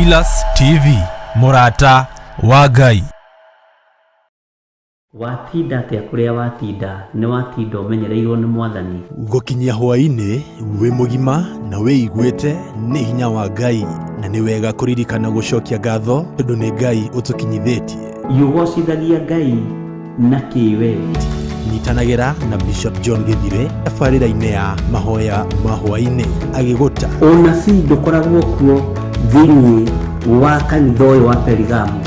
Theophilus TV, mũrata wa Ngai. Watinda atĩa kũrĩa watinda nĩ watinda ũmenyereirwo nĩ Mwathani. Gũkinyia hwaĩ-inĩ wĩ mũgima na wĩiguĩte nĩ hinya wa Ngai, na nĩ wega kũririkana gũcokia ngatho tondũ nĩ Ngai ũtũkinyithĩtie. Ũgocithagia Ngai na kĩ we? Nyitanagĩra na Bishop John Gĩthire tabarĩra-inĩ ya mahoya ma hwaĩ-inĩ agĩgũta. Ũnabii ndũkoragwo kuo thĩinĩ wa kanitha ũyũ wa Perigamo.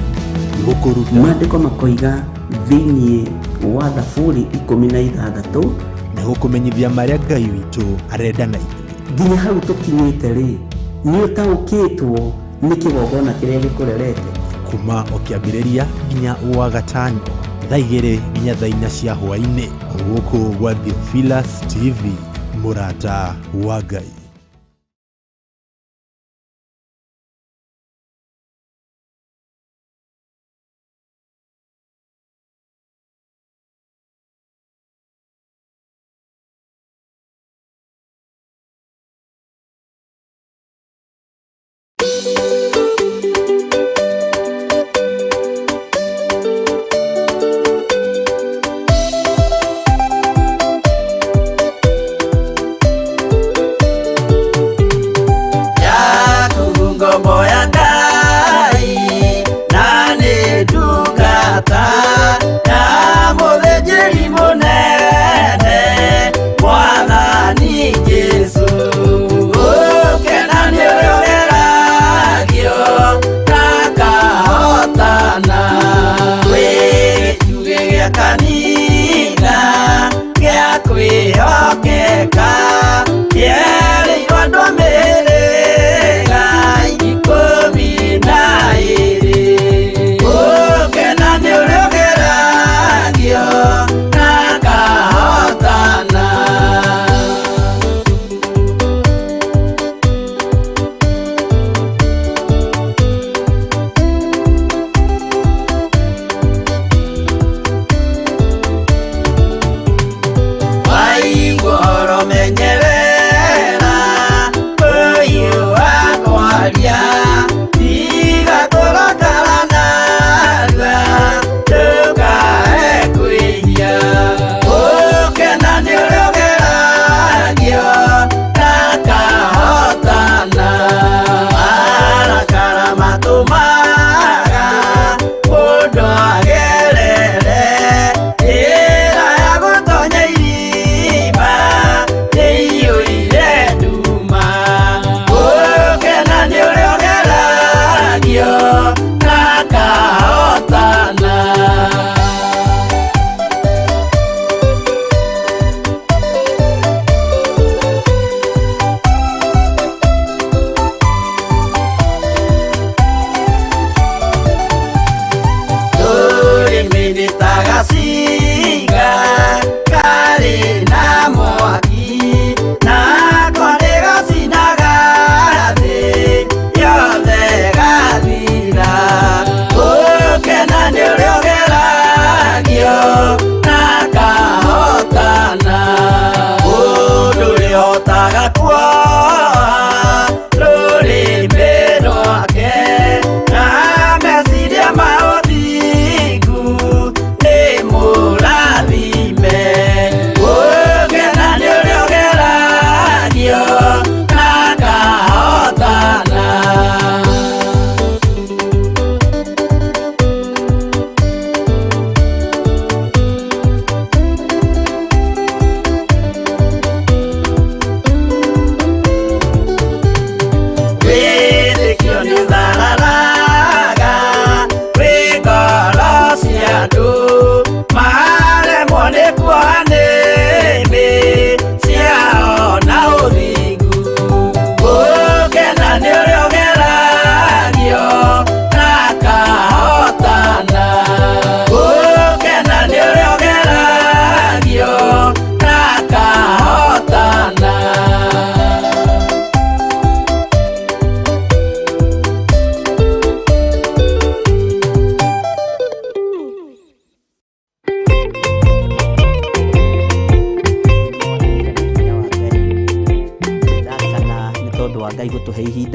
Gũkũruta. Maandĩko makoiga thĩinĩ wa Thaburi 16 na gũkũmenyithia marĩa Ngai witũ arenda na ithuĩ. Nginya hau tũkinyĩte rĩ, nĩ ũtaũkĩtwo nĩ kĩgongona kĩrĩa gĩkũrerete. Kuma o kĩambĩrĩria nginya wa gatano thaa 2 nginya thaa 4 cia hwaĩ-inĩ, gũkũ gwa Theophilus TV, mũrata wa Ngai.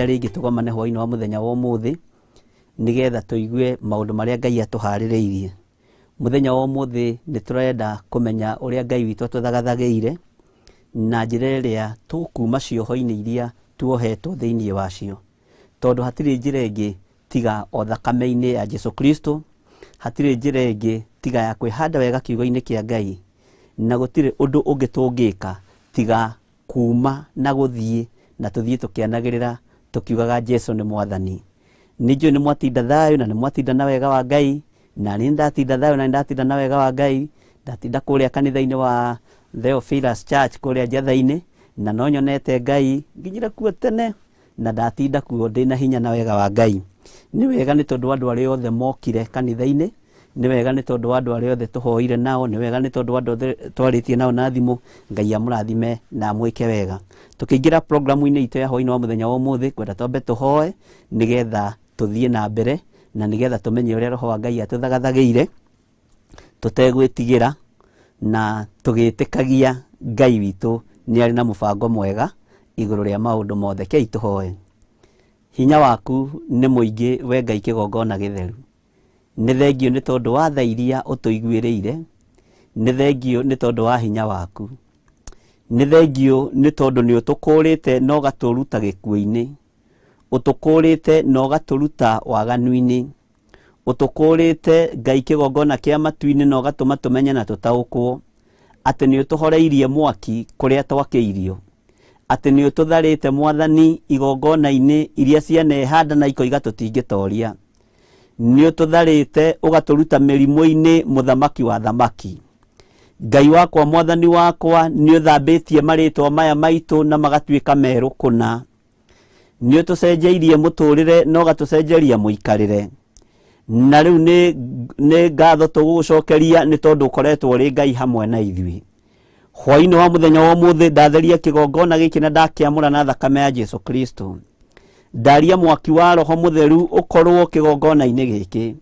Ihinda rĩngĩ tũgomane hwaĩ-inĩ wa mũthenya wa ũmũthĩ nĩgetha tũigue maũndũ marĩa Ngai atũharĩrĩirie. Mũthenya wa ũmũthĩ nĩ tũrenda kũmenya ũrĩa Ngai witũ atũthagathagĩire na njĩra ĩrĩa tũkuma cioho-inĩ iria tuohetwo thĩinĩ wacio. Tondũ hatirĩ njĩra ĩngĩ tiga o thakame-inĩ ya Jesu Kristo, hatirĩ njĩra ĩngĩ tiga ya kwĩhanda wega kiugo-inĩ kĩa Ngai, na gũtirĩ ũndũ ũngĩ tũngĩka tiga kuma na gũthiĩ na tũthiĩ tũkĩanagĩrĩra tũkiugaga Jesu nĩ Mwathani. Nĩ njũĩ nĩ mwatinda thayũ na nĩ mwatinda na wega wa Ngai, na niĩ nĩ ndatinda thayũ na nĩ ndatinda na wega wa Ngai, ndatinda kũrĩa kanitha-inĩ wa Theophilus Church kũrĩa Njatha-inĩ, na no nyonete Ngai, nginyire kuo tene na ndatinda kuo ndĩna hinya na wega wa Ngai. Nĩ wega nĩ tondũ wa andũ arĩa othe mokire kanitha-inĩ, nĩ wega nĩ tondũ wa andũ arĩa othe tũhoire nao, nĩ wega nĩ tondũ wa andũ othe twarĩtie nao na thimũ. Ngai amũrathime na amwĩke wega. Tũkĩingĩra programu-inĩ itũ ya hwaĩ-inĩ wa mũthenya wa ũmũthĩ, ngwenda twambe tũhoe nĩgetha tũthiĩ na mbere na nĩgetha tũmenye ũrĩa Roho wa Ngai atũthagathagĩire tũtegwĩtigĩra na tũgĩtĩkagia Ngai witũ nĩ arĩ na mũbango mwega igũrũ rĩa maũndũ mothe. Kei tũhoe. Hinya waku nĩ mũingĩ we Ngai kĩgongona gĩtheru. Nĩ thengio nĩ tondũ wa tha iria ũtũiguĩrĩire, nĩ thengio nĩ tondũ wa hinya waku. Nĩ thengio nĩ tondũ nĩ ũtũkũrĩte na ũgatũruta gĩkuũ-inĩ, ũtũkũrĩte na ũgatũruta waganu-inĩ, ũtũkũrĩte Ngai kĩgongona kĩa matu-inĩ na ũgatũma tũmenye na tũtaũkwo atĩ nĩ ũtũhoreirie mwaki kũrĩa twakĩirio, atĩ nĩ ũtũtharĩte Mwathani igongona-inĩ iria cianehanda na ikoiga tũtingĩtoria. Nĩ ũtũtharĩte ũgatũruta mĩrimũ-inĩ mũthamaki wa thamaki. Ngai wakwa Mwathani wakwa nĩ ũthambĩtie marĩtwa maya maitũ na magatuĩka merũ kũna. Nĩ ũtũcenjeirie mũtũrĩre na ũgatũcenjeria mũikarĩre. Na rĩu nĩ ngatho tũgũgũcokeria nĩ tondũ ũkoretwo ũrĩ Ngai hamwe na ithuĩ. Hwaĩ-inĩ wa mũthenya wa ũmũthĩ ndatheria kĩgongona gĩkĩ na ndakĩamũra na thakame ya Jesu Kristo. Ndaria mwaki wa Roho Mũtheru ũkorwo kĩgongona-inĩ gĩkĩ.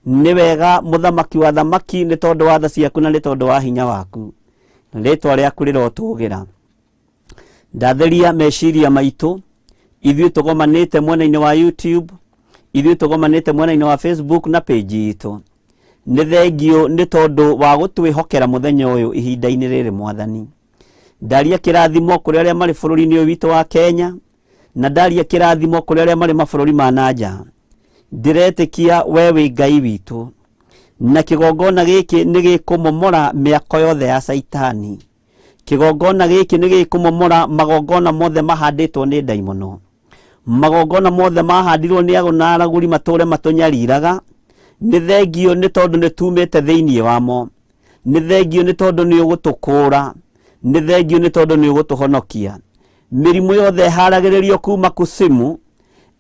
Nĩ wega mũthamaki wa thamaki nĩ tondũ wa tha ciaku na nĩ tondũ wa hinya waku. Rĩtwa rĩaku rĩrotũgĩra. Ndatheria meciria maitũ, ithuĩ tũgomanĩte mwena-inĩ wa YouTube, ithuĩ tũgomanĩte mwena-inĩ wa Facebook na page itũ. Nĩ thengio nĩ tondũ wa gũtwĩhokera mũthenya ũyũ ihinda-inĩ rĩrĩ Mwathani. Ndaria kĩrathimo kũrĩ arĩa marĩ bũrũri-inĩ ũyũ witũ wa Kenya, na ndaria kĩrathimo kũrĩ arĩa marĩ mabũrũri ma na nja. Ndĩretĩkia we wĩ Ngai witũ, na kĩgongona gĩkĩ nĩ gĩkũmomora mĩako yothe ya Caitani. Kĩgongona gĩkĩ nĩ gĩkũmomora magongona mothe mahandĩtwo nĩ ndaimono. Magongona mothe mahandirwo nĩ ago na aragũri matũre matũnyariraga. Nĩ thengio nĩ tondũ nĩ tumĩte thĩinĩ wamo. Nĩ thengio nĩ tondũ nĩ ũgũtũkũra. Nĩ thengio nĩ tondũ nĩ ũgũtũhonokia. Mĩrimũ yothe ĩharagĩrĩrio kuma kusimu,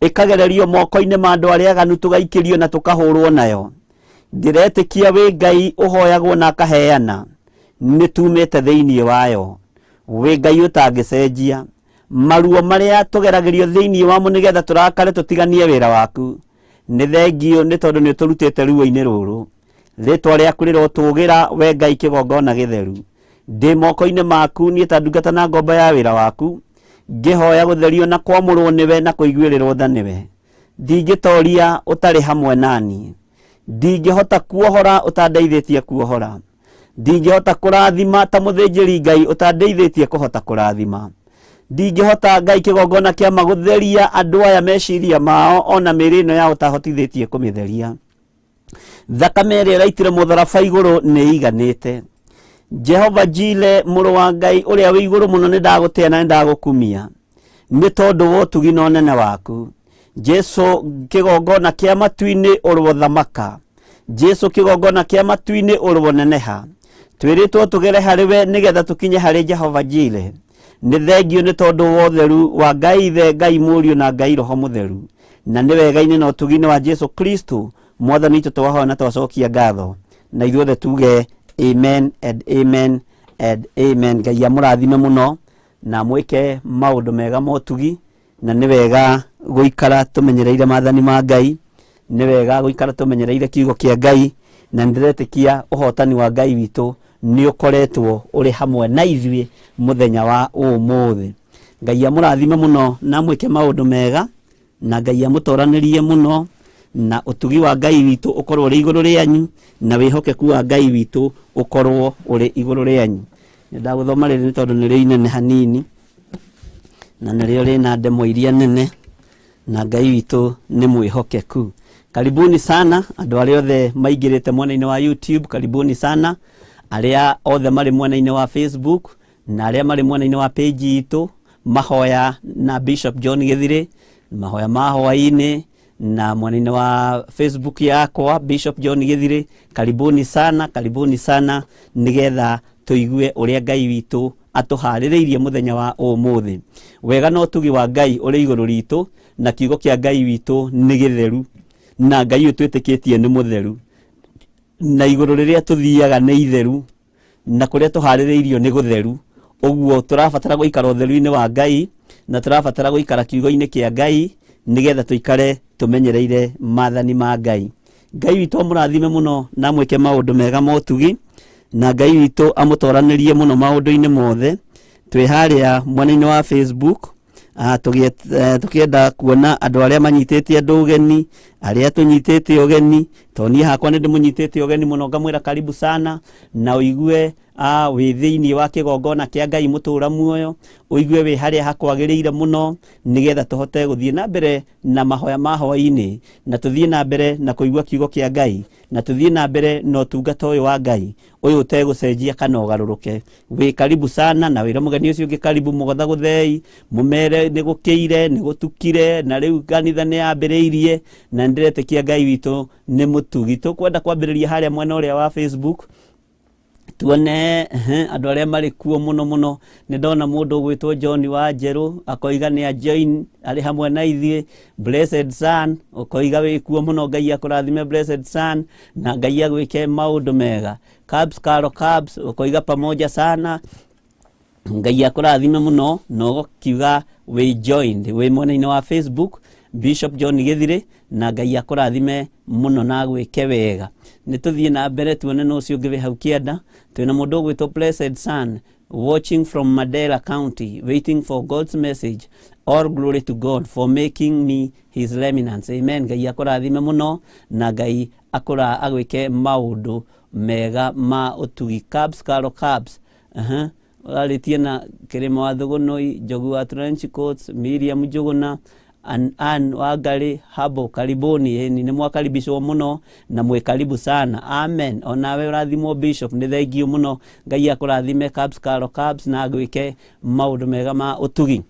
ĩkagererio moko-inĩ ma andũ arĩa aganu tũgaikĩrio na tũkahũrwo nayo. Ndĩretĩkia wĩ Ngai ũhoyagwo na akaheana, nĩ tumĩte thĩinĩ wayo. Wĩ Ngai ũtangĩcenjia. Maruo marĩa tũgeragĩrio thĩinĩ wamo nĩgetha tũrakare tũtiganie wĩra waku. Nĩ thengio nĩ tondũ nĩ ũtũrutĩte ruo-inĩ rũrũ. Rĩtwa rĩaku rĩrotũgĩra we Ngai kĩgongona gĩtheru. Ndĩ moko-inĩ maku niĩ ta ndungata na ngombo ya wĩra waku, ngĩhoya gũtherio na kwamũrwo nĩwe na kũiguĩrĩrwo tha nĩwe. Ndingĩtoria ũtarĩ hamwe naniĩ. Ndingĩhota kuohora ũtandeithĩtie kuohora. Ndingĩhota kũrathima ta mũthĩnjĩri Ngai ũtandeithĩtie kũhota kũrathima. Ndingĩhota Ngai kĩgongona kĩa magũtheria andũ aya meciria mao ona mĩĩrĩ ĩno yao ũtahotithĩtie kũmĩtheria. Thakame ĩrĩa ĩraitire mũtharaba igũrũ nĩ ĩiganĩte. Jehova Jile mũrũ wa Ngai ũrĩa wĩ igũrũ mũno nĩ ndagũtĩa na nĩ ndagũkumia nĩ tondũ wa ũtugi na ũnene waku. Jesu kĩgongona kĩa matu-inĩ ũrothamaka. Jesu kĩgongona kĩa matu-inĩ ũroneneha. Twĩrĩtwo tũgere harĩ we nĩgetha tũkinye harĩ Jehova Jile. Nĩ thengio nĩ tondũ wa ũtheru wa Ngai Ithe, Ngai Mũriũ na Ngai Roho Mũtheru. Na nĩ wega-inĩ na ũtugi-inĩ wa Jesu Kristo Mwathani witũ twahoya na twacokia ngatho. Na ithuothe tuge amen and amen and amen. Ngai amũrathime mũno na amwĩke maũndũ mega ma ũtugi. Na nĩ wega gũikara tũmenyereire maathani ma Ngai, nĩ wega gũikara tũmenyereire kiugo kĩa Ngai, na nĩ ndĩretĩkia ũhotani wa Ngai witũ nĩ ũkoretwo ũrĩ hamwe na ithuĩ mũthenya wa ũmũthĩ. Ngai amũrathime mũno na amwĩke maũndũ mega, na Ngai amũtoranĩrie mũno, na ũtugi wa Ngai witũ ũkorwo ũrĩ igũrũ rĩanyu, na wĩhokeku wa Ngai witũ ũkorwo ũrĩ igũrũ rĩanyu. Nĩndagũthoma rĩrĩ nĩ tondũ nĩrĩo inene hanini, na nĩrĩo rĩna ndemwa iria nene, na Ngai witũ nĩ mwĩhokeku. Karibuni sana andũ arĩa othe maingĩrĩte mwena-inĩ wa YouTube, karibuni sana arĩa othe marĩ mwena-inĩ wa Facebook na arĩa marĩ mwena-inĩ wa page itũ mahoya na Bishop John Githiri, mahoya ma hwaĩ-inĩ, na mwena-inĩ wa Facebook yakwa Bishop John Githiri. Karibuni sana, karibuni sana, nigetha tuigue uria Ngai witũ atũharĩrĩirie mũthenya wa ũmũthĩ. Wega na ũtugi wa Ngai ũrĩ igũrũ ritũ, na kiugo kĩa Ngai witũ nĩ gĩtheru, na Ngai ũyũ twĩtĩkĩtie nĩ mũtheru, na igũrũ rĩrĩa tũthiaga nĩ itheru, na kũrĩa tũharĩrĩirio nĩ gũtheru. Ũguo tũrabatara gũikara ũtheru-inĩ wa Ngai, na tũrabatara gũikara kiugo-inĩ kĩa Ngai, nĩgetha tũikare tũmenyereire maathani ma Ngai. Ngai witũ amũrathime mũno na amwĩke maũndũ mega ma ũtugi, na Ngai witũ amũtoranĩrie mũno maũndũ-inĩ mothe. Twĩ harĩa mwena-inĩ wa Facebook, tũkĩenda kuona andũ arĩa manyitĩte andũ ũgeni, arĩa tũnyitĩte ũgeni, tondũ niĩ hakwa nĩ ndĩmũnyitĩte ũgeni mũno, ngamwĩra karibu sana, na ũigue wĩ thĩinĩ wa kĩgongona kĩa Ngai mũtũra muoyo, ũigue wĩ harĩa hakwagĩrĩire mũno, nĩgetha tũhote gũthiĩ na mbere na mahoya ma hwaĩ-inĩ, na tũthiĩ na mbere na kũigua kiugo kĩa Ngai, na tũthiĩ na mbere na ũtungata ũyũ wa Ngai ũyũ ũtegũcenjia kana ũgarũrũke. Wĩ karibu sana, na wĩra mũgeni ũcio ũngĩ karibu, mũgũthagũthei, mũmere nĩ gũkĩire, nĩ gũtukire, na rĩu kanitha nĩ yambĩrĩirie, na nĩndĩretĩkia Ngai witũ nĩ mũtugi. Tũkwenda kwambĩrĩria harĩa mwena ũrĩa wa Facebook, tuone andũ arĩa marĩ kuo mũno mũno. Nĩ ndona mũndũ ũgwĩtwo John wa Njerũ akoiga nĩ a join arĩ hamwe na ithuĩ. Blessed Son ũkoiga wĩ kuo mũno, Ngai akũrathime Blessed Son, na Ngai agwĩke maũndũ mega. Cubs Caro Cubs ũkoiga pamoja sana, Ngai akũrathime mũno, na ũgakiuga wĩ joined wĩ mwena-inĩ wa Facebook Bishop John Githiri, na Ngai akũrathime mũno na agwĩke wega. Nĩ tũthiĩ na mbere tuone no ũcio ũngĩ wĩ hau kĩanda. Twĩna mũndũ ũgwĩtwo Blessed Son watching from Mandera County, waiting for God's message. All glory to God for making me his remnants. Amen. Ngai akũrathime mũno na Ngai akũra agwĩke maũndũ mega ma ũtugi. Cubs Caro Cubs, ũrarĩtie na Kĩrĩma wa Thũgũnũi, Njogu wa Trench Coats, Miriam Njũgũna, Ann Wangari Habo, karibuni. Nĩ mwakaribishwo mũno na mwĩ karibu sana. Amen. Onawe ũrathimwo Bishop, nĩ thengiũ mũno. Ngai akũrathime Cubs Caro Cubs na agwĩke maũndũ mega ma ũtugi.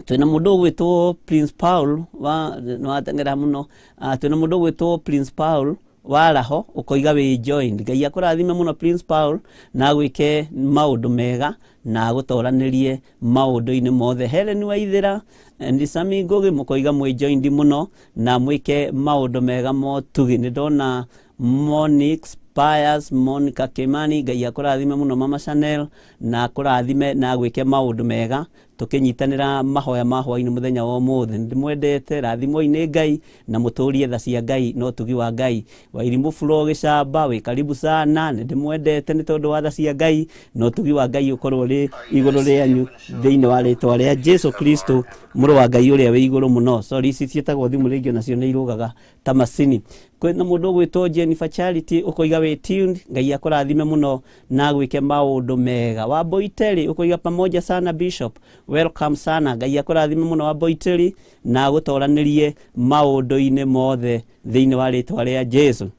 Twĩna mũndũ ũgwĩtwo Prince Paul wa nĩwateng'era mũno. Twĩna mũndũ ũgwĩtwo Prince Paul wa Raho ũkoiga wĩ joined. Ngai akũrathime mũno Prince Paul na agwĩke maũndũ mega na agũtoranĩrie maũndũ-inĩ mothe. Helen Waithĩra and Sami Ngugi mũkoiga mwĩ joined mũno na mwĩke maũndũ mega motugi. Nĩ ndona Monix Pius, Monica Kimani, Ngai akũrathime mũno Mama Chanel na akũrathime na agwĩke maũndũ mega tũkĩnyitanĩra mahoya ma hwaĩ-inĩ mũthenya wa ũmũthĩ. Nĩndĩmwendete, rathimwoi nĩ Ngai na mũtũrie tha cia Ngai na ũtugi wa Ngai. Wairimũ Furo Gĩcamba wĩ karibu sana, nĩndĩmwendete nĩ tondũ wa tha cia Ngai na ũtugi wa Ngai ũkorwo ũrĩ igũrũ rĩanyu thĩinĩ wa rĩtwa rĩa Jesu Kristo mũrũ wa Ngai ũrĩa wĩ igũrũ mũno. Sorry, ici ciĩtagwo thimũ rĩngĩ onacio nĩ irũgaga ta macini. Kwĩna mũndũ ũgwĩtwo Jennifer Charity ũkoiga wĩ tuned, Ngai akũrathime mũno na agwĩke maũndũ mega. Wambui Terry ũkoiga pamoja sana Bishop, welcome sana, Ngai akũrathime mũno Wambui Terry na agũtoranĩrie maũndũ-inĩ mothe thĩinĩ wa rĩtwa rĩa Jesu.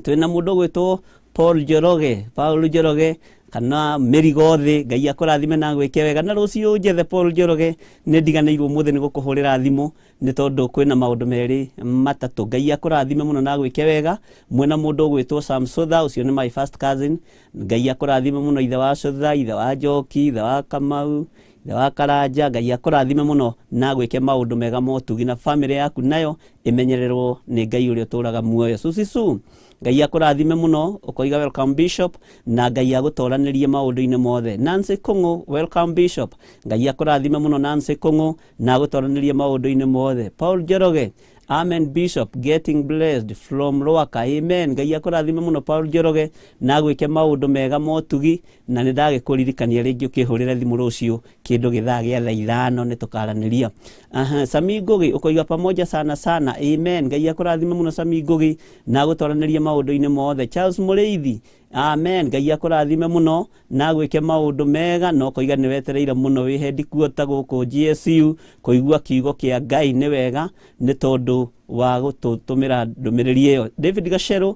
Twĩna mũndũ ũgwĩtwo Paul Njoroge, Paul Njoroge kana mĩrigo thĩ, Ngai akũrathime na agwĩke wega. Na rũciũ njethe Paul Njoroge, nĩ ndiganĩirwo ũmũthĩ nĩ gũkũhũrĩra thimũ nĩ tondũ kwĩna maũndũ merĩ matatũ. Ngai akũrathime mũno na agwĩke wega. Mwĩna mũndũ ũgwĩtwo Sam Sotha, ũcio nĩ my first cousin. Ngai akũrathime mũno, ithe wa Sotha, ithe wa Njoki, ithe wa Kamau, ithe wa Karanja. Ngai akũrathime mũno na agwĩke maũndũ mega motugi, na family yaku nayo ĩmenyererwo nĩ Ngai ũrĩa ũtũraga muoyo. Susisu, Ngai akũrathime mũno, ũkoiga welcome Bishop, na Ngai agũtoranĩrie maũndũ-inĩ mothe. Nancy Kung'u, welcome Bishop, Ngai akũrathime mũno Nancy Kung'u na agũtoranĩrie maũndũ-inĩ mothe. Paul Njoroge Amen Bishop, getting blessed from Rwaka. Amen. Ngai akũrathime mũno Paul Njoroge na agwĩke maũndũ mega motugi, na nĩ ndagĩkũririkania rĩngĩ ũkĩhũrĩre thimũ rũciũ kĩndũ gĩthaa gĩa thaa 5 nĩ tũkaranĩria. Aha, Sami Ngugi ũkoiga pamoja sana sana. Amen. Ngai akũrathime mũno Sami Ngugi na agũtwaranĩrie maũndũ-inĩ mothe. Charles Mũrĩithi, amen. Ngai akũrathime mũno na agwĩke maũndũ mega, na ũkoiga nĩ wetereire mũno wĩ headquarter gũkũ GSU kũigua kiugo kĩa Ngai. Nĩ wega nĩ tondũ wa gũtũtũmĩra ndũmĩrĩri ĩyo. David Gacheru,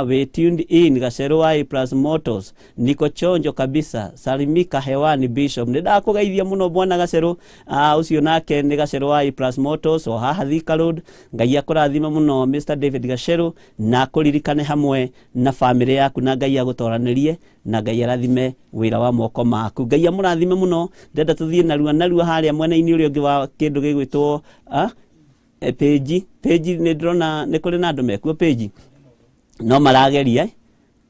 we tuned in. Gacheru wa A Plus Motors, niko chonjo kabisa, salimika hewani Bishop. Nĩ ndakũgeithia mũno bwana Gacheru. Ũcio nake nĩ Gacheru wa A Plus Motors o haha Thika Road. Ngai akũrathime mũno Mr David Gacheru na akũririkane hamwe na famĩlĩ yaku, na Ngai agũtoranĩrie na Ngai arathime wĩra wa moko maku. Ngai amũrathime mũno. Ndenda tũthiĩ narua narua harĩa mwena-inĩ ũrĩa ũngĩ wa kĩndũ gĩgwĩtwo page. Page nĩ ndĩrona nĩ kũrĩ na andũ mekuo page no marageria.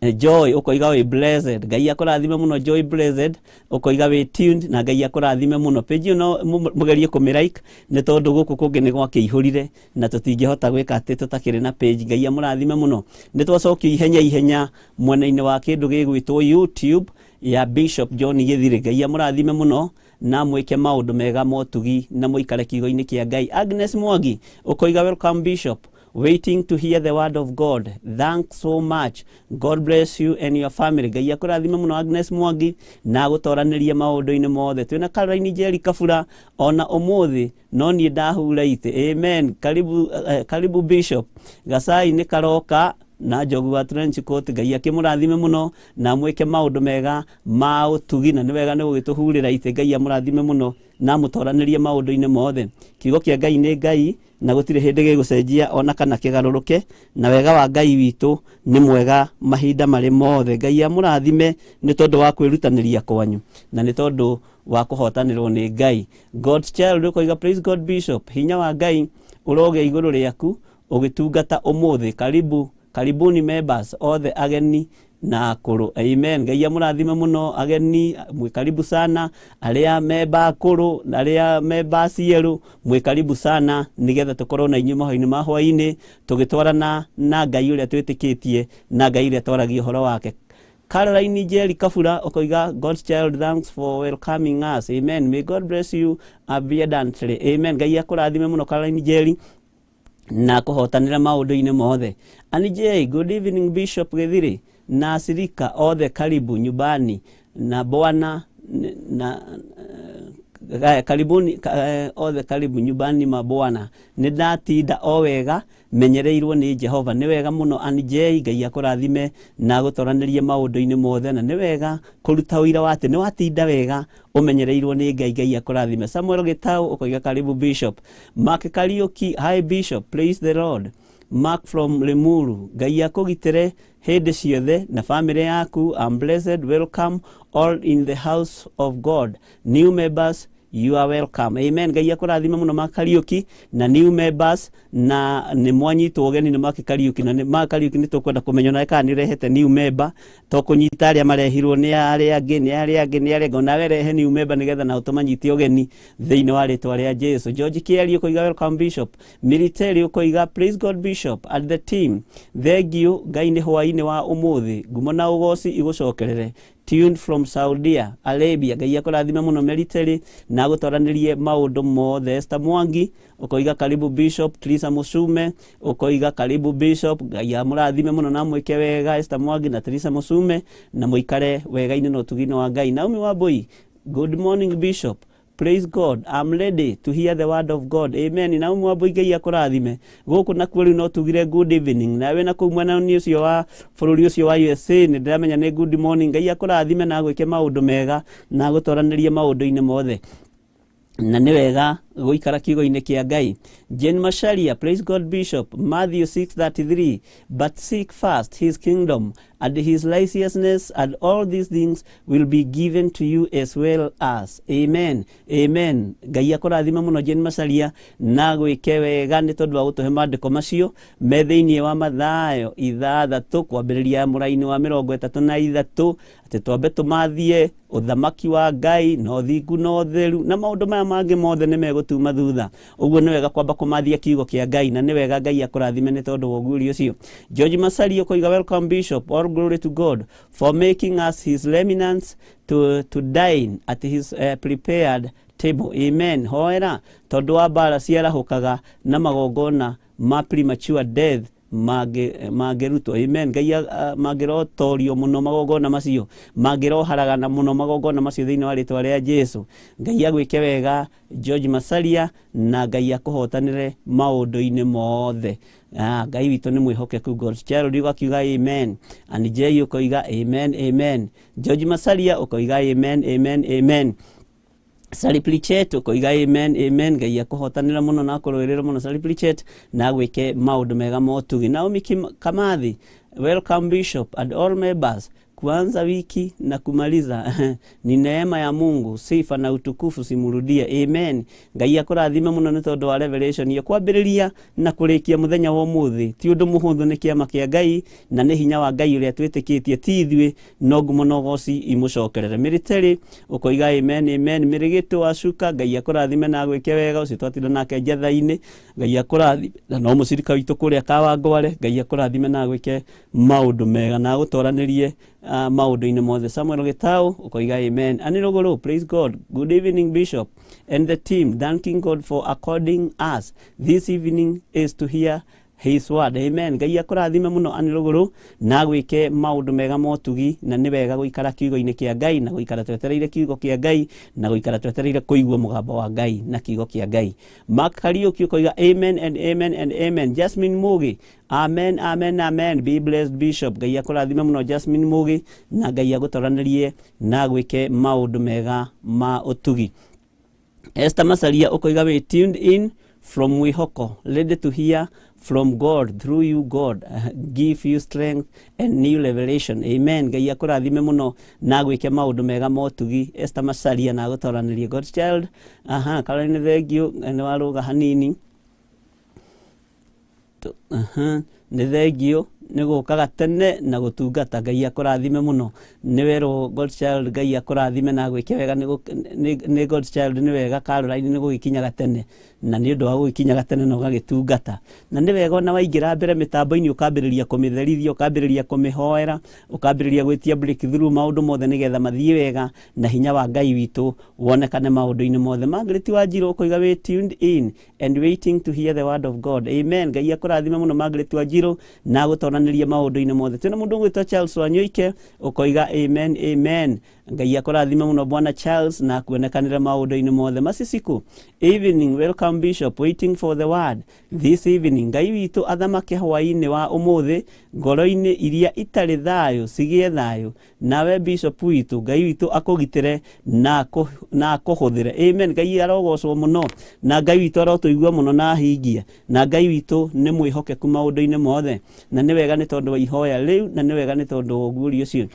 Joy ũkoiga wĩ blessed. Ngai akũrathime mũno Joy Blessed, ũkoiga wĩ tuned na Ngai akũrathime mũno. Page ĩyo no mũgerie kũmĩ-like nĩ tondũ gũkũ kũngĩ nĩ gwakĩihũrire na tũtingĩhota gwĩka atĩ tũtakĩrĩ na page. Ngai amũrathime mũno. Nĩ twacokio ihenya ihenya mwena-inĩ wa kĩndũ gĩgwĩtwo YouTube ya Bishop John Gĩthirĩ. Ngai amũrathime mũno na mwĩke maũndũ mega motugi na mũikare kiugo-inĩ kĩa Ngai. Agnes Mwangi ũkoiga welcome Bishop, waiting to hear the word of God, thanks so much, God bless you and your family. Ngai akũrathime mũno Agnes Mwangi na agũtoranĩrie maũndũ-inĩ mothe. Twĩna Caroline Njeri Kabura, ona ũmũthĩ no niĩ ndahura itĩ. Amen. Karibu, karibu Bishop. Gacai nĩ karoka na njogu wa trench coat. Ngai akĩmũrathime mũno na mwĩke maũndũ mega ma ũtugi, na nĩ wega nĩ gũgĩtũhurĩra itĩ. Ngai amũrathime mũno na amũtoranĩrie maũndũ-inĩ mothe. Kiugo kĩa Ngai nĩ Ngai na gũtirĩ hĩndĩ gĩgũcenjia ona kana kĩgarũrũke, na wega wa Ngai witũ nĩ mwega mahinda marĩ mothe. Ngai amũrathime nĩ tondũ wa kwĩrutanĩria kwanyu na nĩ tondũ wa kũhotanĩrwo nĩ Ngai. God's Child ũkoiga praise God Bishop, hinya wa Ngai ũrogĩa igũrũ rĩaku ũgĩtungata ũmũthĩ. Karibu, karibuni members othe, ageni na akũrũ. Amen. Ngai amũrathime mũno ageni, mwĩ karibu sana, arĩa memba akũrũ na arĩa memba cierũ, mwĩ karibu sana nĩgetha tũkorwo na inyuĩ mahoya-inĩ ma hwaĩ-inĩ tũgĩtwarana na Ngai ũrĩa twĩtĩkĩtie na Ngai ũrĩa twaragia ũhoro wake. Caroline Njeri Kabura ũkoiga God's Child, thanks for welcoming us. Amen. May God bless you abundantly. Amen. Ngai akũrathime mũno Caroline Njeri na kũhotanĩra maũndũ-inĩ mothe. Annie J, good evening Bishop Gĩthiri na ashirika othe, karibu nyumbani na Bwana na karibuni othe, karibu nyumbani ma Bwana. Nĩ ndatinda o wega menyereirwo nĩ Jehova. Nĩ wega mũno Annie J, Ngai akũrathime na agũtoranĩrie maũndũ-inĩ mothe, na nĩ wega kũruta ũira wa atĩ nĩ watinda wega ũmenyereirwo nĩ Ngai. Ngai akũrathime. Samuel Gĩtau ũkoiga karibu Bishop. Mark Kariuki, hi Bishop, praise the Lord. Mark from Limuru, Ngai akũgitĩre hĩndĩ ciothe na famĩlĩ yaku. I'm blessed, welcome all in the house of God. New members, you are welcome. Amen. Ngai akũrathime mũno Mark Kariuki na new members, na nĩ mwanyitwo ũgeni nĩ Mark Kariuki, na nĩ Mark Kariuki nĩ tũkwenda kũmenya nawe kana nĩ ũrehete new member, to kũnyita arĩa marehirwo nĩ arĩa angĩ, nĩ arĩa angĩ, nĩ arĩa angĩ. Nawe rehe new member nĩgetha nao tũmanyite ũgeni thĩinĩ wa rĩtwa rĩa Jesu. George Kieri ũkoiga welcome Bishop. Military ũkoiga praise God Bishop and the team, thank you Ngai nĩ hwaĩ-inĩ wa ũmũthĩ, ngumo na ũgoci igũcokerere. Tuned from Saudia Arabia. Ngai akũrathime mũno Military na agũtwaranĩrie maũndũ mothe. Esther Mwangi ũkoiga karibu Bishop. Trisa Musume ũkoiga karibu Bishop. Ngai amũrathime mũno na mwĩke wega Esther Mwangi na Trisa Musume, na mũikare wega-inĩ na ũtugi-inĩ wa Ngai. Naomi Wambui, good morning Bishop, praise God, I'm ready to hear the word of God. Amen. Naomi Wambui, Ngai akũrathime. Gũkũ nakuo rĩu no tugire good evening, nawe na kũu mwena-inĩ ũcio wa bũrũri ũcio wa USA nĩ ndĩramenya nĩ good morning. Ngai akũrathime na agwĩke maũndũ mega na agũtoranĩrie maũndũ-inĩ mothe, na nĩ wega gũikara kiugo-inĩ kĩa Ngai. Jane Macharia, praise God Bishop. Matthew 6:33, but seek first his kingdom and his righteousness, and all these things will be given to you as well as. Amen, amen. Ngai akũrathime mũno Jane Macharia na gwĩke wega nĩ tondũ wa gũtũhe maandĩko macio me thĩinĩ wa Mathayo 6 kwambĩrĩria mũraini wa 33, atĩ twambe tũmathie ũthamaki wa Ngai na ũthingu na ũtheru, na maũndũ maya mangĩ mothe nĩ megũtuonia. Gũtuma thutha ũguo nĩ wega kwamba kũmathia kiugo kĩa Ngai, na nĩ wega Ngai akũrathime nĩ tondũ wa ũguũrio ũcio. George Masari ũkoiga, "Welcome, Bishop. All glory to God for making us his remnants to dine at his prepared table. Amen. Hoera tondũ wa mbara ciarahũkaga na magongona ma premature death mangĩrutwo. Amen. Ngai mangĩrotorio mũno magongona macio, mangĩroharagana mũno magongona macio thĩinĩ wa rĩtwa rĩa Jesu. Ngai agwĩke wega, George Masaria, na Ngai akũhotanĩre maũndũ-inĩ mothe. Ngai witũ nĩ mwĩhokeku. God's Child ũgakiuga amen, and J ũkoiga amen, amen. George Masaria ũkoiga amen, amen, amen. Saliplichet ũkoiga amen, amen. Ngai akũhotanĩra mũno na akũrũĩrĩra mũno, Saliplichet, na agwĩke maũndũ mega motugi. Naomi Kamathi, "Welcome, Bishop and all members. Kuanza wiki na kumaliza ni neema ya Mungu, sifa na utukufu simurudie. Amen." Ngai akũrathime mũno nĩ tondũ wa revelation ya kwambĩrĩria na kũrĩkia mũthenya wa ũmũthĩ ti ũndũ mũhũthũ, nĩ kĩama kĩa Ngai na nĩ hinya wa Ngai ũrĩa twĩtĩkĩtie, ti ithuĩ, no ngumo na ũgoci imũcokerere. Mĩrĩterĩ ũkoiga amen, amen. Mĩrĩgĩtũ wa cuka, Ngai akũrathime na agwĩke wega, ũcio twatinda nake njetha-inĩ, Ngai akũrathime, na no mũcirika witũ kũrĩa Kawangware, Ngai akũrathime na agwĩke maũndũ mega na agũtoranĩrie maũndũ-inĩ mothe. Samuel Gitau ũkoiga amen. Ani Rũgũrũ, "Praise God. Good evening, Bishop and the team. Thanking God for according us this evening is to hear his word. Amen." Ngai akũrathime mũno, Ani Rũgũrũ, na gwĩke maũndũ mega motugi, na nĩ wega gũikara kiugo-inĩ kĩa Ngai na gũikara twetereire kiugo kĩa Ngai na gũikara twetereire kũigua mũgambo wa Ngai na kiugo kĩa Ngai. Mark Kariũki ũkoiga amen and amen and amen. Jasmine Mugi, "Amen, amen, amen. Be blessed, Bishop." Ngai akũrathime mũno, Jasmine Mugi, na Ngai agũtoranĩrie na gwĩke maũndũ mega ma ũtugi. Esther Masaria ũkoiga, "We tuned in from Mwihoko, ready to hear from God through you. God give you strength and new revelation. Amen." Ngai akũrathime mũno na gwĩke maũndũ mega motugi, Esther Masaria, na agũtoranĩrie. God's Child, aha, Caroline, thank you, nĩ warũga hanini. Aha, nĩ thengio nĩ gũkaga tene na gũtungata. Ngai akũrathime mũno, nĩ werwo God's Child, Ngai akũrathime na gwĩke wega. Nĩ God's Child, nĩ wega Caroline nĩ gũgĩkinyaga tene, na nĩ ũndũ wa gũgĩkinyaga tene na ũgagĩtungata, na nĩ wega ona waingĩra mbere mĩtambo-inĩ ũkambĩrĩria kũmĩtherithia, ũkambĩrĩria kũmĩhoera, ũkambĩrĩria gwĩtia breakthrough maũndũ mothe nĩgetha mathiĩ wega na hinya wa Ngai witũ wonekane maũndũ-inĩ mothe. Margaret Wanjiru ũkoiga, "We tuned in and waiting to hear the word of God. Amen." Ngai akũrathime mũno, Margaret Wanjiru, na gũtoranĩria maũndũ-inĩ mothe. Twĩna mũndũ ũgwĩtwo Charles Wanyoike ũkoiga amen, amen. Ngai akũrathime mũno, bwana Charles, na kuonekanĩre maũndũ-inĩ mothe. Masisiku, "Evening, welcome, Bishop. Waiting for the word this evening." Ngai witũ athamake hwaĩ-inĩ wa ũmũthĩ, ngoro-inĩ iria itarĩ thayũ cigĩe thayũ, nawe Bishop witũ, Ngai witũ akũgitĩre na akũhũthĩre. Amen. Ngai arogocwo mũno, na Ngai witũ arotũigua mũno na ahingie, na Ngai witũ nĩ mwĩhokeku maũndũ-inĩ mothe, na nĩ wega nĩ tondũ wa ihoya rĩu, na nĩ wega nĩ tondũ wa ũguũrio ũcio.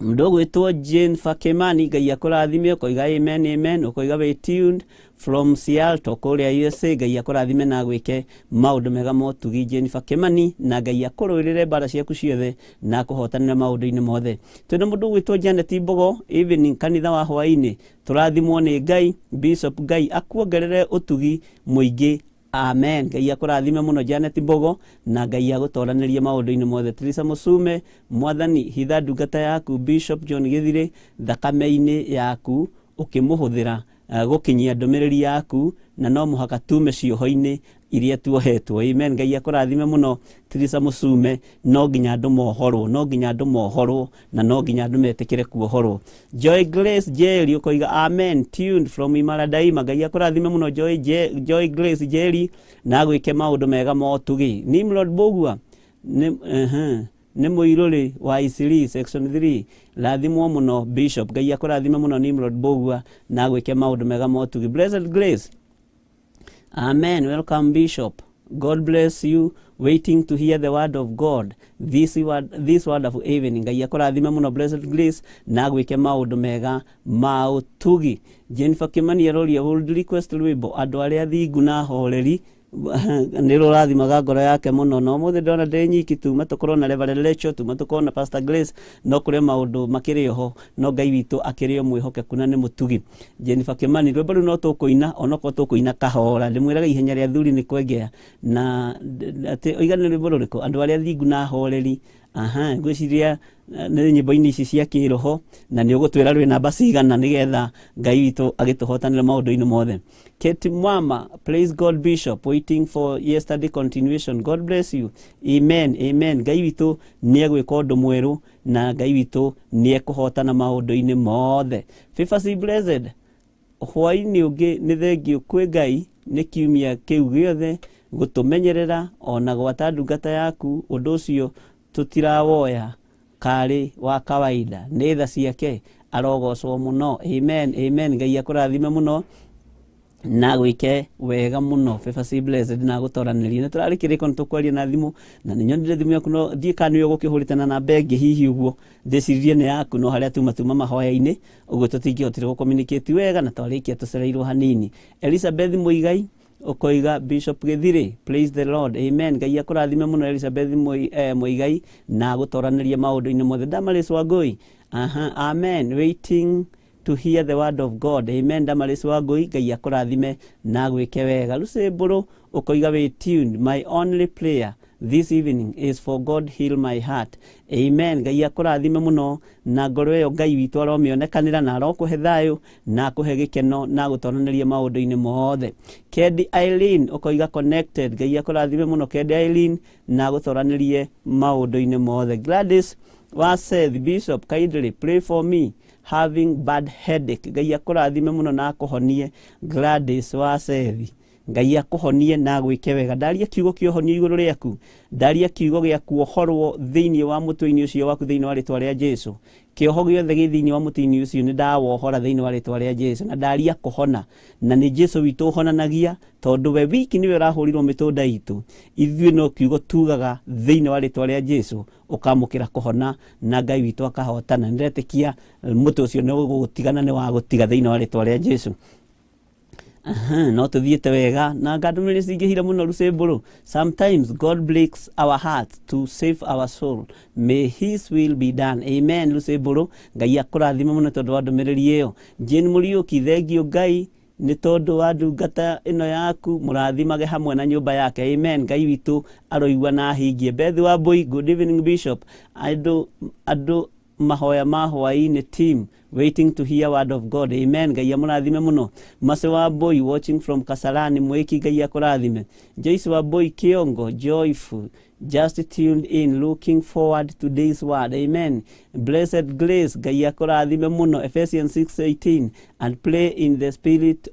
Mũndũ ũgwĩtwo Jane Fakemani, Ngai akũrathime, ũkoiga amen, amen. Ũkoiga, "We tuned from Seattle kũrĩa USA." Ngai akũrathime na gwĩke maũndũ mega motugi, Jane Fakemani, na Ngai akũrũĩrĩre mbara ciaku ciothe na akũhotanĩre maũndũ-inĩ mothe. Twĩna mũndũ ũgwĩtwo Janet Mbogo, "Evening, kanitha wa hwaĩ-inĩ, tũrathimwo nĩ Ngai. Bishop, Ngai akuongerere ũtugi mũingĩ. Amen." Ngai akũrathime mũno, Janet Mbogo, na Ngai agũtoranĩrie maũndũ-inĩ mothe. Teresa Musume, "Mwathani, hitha ndungata yaku Bishop John Githire thakame-inĩ yaku ũkĩmũhũthĩra gũkinyia ndũmĩrĩri yaku, na no mũhaka tume cioho-inĩ iria tuohetwo. Amen." Ngai akũrathime mũno, Teresa Musume. No nginya andũ mohorwo, no nginya andũ mohorwo, na no nginya andũ metĩkĩre kuohorwo. Joy Grace Jerry ũkoiga amen, tuned from Imara Daima. Ngai akũrathime mũno, Joy Grace Jerry, na gwĩke maũndũ mega motugi. Nimrod Bogua nĩ nĩ mũirũrĩ wa Isiri section 3, "Rathimwo mũno, Bishop." Ngai akũrathime mũno, Nimrod Bogua, na gwĩke maũndũ mega motugi. Blessed Grace, "Amen. Welcome, Bishop. God bless you. Waiting to hear the word of God this word, this wonderful evening." Ngai akũrathime mũno, Blessed Grace, na gwĩke maũndũ mega ma ũtugi. Jennifer Kimani aroria, "Would request rwĩmbo andũ arĩa thingu na horeri." Nĩ rũrathimaga ngoro yake mũno. Na ũmũthĩ ndona ndĩ nyiki, tuma tũkorwo na Reverend Rachel, tuma tũkorwo na Pastor Grace, no kũrĩ maũndũ makĩrĩ oho, no Ngai witũ akĩrĩ o mwĩhokeku na nĩ mũtugi. Jennifer Kimani, rwĩmbo rũu no tũkũina onokorwo tũkũina kahora. Ndĩmwĩraga ihenya rĩa thuri nĩ kwengea na atĩ oiga nĩ rwĩmbo rũrĩkũ, andũ arĩa thingu na ahoreri. Aha, ngwĩciria nĩ nyĩmbo-inĩ ici cia kĩroho, na nĩ ũgũtwĩra rwĩ namba cigana nĩgetha Ngai witũ agĩtũhotanĩre maũndũ-inĩ mothe. Kate Mwama, praise God Bishop, waiting for yesterday continuation. God bless you. Amen, amen. Ngai witũ nĩ egwĩka ũndũ mwerũ na Ngai witũ nĩ ekũhotana maũndũ-inĩ mothe. Favor C Blessed, hwaĩ-inĩ ũngĩ nĩ thengio kwĩ Ngai nĩ kiumia kĩu gĩothe gũtũmenyerera ona gwata ndungata yaku. Ũndũ ũcio tũtirawoya karĩ wa kawaida, nĩ tha ciake, arogocwo mũno. Amen, amen. Ngai akũrathime mũno na gwĩke wega mũno. Favor C Blessed, na gũtoranĩria nĩ tũrarĩ kĩrĩko, nĩ tũkwaria na thimũ na nĩ nyonire thimũ yaku, no ndiĩ kana nĩwe ũgũkĩhũrĩte na namba ĩngĩ hihi ũguo ndĩciririe nĩ yaku, no harĩa tuma mahoya-inĩ ũguo tũtingĩhotire gũ-communicate wega na twarĩkia tũcereirwo hanini. Elizabeth Muigai ũkoiga, Bishop Gĩthirĩ, praise the Lord. Amen. Ngai akũrathime mũno, Elizabeth Muigai, na gũtoranĩria maũndũ-inĩ mothe. Damaris Wangui, aha, amen, waiting to hear the word of God. Amen. Damaris Wangui, Ngai akũrathime na gwĩke wega. Lucy Mbũrũ ũkoiga, we tuned, my only prayer this evening is for God heal my heart. Amen. Ngai akũrathime mũno na ngoro ĩyo Ngai witũ aromĩonekanĩra na arokũhe thayũ na akũhe gĩkeno na gũtoranĩria maũndũ-inĩ mothe. Kendi Eileen ũkoiga, connected. Ngai akũrathime mũno, Kendi Eileen, na gũtoranĩrie maũndũ-inĩ mothe. Gladys wa Seth, Bishop, kindly pray for me, having bad headache. Ngai akũrathime mũno na akũhonie. Gladys wa Seth, Ngai akũhonie na agwĩke wega. Ndaria kiugo kĩa ũhonio igũrũ rĩaku, ndaria kiugo gĩa kuohorwo thĩinĩ wa mũtwe-inĩ ũcio waku thĩinĩ wa rĩtwa rĩa Jesu. Kĩoho gĩothe gĩ thĩinĩ wa mũtwe-inĩ ũcio nĩ ndawohora thĩinĩ wa rĩtwa rĩa Jesu, na ndaria kũhona, na nĩ Jesu witũ ũhonanagia, tondũ we wiki nĩwe ũrahũrirwo mĩtũnda itũ. Ithuĩ no kiugo tugaga thĩinĩ wa rĩtwa rĩa Jesu, ũkamũkĩra kũhona na Ngai witũ akahotana. Nĩndetĩkia mũtĩ ũcio nĩ ũgũtigana, nĩ wa gũtiga thĩinĩ wa rĩtwa rĩa Jesu. Aha, no tuthiĩte wega na ngandũmĩrĩri cingĩhire mũno. Lucembũrũ, sometimes God breaks our hearts to save our soul, may his will be done. Amen. Lucembũrũ, Ngai akũrathime mũno tondũ wa ndũmĩrĩri ĩyo. Jane Mũriũki, thengio Ngai nĩ tondũ wa ndungata ĩno yaku, mũrathimage hamwe na nyũmba yake. Amen. Ngai witũ aroigua na ahingie. Beth wa Mbui, good evening Bishop, andũ mahoya ma hwaĩ-inĩ team, waiting to hear word of God. Amen. Ngai amũrathime mũno. Mase wa Boy, watching from Kasarani Mwiki, Ngai akũrathime. Joyce wa Boy Kiongo, joyful, just tuned in, looking forward to today's word. Amen. Blessed Grace, Ngai akũrathime mũno. Ephesians 6:18, and pray in the Spirit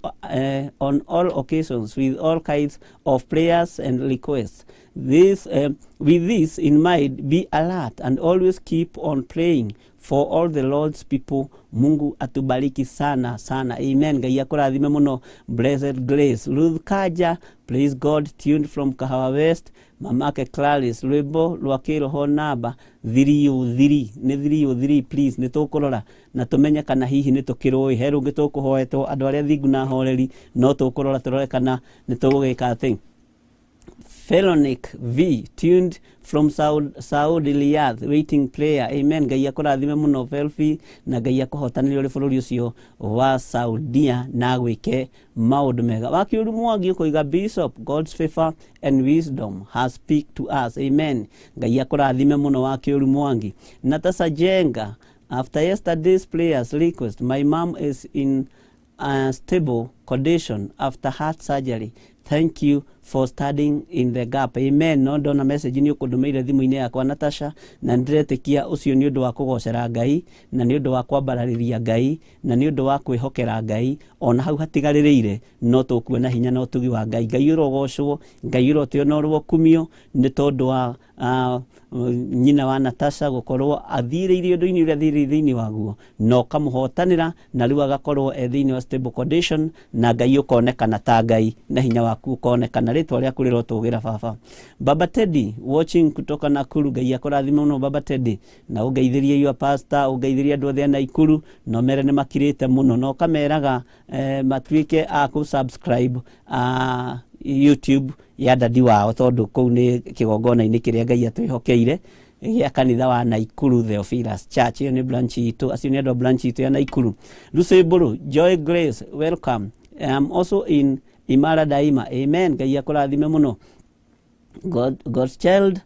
on all occasions with all kinds of prayers and requests. This uh, with this in mind, be alert and always keep on praying for all the Lord's people. Mungu atubariki sana sana. Amen. Ngai akũrathime mũno, Blessed Grace. Ruth Kaja, praise God, tuned from Kahawa West. Mamake Clarice, rwĩmbo rwa kĩroho namba 303 nĩ 303, please. Nĩ tũkũrora na tũmenye kana hihi nĩ tũkĩrũĩ he rũngĩ tũkũhoetwo andũ arĩa thingu na horeri, no tũkũrora tũrore kana nĩ tũgũgĩka atĩ. Felonic V, tuned from Saudi Riyadh, waiting prayer. Amen. Ngai akũrathime mũno, Felfi, na Ngai akũhotanĩre ũrĩ bũrũri ũcio wa Saudia na gwĩke maũndũ mega. Wakiũru Mwangi ũkoiga, Bishop, God's favor and wisdom has speak to us. Amen. Ngai akũrathime mũno, Wakiũru Mwangi. Natasha Jenga, after yesterday's prayers request, my mom is in a stable condition after heart surgery. Thank you for standing in the gap. Amen. No ndona message nĩ ũkũndũmĩire thimũ-inĩ yakwa, Natasha, na nĩndĩretĩkia ũcio nĩ ũndũ wa kũgocera Ngai na nĩ ũndũ wa kwambararĩria Ngai na nĩ ũndũ wa kwĩhokera Ngai. Ona hau hatigarĩrĩire no tũkuona hinya na ũtugi wa Ngai. Ngai ũrogocwo, Ngai ũrotĩo na ũrokumio nĩ tondũ wa nyina wa Natasha gũkorwo athirĩire ũndũ-inĩ ũrĩa athirĩire thĩinĩ waguo na ũkamũhotanĩra, na rĩu agakorwo e thĩinĩ wa stable condition, na Ngai ũkonekana ta Ngai na hinya waku ũkonekana, rĩtwa rĩaku rĩrotũgĩra baba. Baba Teddy, watching kutoka Nakuru. Ngai akũrathime mũno, Baba Teddy, na ũngeithĩrie your pastor, ũngeithĩrie andũ othe a Naikuru, na ũmere nĩ makirĩte mũno na ũkameraga matuĩke a kũ subscribe. YouTube ya dadi wao tondũ kũu nĩ kĩgongona-inĩ kĩrĩa Ngai atwĩhokeire gĩa kanitha wa Naikuru Theophilus Church. Ĩyo nĩ branch itũ, acio nĩ andũ a branch itũ ya Naikuru. Lucy Mbũrũ, Joy Grace, welcome. I am also in Imara Daima. Amen. Ngai akũrathime mũno. God's child,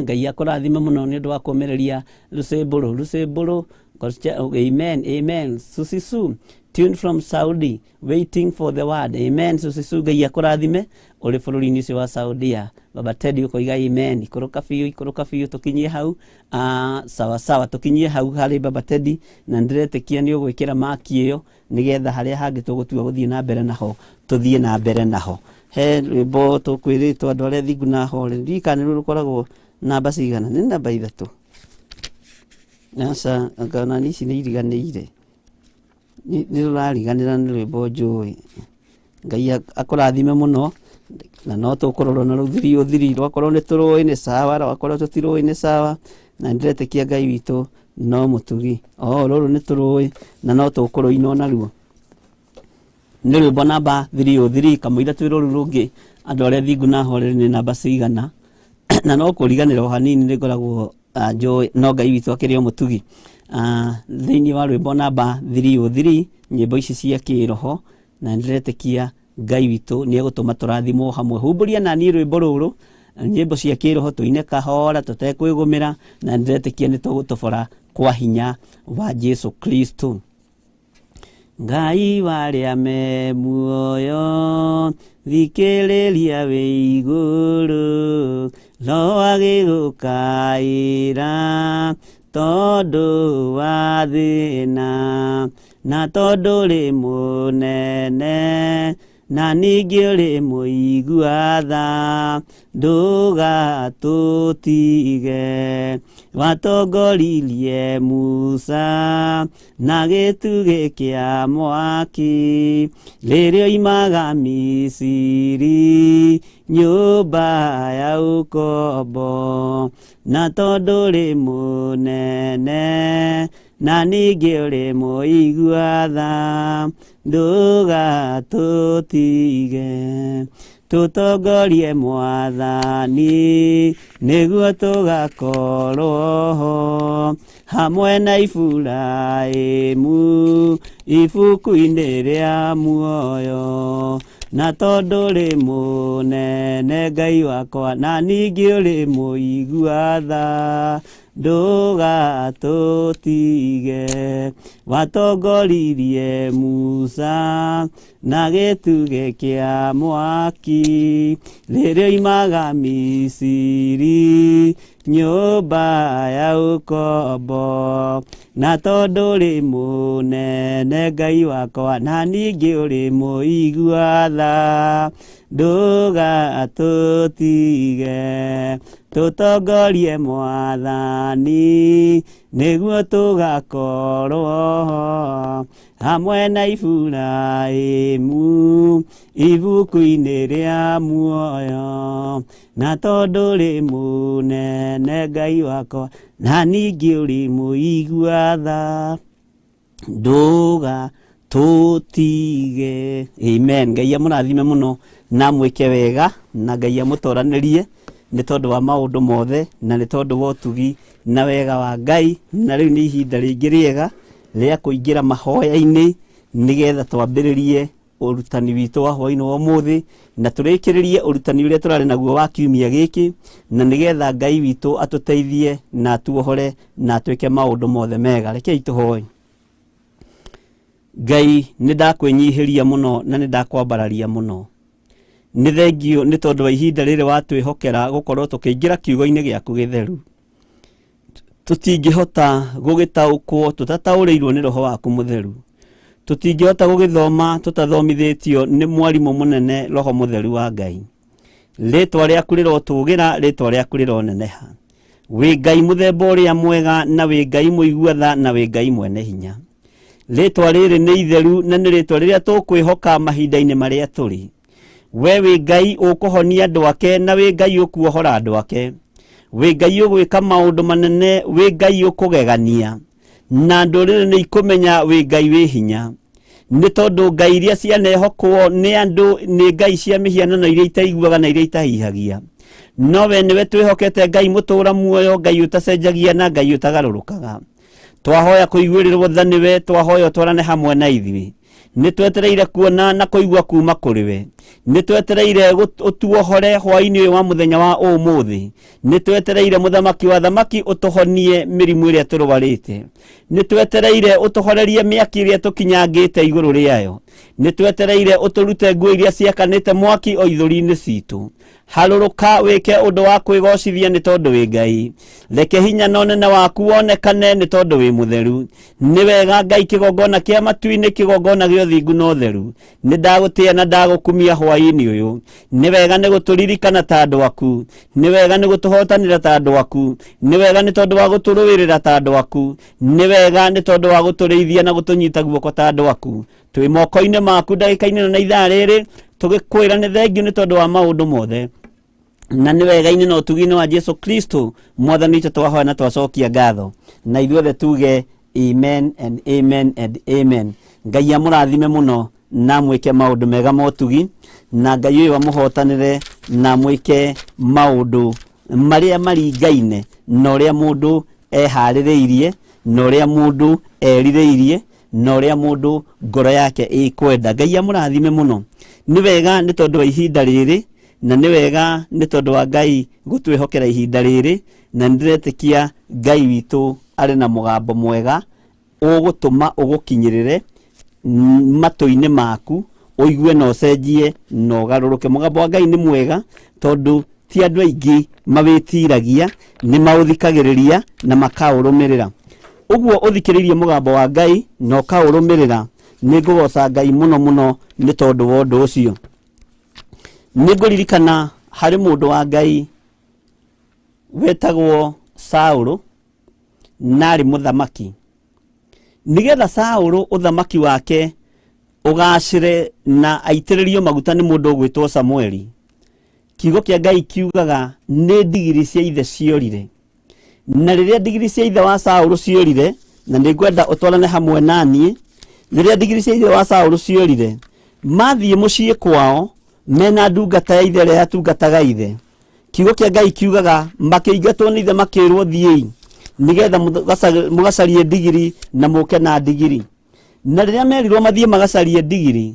Ngai akũrathime mũno nĩ ũndũ wa kũmĩrĩria Lucy Mbũrũ. Lucy Mbũrũ, God's child, amen, amen. Susi Su, tuned from Saudi, waiting for the word. Amen. Susi Su, Ngai akũrathime ũrĩ bũrũri-inĩ ũcio wa Saudia. Baba Teddy ũkoiga amen. Ikũrũka biũ, ikũrũka biũ, tũkinyie hau. Sawa sawa, tũkinyie hau harĩ Baba Teddy, na nĩndĩretĩkia nĩ ũgwĩkĩra maki ĩyo nĩgetha harĩa hangĩ tũgũtua gũthiĩ na mbere naho tũthiĩ na mbere naho. He rwĩmbo tũkwĩrĩtwo andũ arĩa thingu na ahoreri, ndiũĩ kana nĩruo rũkoragwo namba cigana, nĩ namba 3. Aca, anga ona ici nĩ iriganĩire, nĩ rũrariganĩra nĩ rwĩmbo njũĩ. Ngai akũrathime mũno, na no tũkũrorwo na rũthiri ũthiri, rwakorwo nĩ tũrũĩ nĩ sawa, rwakorwo tũtirũĩ nĩ sawa, na nĩndĩretĩkia Ngai witũ no mũtugi. O rũrũ nĩ tũrũĩ na no tũkũrũinwo naruo. Nĩ rwĩmbo namba 303, kamũira twĩ rũrũ rũngĩ andũ arĩa thingu na ahoreri nĩ namba cigana, na no kũriganĩra o hanini nĩ ngoragwo njũĩ, no Ngai witũ akĩrĩ o mũtugi. Thĩinĩ wa rwĩmbo namba 303, nyĩmbo ici cia kĩroho, na nĩndĩretĩkia Ngai witũ nĩ egũtũma tũrathimwo hamwe. Humbũria na niĩ rwĩmbo rũrũ, nyĩmbo cia kĩroho tũine kahora tũtekwĩgũmĩra, na nĩndĩretĩkia nĩ tũgũtobora kwa hinya wa Jesu Kristo. Ngai warĩa me muoyo, thikĩrĩria wĩ igũrũ, no agĩgũkaĩra tondũ wa thĩna, na tondũ ũrĩ mũnene, na ningĩ ũrĩ mũigua tha, ndũgatũtige. Watongoririe Musa na gĩtugĩ kĩa mwaki, rĩrĩa oimaga Misiri, nyũmba ya ũkombo, na tondũ ũrĩ mũnene, na ningĩ ũrĩ mũigua tha, ndũgatũtige. Tũtongorie Mwathani, nĩguo tũgakorwo ho hamwe na Iburahĩmu ibuku-inĩ rĩa muoyo. Na tondũ ũrĩ mũnene Ngai wakwa, na ningĩ ũrĩ mũigua tha, ndũgatũtige. Watongoririe Musa na gĩtugĩ kĩa mwaki, rĩrĩa oimaga Misiri, nyũmba ya ũkombo, na tondũ ũrĩ mũnene Ngai wakwa, na ningĩ ũrĩ mũigua tha, ndũgatũtige. Tũtongorie Mwathani, nĩguo tũgakorwo ho hamwe na Iburahĩmu ibuku-inĩ rĩa muoyo, na tondũ ũrĩ mũnene Ngai wakwa, na ningĩ ũrĩ mũigua tha, ndũgatũtige. Amen. Ngai amũrathime mũno na amwĩke wega, na Ngai amũtoranĩrie nĩ tondũ wa maũndũ mothe, na nĩ tondũ wa ũtugi na wega wa Ngai. Na rĩu nĩ ihinda rĩngĩ rĩega rĩa kũingĩra mahoya-inĩ, nĩgetha twambĩrĩrie ũrutani witũ wa hwaĩ-inĩ wa ũmũthĩ, na tũrĩkĩrĩrie ũrutani ũrĩa tũrarĩ naguo wa kiumia gĩkĩ, na nĩgetha Ngai witũ atũteithie na atuohore na atwĩke maũndũ mothe mega. Rekei tũhoe. Ngai, nĩ ndakwĩnyihĩria mũno na nĩ ndakwambararia mũno. Nĩ thengio nĩ tondũ wa ihinda rĩrĩ watwĩhokera gũkorwo tũkĩingĩra kiugo-inĩ gĩaku gĩtheru. Tũtingĩhota gũgĩtaũkwo tũtataũrĩirwo nĩ Roho waku mũtheru. Tũtingĩhota gũgĩthoma tũtathomithĩtio nĩ mwarimũ mũnene Roho mũtheru wa Ngai. Rĩtwa rĩaku rĩrotũgĩra, rĩtwa rĩaku rĩroneneha. Wĩ Ngai mũthemba ũrĩa mwega, na wĩ Ngai mũigua tha, na wĩ Ngai mwene hinya. Rĩtwa rĩrĩ nĩ itheru, na nĩ rĩtwa rĩrĩa tũkwĩhoka mahinda-inĩ marĩa tũrĩ. We wĩ Ngai ũkũhonia andũ ake, na wĩ Ngai ũkuohora andũ ake. Wĩ Ngai ũgwĩka maũndũ manene, wĩ Ngai ũkũgegania, na ndũrĩrĩ nĩ ikũmenya wĩ Ngai wĩ hinya. Nĩ tondũ ngai iria cianehokwo nĩ andũ nĩ ngai cia mĩhianano iria itaiguaga na iria itahihagia. No we nĩwe twĩhokete, Ngai mũtũũra muoyo, Ngai ũtacenjagia na Ngai ũtagarũrũkaga. Twahoya kũiguĩrĩrwo tha nĩwe, twahoya ũtwarane hamwe na ithuĩ. Nĩ twetereire kuona na kũigua kuma kũrĩ we. Nĩ twetereire ũtuohore hwaĩ-inĩ ũyũ wa mũthenya wa ũmũthĩ. Nĩ twetereire mũthamaki wa thamaki ũtũhonie mĩrimũ ĩrĩa tũrwarĩte. Nĩ twetereire ũtũhorerie mĩaki ĩrĩa tũkinyangĩte igũrũ rĩayo. Nĩ twetereire ũtũrute nguo iria ciakanĩte mwaki o ithũri-inĩ citũ. Harũrũka wĩke ũndũ wa kwĩgocithia nĩ tondũ wĩ Ngai. Reke hinya na ũnene waku wonekane nĩ tondũ wĩ mũtheru. Nĩ wega Ngai, kĩgongona kĩa matu-inĩ, kĩgongona gĩa ũthingu na ũtheru. Nĩ ndagũtĩĩa na ndagũkumia hwaĩ-inĩ ũyũ. Nĩ wega nĩ gũtũririkana ta andũ aku. Nĩ wega nĩ gũtũhotanĩra ta andũ aku. Nĩ wega nĩ tondũ wa gũtũrũĩrĩra ta andũ aku. Nĩ wega nĩ tondũ wa gũtũrĩithia na gũtũnyita guoko ta andũ aku. Twĩ moko-inĩ maku ndagĩka-inĩ ĩno na ithaa rĩrĩ, tũgĩkwĩra nĩ thengiũ nĩ tondũ wa maũndũ mothe. Na nĩ wega-inĩ na ũtugi-inĩ wa Jesu Kristo mwathani witũ twahoya na twacokia ngatho. Na ithuothe tuge amen and amen and amen. Ngai amũrathime mũno na amwĩke maũndũ mega ma ũtugi, na Ngai ũyũ amũhotanĩre na amwĩke maũndũ marĩa maringaine na ũrĩa mũndũ eharĩrĩirie, na ũrĩa mũndũ erirĩirie, na ũrĩa mũndũ ngoro yake ĩkwenda. Ngai amũrathime mũno. Nĩ wega nĩ tondũ wa ihinda rĩrĩ, na nĩ wega nĩ tondũ wa Ngai gũtwĩhokera ihinda rĩrĩ, na nĩ ndĩretĩkia Ngai witũ arĩ na mũgambo mwega ũgũtũma ũgũkinyĩrĩre matũ-inĩ maku, ũigue na ũcenjie na ũgarũrũke. Mũgambo wa Ngai nĩ mwega tondũ ti andũ aingĩ mawĩtiragia, nĩ maũthikagĩrĩria na makaũrũmĩrĩra. Ũguo ũthikĩrĩirie mũgambo wa Ngai na ũkaũrũmĩrĩra, nĩ ngũgoca Ngai mũno mũno nĩ tondũ wa ũndũ ũcio. Nĩ ngũririkana harĩ mũndũ wa Ngai wetagwo Saũlũ na arĩ mũthamaki. Nĩgetha Saũlũ ũthamaki wake ũgacĩre na aitĩrĩrio maguta nĩ mũndũ ũgwĩtwo Samueli, kiugo kĩa Ngai kiugaga nĩ ndigiri cia ithe ciorire. Na rĩrĩa ndigiri cia ithe wa Saũlũ ciorire, na nĩ ngwenda ũtwarane hamwe na niĩ, rĩrĩa ndigiri cia ithe wa Saũlũ ciorire, mathiĩ mũciĩ kwao mena ndungata ya ithe ĩrĩa yatungataga ithe. Kiugo kĩa Ngai kiugaga makĩingatwo nĩ ithe makĩrwo thiĩi nĩgetha mũgacarie ndigiri na mũke na ndigiri. Na rĩrĩa merirwo mathiĩ magacarie ndigiri,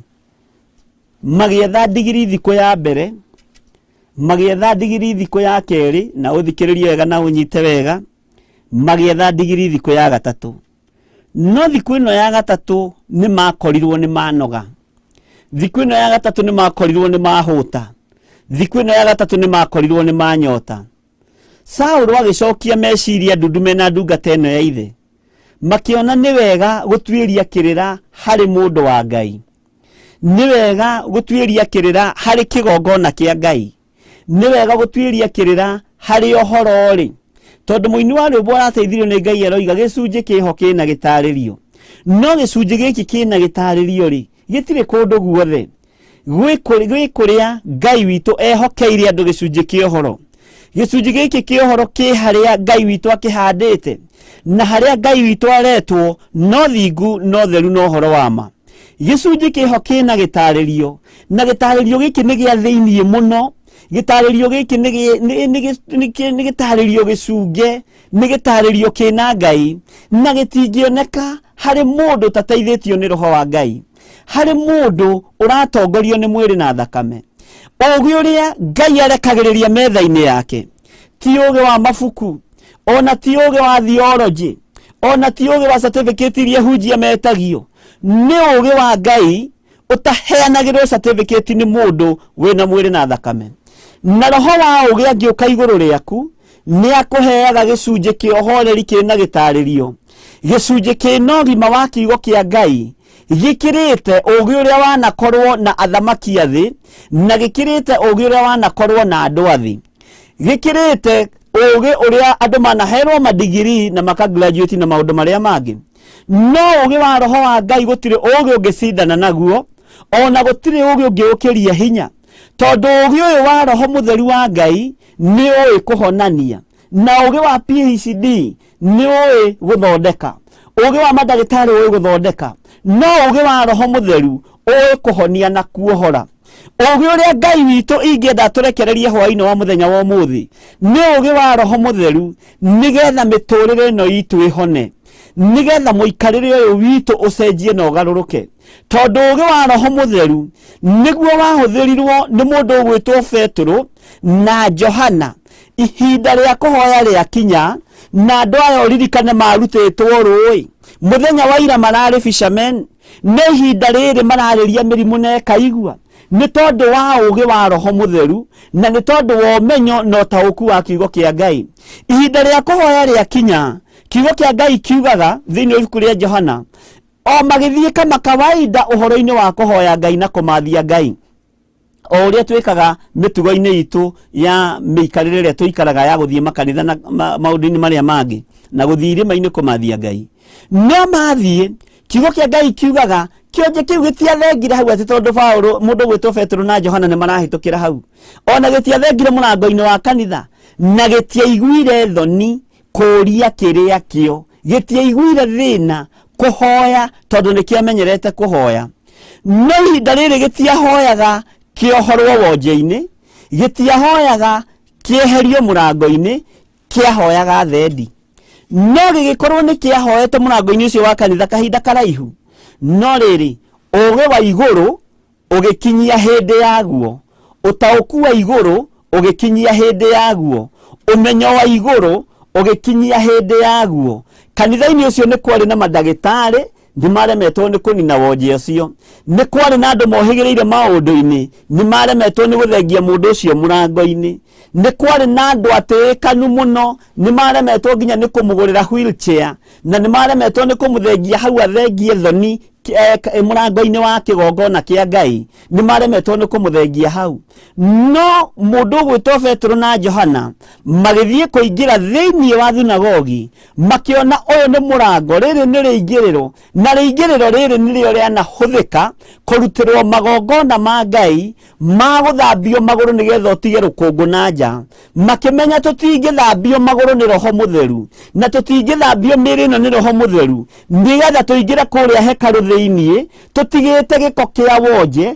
magĩetha ndigiri thikũ ya mbere, magĩetha ndigiri thikũ ya kerĩ, na ũthikĩrĩrie wega na ũnyite wega, magĩetha ndigiri thikũ ya gatatũ. No thikũ ĩno ya gatatũ nĩ makorirwo nĩ manoga. Thikũ ĩno ya gatatũ nĩ makorirwo nĩ mahũta. Thikũ ĩno ya gatatũ nĩ makorirwo nĩ manyota. Saũlũ agĩcokia meciria ndundume na ndungata ĩno ya ithe. Makĩona nĩ wega gũtuĩria kĩrĩra harĩ mũndũ wa Ngai. Nĩ wega gũtuĩria kĩrĩra harĩ kĩgongona kĩa Ngai. Nĩ wega gũtuĩria kĩrĩra harĩ ũhoro rĩ, tondũ mũini wa rwĩmbo arateithirio nĩ Ngai aroiga gĩcunjĩ kĩho kĩna gĩtarĩrio. No gĩcunjĩ gĩkĩ kĩna gĩtarĩrio rĩ, gĩtirĩ kũndũ guothe. Gwĩ kũrĩa Ngai witũ ehokeire andũ gĩcunjĩ kĩa ũhoro. Gĩcunjĩ gĩkĩ kĩa ũhoro kĩ harĩa Ngai witũ akĩhandĩte, na harĩa Ngai witũ aretwo no thingu no theru na ũhoro wa ma. Gĩcunjĩ kĩho kĩna gĩtarĩrio, na gĩtarĩrio gĩkĩ nĩ gĩa thĩiniĩ mũno. Gĩtarĩrio gĩkĩ nĩ gĩtarĩrio gĩcunge, nĩ gĩtarĩrio kĩna Ngai, na gĩtingĩoneka harĩ mũndũ ũtateithĩtio nĩ Roho wa Ngai, harĩ mũndũ ũratongorio nĩ mwĩrĩ na thakame. Ũũgĩ ũrĩa Ngai arekagĩrĩria metha-inĩ yake ti ũũgĩ wa mabuku, ona ti ũũgĩ wa theology, ona ti ũũgĩ wa certificate iria hunjia metagio. Nĩ ũũgĩ wa Ngai ũtaheanagĩrwo certificate nĩ mũndũ wĩna mwĩrĩ na thakame. Na roho wa ũũgĩ angĩũka igũrũ rĩaku, nĩ akũheaga gĩcunjĩ kĩa ũhoreri kĩna gĩtarĩrio, gĩcunjĩ kĩna ũgima wa kiugo kĩa Ngai, gĩkĩrĩte ũũgĩ ũrĩa wanakorwo na athamaki a thĩ, na gĩkĩrĩte ũũgĩ ũrĩa wanakorwo na andũ a thĩ, gĩkĩrĩte ũũgĩ ũrĩa andũ manaherwo madigiri na makagraduate na maũndũ marĩa mangĩ. No ũũgĩ wa roho wa Ngai gũtirĩ ũũgĩ ũngĩcindana naguo, ona gũtirĩ ũũgĩ ũngĩũkĩria hinya, tondũ ũũgĩ ũyũ wa roho mũtheru wa Ngai nĩ ũĩ kũhonania, na ũũgĩ wa PhD nĩ ũĩ gũthondeka. Ũgĩ wa mandagĩtarĩ ũĩ gũthondeka, no ũgĩ wa Roho Mũtheru ũĩ kũhonia na kuohora. Ũgĩ ũrĩa Ngai witũ ingĩenda tũrekererie hwaĩ-inĩ wa mũthenya wa ũmũthĩ nĩ ũgĩ wa Roho Mũtheru, nĩgetha mĩtũrĩre ĩno itũ ĩhone, nĩgetha mũikarĩre ũyũ witũ ũcenjie na ũgarũrũke. Tondũ ũgĩ wa Roho Mũtheru nĩguo wahũthĩrirwo nĩ mũndũ ũgwĩtwo Betũrũ na Johana ihinda rĩa kũhoya rĩakinya, na andũ aya ũririkane marutĩtwo rũĩ mũthenya wa ira mararĩ fishermen, no ihinda rĩrĩ mararĩria mĩrimũ na ĩkaigua, nĩ tondũ wa ũgĩ wa Roho Mũtheru na nĩ tondũ wa ũmenyo na ũtaũku wa kiugo kĩa Ngai. Ihinda rĩa kũhoya rĩakinya, kiugo kĩa Ngai kiugaga thĩinĩ wa ibuku rĩa Johana, o magĩthiĩ kama kawaida ũhoro-inĩ wa kũhoya Ngai na kũmathia Ngai, o ũrĩa twĩkaga mĩtugo-inĩ itũ ya mĩikarĩre ĩrĩa tũikaraga ya gũthiĩ makanitha na maũndũ-inĩ marĩa mangĩ na gũthiĩ irĩma-inĩ kũmathia Ngai. No mathiĩ, kiugo kĩa Ngai kiugaga kĩonje kĩu gĩtiathengire hau atĩ tondũ Paũlũ, mũndũ ũgwĩtwo Petero na Johana nĩ marahĩtũkĩra hau. Ona gĩtiathengire mũrango-inĩ wa kanitha, na gĩtiaiguire thoni kũũria kĩrĩa kĩo, gĩtiaiguire thĩna kũhoya tondũ nĩ kĩamenyerete kũhoya. No ihinda rĩrĩ gĩtiahoyaga kĩohorwo wonje-inĩ, gĩtiahoyaga kĩeherio mũrango-inĩ, kĩahoyaga thendi. No gĩgĩkorwo nĩ kĩahoete mũrango-inĩ ũcio wa kanitha kahinda karaihu, no rĩrĩ, ũũgĩ wa igũrũ ũgĩkinyia hĩndĩ yaguo, ũtaũku wa igũrũ ũgĩkinyia hĩndĩ yaguo, ũmenyo wa igũrũ ũgĩkinyia hĩndĩ yaguo. Kanitha-inĩ ũcio nĩ kwarĩ na mandagĩtarĩ, nĩ maremetwo nĩ kũnina wonje ũcio. Nĩ kwarĩ na andũ mohĩgĩrĩire maũndũ-inĩ, nĩ maremetwo nĩ gũthengia mũndũ ũcio mũrango-inĩ. Nĩ kwarĩ na andũ atĩĩkanu mũno, nĩ maremetwo nginya nĩ kũmũgũrĩra wheelchair, na nĩ maremetwo nĩ kũmũthengia hau athengie thoni mũrango-inĩ wa kĩgongona kĩa Ngai, nĩ maremetwo nĩ kũmũthengia hau. No mũndũ ũgwĩtwo Petero na Johana magĩthiĩ kũingĩra thĩinĩ wa thunagogi, makĩona ũyũ nĩ mũrango, rĩrĩ nĩ rĩingĩrĩro, na rĩingĩrĩro rĩrĩ nĩrĩo rĩanahũthĩka kũrutĩrwo magongona ma Ngai ma gũthambio magũrũ nĩgetha ũtige rũkũngũ na nja. Makĩmenya tũtingĩthambio magũrũ nĩ Roho Mũtheru, na tũtingĩthambio mĩĩrĩ ĩno nĩ Roho Mũtheru, nĩgetha tũingĩre kũrĩa hekarũ thĩinĩ tũtigĩte gĩko kĩa wonje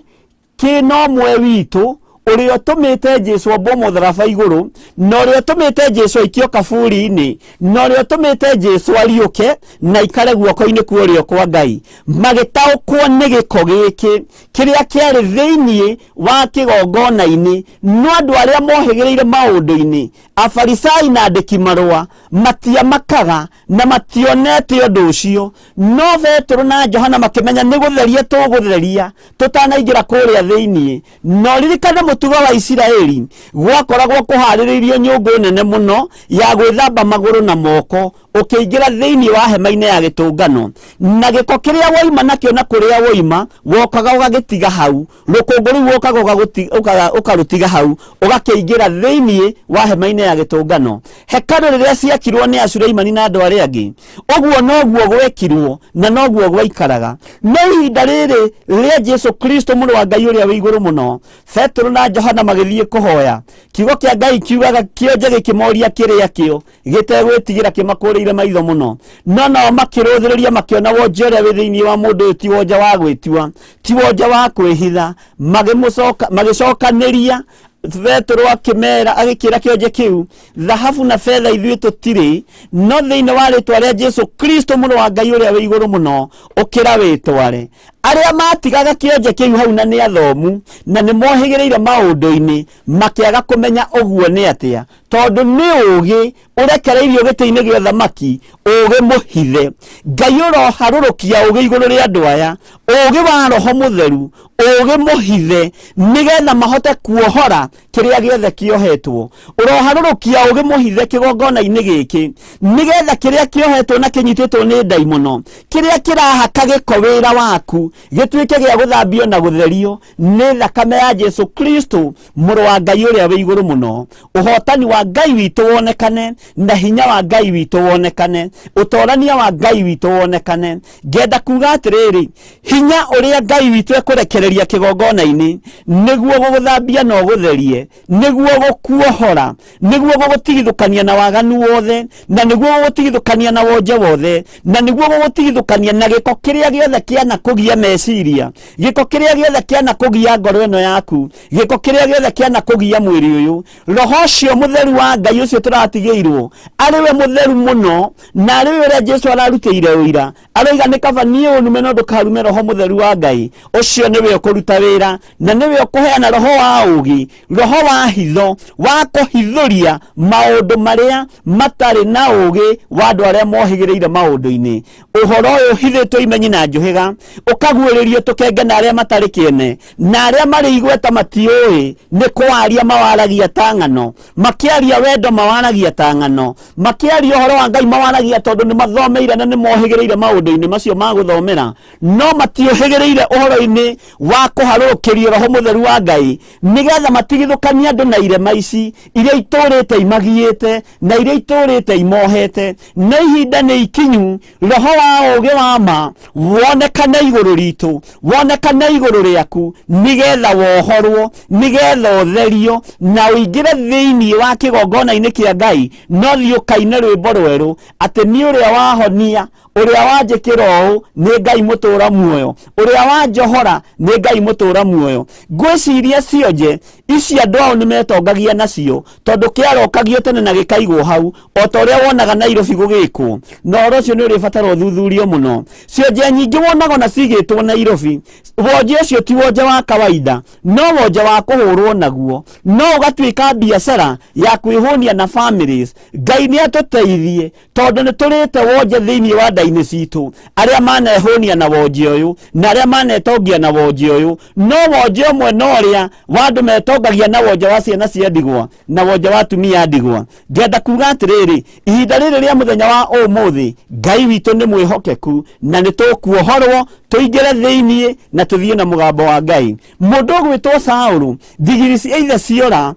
kĩna ũmwe witũ, ũrĩa ũtũmĩte Jesũ ambwo mũtharaba igũrũ, na ũrĩa ũtũmĩte Jesũ aikio kaburi-inĩ, na ũrĩa ũtũmĩte Jesũ ariũke na aikare guoko-inĩ kwa ũrĩo kwa Ngai. Magĩtaũkwo nĩ gĩko gĩkĩ kĩrĩa kĩarĩ thĩinĩ wa kĩgongona-inĩ, no andũ arĩa mohĩgĩrĩire maũndũ-inĩ, Afarisai na andĩki marũa, matiamakaga na mationete ũndũ ũcio. No Petero na Johana makĩmenya nĩ gũtheria tũgũtheria tũtanaingĩra kũrĩa thĩinĩ. Na ũririkane mũtugo wa Isiraeli, gwakoragwo kũharĩrĩirio nyũngũ nene mũno ya gwĩthamba magũrũ na moko ũkĩingĩra thĩinĩ wa hema-inĩ ya gĩtũngano, na gĩko kĩrĩa woima nakĩo na kũrĩa woima wokaga ũgagĩtiga hau, rũkũngũ rũu wokaga ũkarũtiga hau, ũgakĩingĩra thĩinĩ wa hema-inĩ ya gĩtũngano. Hekarũ rĩrĩa ciakirwo nĩ Asuleimani na andũ arĩa angĩ, ũguo noguo gwekirwo na noguo gwaikaraga. No ihinda rĩrĩ rĩa Jesu Kristo mũrũ wa Ngai ũrĩa wĩ igũrũ mũno, Petero na Johana magĩthiĩ kũhoya. Kiugo kĩa Ngai kiugaga kĩonje gĩkĩmoria kĩrĩa kĩo gĩtegwĩtigĩra kĩmakũrĩire maitho mũno. No nao makĩrũthĩrĩria makĩona wonje ũrĩa wĩ thĩinĩ wa mũndũ ũyũ ti wonje wa gwĩtua, ti wonje wa kwĩhitha. Magĩcokanĩria Petero akĩmera, agĩkĩra kĩonje kĩu, thahabu na betha ithuĩ tũtirĩ, no thĩinĩ wa rĩtwa rĩa Jesu Kristo mũrũ wa Ngai ũrĩa wĩ igũrũ mũno, ũkĩra wĩtware. Arĩa matigaga kĩonje kĩu hau na nĩ athomu na nĩ mohĩgĩrĩire maũndũ-inĩ, makĩaga kũmenya ũguo nĩ atĩa, tondũ nĩ ũũgĩ ũrekereirio gĩtĩ-inĩ gĩa ũthamaki, ũũgĩ mũhithe. Ngai ũroharũrũkia ũũgĩ igũrũ rĩa andũ aya, ũũgĩ wa Roho Mũtheru, ũũgĩ mũhithe, nĩgetha mahote kuohora kĩrĩa gĩothe kĩohetwo. Ũroharũrũkia ũũgĩ mũhithe kĩgongona-inĩ gĩkĩ, nĩgetha kĩrĩa kĩohetwo na kĩnyitĩtwo nĩ ndaimono, kĩrĩa kĩrahaka gĩko wĩra waku, Gĩaku gĩtuĩke gĩa gũthambio na gũtherio nĩ thakame ya Jesu Kristo, mũrũ wa Ngai ũrĩa wĩ igũrũ mũno. Ũhotani wa Ngai witũ wonekane, na hinya wa Ngai witũ wonekane, ũtorania wa Ngai witũ wonekane. Ngenda kuga atĩrĩrĩ, hinya ũrĩa Ngai witũ ekũrekereria kĩgongona-inĩ nĩguo gũgũthambia na ũgũtherie, nĩguo gũkuohora, nĩguo gũgũtigithũkania na waganu wothe, na nĩguo gũgũtigithũkania na wonje wothe, na nĩguo gũgũtigithũkania na gĩko kĩrĩa gĩothe kĩanakũgia meciria, gĩko kĩrĩa gĩothe kĩanakũgia ngoro ĩno yaku, gĩko kĩrĩa gĩothe kĩanakũgia mwĩrĩ ũyũ. Roho ũcio mũtheru wa Ngai ũcio tũratigĩirwo, arĩ we mũtheru mũno, na arĩ we ũrĩa Jesu ararutĩire ũira, aroiga nĩ kaba niĩ ũnume no ndũkarume Roho mũtheru wa Ngai. Ũcio nĩwe ũkũruta wĩra, na nĩwe ũkũheana roho wa ũũgĩ, roho wa hitho wa kũhithũria maũndũ marĩa matarĩ na ũũgĩ wa andũ arĩa mohĩgĩrĩire maũndũ-inĩ. Ũhoro ũyũ ũhithĩtwo imenyi na njũhĩga, ũkaguũrĩrio tũkenge na arĩa matarĩ kĩene, na arĩa marĩ igweta matiũĩ, nĩ kũwaria mawaragia ta ng'ano, makĩaria wendo mawaragia ta ng'ano, makĩaria ũhoro wa Ngai mawaragia tondũ nĩ mathomeire na nĩ mohĩgĩrĩire maũndũ-inĩ macio ma gũthomera, no matiũhĩgĩrĩire ũhoro-inĩ wa kũharũrũkĩrio Roho Mũtheru wa Ngai, nĩgetha matigithũkanie andũ na irema ici iria itũrĩte imagiĩte na iria itũrĩte imohete. No ihinda nĩ ikinyu roho wa ũũgĩ wa ma wonekane igũrũ ritũ, wonekane igũrũ rĩaku, nĩgetha wohorwo, nĩgetha ũtherio na ũingĩre thĩinĩ wa kĩgongona-inĩ kĩa Ngai, no thiĩ ũkaine rwĩmbo rwerũ atĩ nĩ ũrĩa wahonia, ũrĩa wanjĩkĩra ũũ nĩ Ngai mũtũra muoyo, ũrĩa wanjohora nĩ Ngai mũtũra muoyo. Ngwĩciria cionje ici andũ ao nĩ metongagia nacio, tondũ kĩarokagio tene na gĩkaigwo hau, o ta ũrĩa wonaga Nairobi gũgĩkwo. Na ũhoro ũcio nĩ ũrĩbatara ũthuthurio mũno. Cionje nyingĩ wonaga ona cigĩtwo Nairobi, wonje ũcio ti wonje wa kawaida, no wonje wa kũhũrwo naguo, no ũgatuĩka biacara ya kwĩhũnia na families. Ngai nĩ atũteithie, tondũ nĩ tũrĩte wonje thĩinĩ wa nda-inĩ citũ, arĩa manehũnia na wonje ũyũ na arĩa manetongia na wonje ũyũ. No wonje ũmwe na ũrĩa wa andũ metongagia na wonje wa ciana cia ndigwa na wonje wa atumia a ndigwa. Ngenda kuga atĩrĩrĩ, ihinda rĩrĩ rĩa mũthenya wa ũmũthĩ, Ngai witũ nĩ mwĩhokeku na nĩ tũkuohorwo tũingĩre thĩinĩ na tũthiĩ na mũgambo wa Ngai. Mũndũ ũgwĩtwo Saũlũ, ndigiri cia ithe ciora,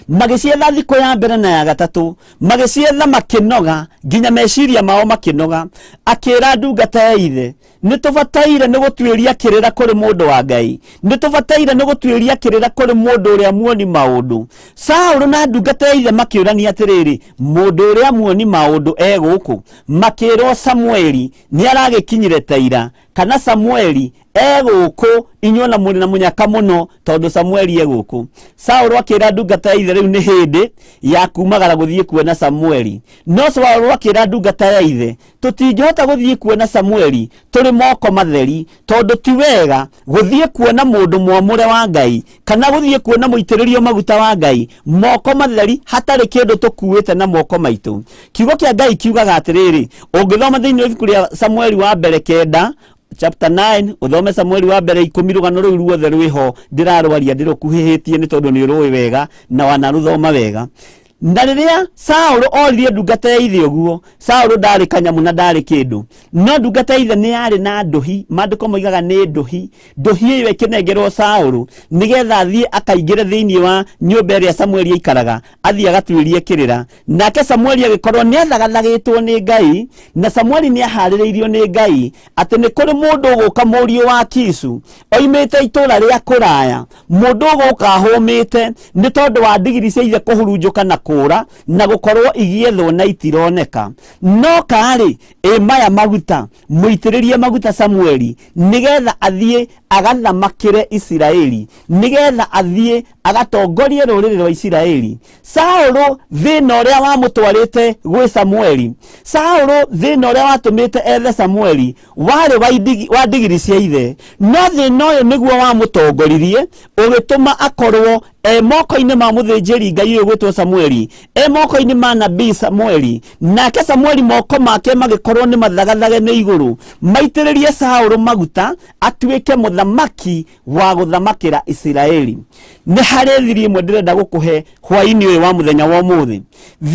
magĩcietha thikũ ya mbere na ya gatatũ, magĩcietha makĩnoga nginya meciria mao makĩnoga. Akĩra ndungata ya ithe, nĩ tũbataire nĩ gũtuĩria kĩrĩra kũrĩ mũndũ wa Ngai, nĩ tũbataire nĩ gũtuĩria kĩrĩra kũrĩ mũndũ ũrĩa muoni maũndũ. Saũlũ na ndungata ya ithe makĩũrania atĩrĩrĩ, mũndũ ũrĩa muoni maũndũ e gũkũ? Makĩrwo Samueli nĩ aragĩkinyire ta ira, kana Samueli e gũkũ, inyuĩ ona mũrĩ na mũnyaka mũno tondũ Samueli e gũkũ. Saũlũ akĩra ndungata ya ithe, rĩu nĩ hĩndĩ ya kumagara gũthiĩ kuona Samueli. No Saũlũ akĩra ndungata ya ithe, tũtingĩhota gũthiĩ kuona Samueli tũrĩ moko matheri, tondũ ti wega gũthiĩ kuona mũndũ mwamũre wa Ngai kana gũthiĩ kuona mũitĩrĩrio maguta wa Ngai moko matheri hatarĩ kĩndũ tũkuĩte na moko maitũ. Kiugo kĩa Ngai kiugaga atĩrĩrĩ, ũngĩthoma thĩinĩ wa ibuku rĩa Samueli wa mbere 9 chapter 9, ũthome Samueli wa mbere 10, rũgano rũu ruothe rwĩho ndĩrarwaria ndĩrũkuhĩhĩtie nĩ tondũ nĩ ũrũĩ wega na wanarũthoma wega. Na rĩrĩa Saũlũ oririe ndungata ya ithe ũguo, Saũlũ ndarĩ kanyamũ na ndarĩ kĩndũ, no ndungata ya ithe nĩ yarĩ na ndũhi. Maandĩko moigaga nĩ ndũhi. Ndũhi ĩyo ĩkĩnengerwo Saũlũ nĩgetha athiĩ akaingĩre thĩinĩ wa nyũmba ĩrĩa Samueli aikaraga, athiĩ agatuĩrie kĩrĩra. Nake Samueli agĩkorwo nĩ athagathagĩtwo nĩ Ngai, na Samueli nĩ aharĩrĩirio nĩ Ngai atĩ nĩ kũrĩ mũndũ ũgũka mũriũ wa Kishu oimĩte itũũra rĩa kũraya, mũndũ ũgũka ahũmĩte nĩ tondũ wa ndigiri cia ithe kũhurunjũka na kũũra na gũkorwo igiethwo na itironeka. No karĩ ĩ maya maguta, mũitĩrĩrie maguta Samueli nĩgetha athiĩ agathamakĩre Isiraeli, nĩgetha athiĩ agatongorie rũrĩrĩ rwa Isiraeli. Saũlũ thĩna ũrĩa wamũtwarĩte gwĩ Samueli, Saũlũ thĩna ũrĩa watũmĩte ethe Samueli warĩ wa ndigiri cia ithe, no thĩna ũyũ nĩguo wamũtongoririe ũgĩtũma akorwo e moko-inĩ ma mũthĩnjĩri Ngai ũyũ gwĩtwo Samueli, e moko-inĩ ma nabii Samueli. Nake Samueli moko make magĩkorwo nĩ mathagathage nĩ igũrũ, maitĩrĩrie Saũlũ maguta atuĩke mũthamaki. Mũthamaki wa gũthamakĩra Isiraeli. Nĩ harĩ thiri ĩmwe ndĩrenda gũkũhe hwaĩ-inĩ ũyũ wa mũthenya wa ũmũthĩ,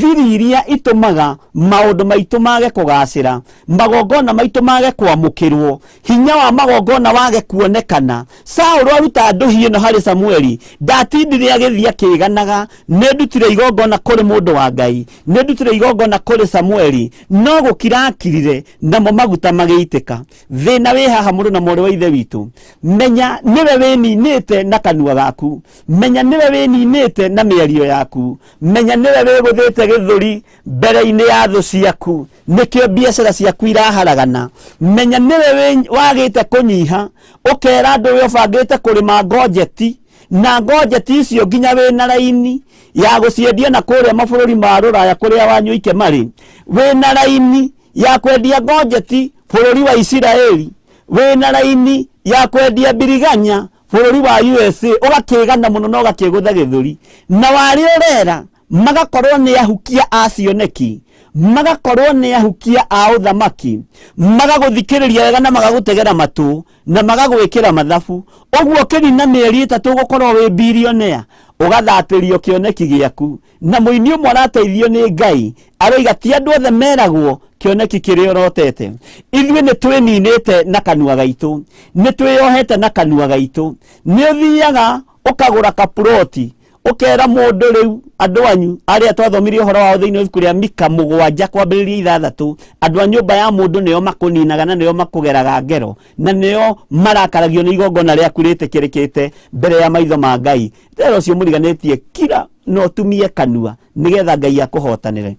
thiri iria itũmaga maũndũ maitũ mage kũgacĩra, magongona maitũ mage kwamũkĩrwo, hinya wa magongona wage kuonekana. Saũlũ aruta ndũhi ĩno harĩ Samueli, ndatindire agĩthiĩ akĩganaga, nĩ ndutire igongona kũrĩ mũndũ wa Ngai, nĩ ndutire igongona kũrĩ Samueli, no gũkira akirire, namo maguta magĩitĩka. Thĩna wĩ haha mũrũ na mwarĩ wa ithe witũ, menya nĩwe wĩninĩte na kanua gaku, menya nĩwe wĩninĩte na mĩario yaku, menya nĩwe wĩgũthĩte gĩthũri mbere-inĩ ya thũ ciaku, nĩkĩo biacara ciaku iraharagana. Menya nĩwe wagĩte kũnyiha, ũkera andũ ũrĩa ũbangĩte kũrĩma ngonjeti, na ngonjeti icio nginya wĩna raini ya gũciendia na kũrĩa mabũrũri ma rũraya kũrĩa wanyuike marĩ, wĩna raini ya kwendia ngonjeti bũrũri wa Isiraeli, wĩna raini ya kwendia mbiriganya bũrũri wa USA, ũgakĩgana mũno na ũgakĩgũtha gĩthũri, na warĩ ũrera magakorwo nĩ ahukia a cioneki, magakorwo nĩ ahukia a ũthamaki, magagũthikĩrĩria wega na magagũtegera matũ na magagwĩkĩra mathabu. Ũguo ũkĩnina mĩeri 3 ũgũkorwo wĩ bilionea, ũgathatĩrio kĩoneki gĩaku. Na mũini ũmwe arateithio nĩ Ngai aroiga ti andũ othe meragwo kĩoneki kĩrĩa ũrotete. Ithuĩ nĩ twĩninĩte na kanua gaitũ, nĩ twĩyohete na kanua gaitũ. Nĩ ũthiaga ũkagũra kapuroti, ũkera mũndũ rĩu andũ anyu arĩa twathomirie ũhoro wao thĩinĩ wa ibuku rĩa Mika 7 kwambĩrĩria 6, andũ a nyũmba ya mũndũ nĩo makũninaga na nĩo makũgeraga ngero na nĩo marakaragio nĩ igongona rĩaku rĩtĩkĩrĩkĩte mbere ya maitho ma Ngai. Rero ũcio mũriganĩtie kira na ũtumie kanua nĩgetha Ngai akũhotanĩre.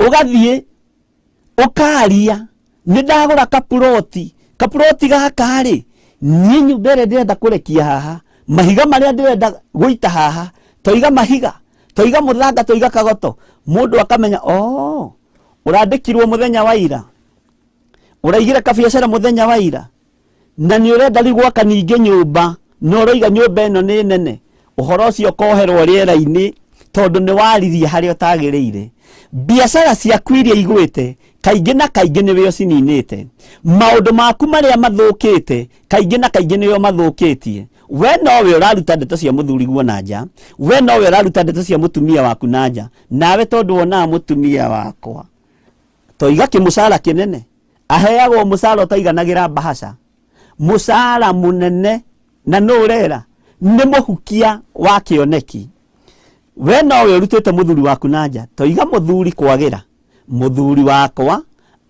Ũgathiĩ ũkaria nĩ ndagũra kapuroti, kapuroti gaka rĩ niĩ nyũmba ĩrĩa ndĩrenda kũrekia haha, mahiga marĩa ndĩrenda gũita haha, toiga mahiga, toiga mũthanga, toiga kagoto. Mũndũ akamenya oh, ũrandĩkirwo mũthenya wa ira, ũraigire kabiacara mũthenya wa ira, na nĩ ũrenda rĩu gwaka ningĩ nyũmba, na ũroiga nyũmba ĩno nĩ nene. Ũhoro ũcio ũkoherwo rĩera-inĩ tondũ nĩ waririe harĩa ũtagĩrĩire. Biacara ciaku iria igwĩte kaingĩ na kaingĩ nĩwe ũcininĩte. Maũndũ maku marĩa mathũkĩte kaingĩ na kaingĩ nĩwe ũmathũkĩtie. We nowe ũraruta ndeto cia mũthuriguo na nja, we nowe ũraruta ndeto cia mũtumia waku na nja, nawe tondũ wonaga mũtumia wakwa toiga kĩmũcara kĩnene, aheagwo mũcara ũtaiganagĩra mbahaca, mũcara mũnene, na nũ ũrera nĩ mũhukia wa kĩoneki. We nowe ũrutĩte mũthuri waku na nja, toiga mũthuri kwagĩra, mũthuri wakwa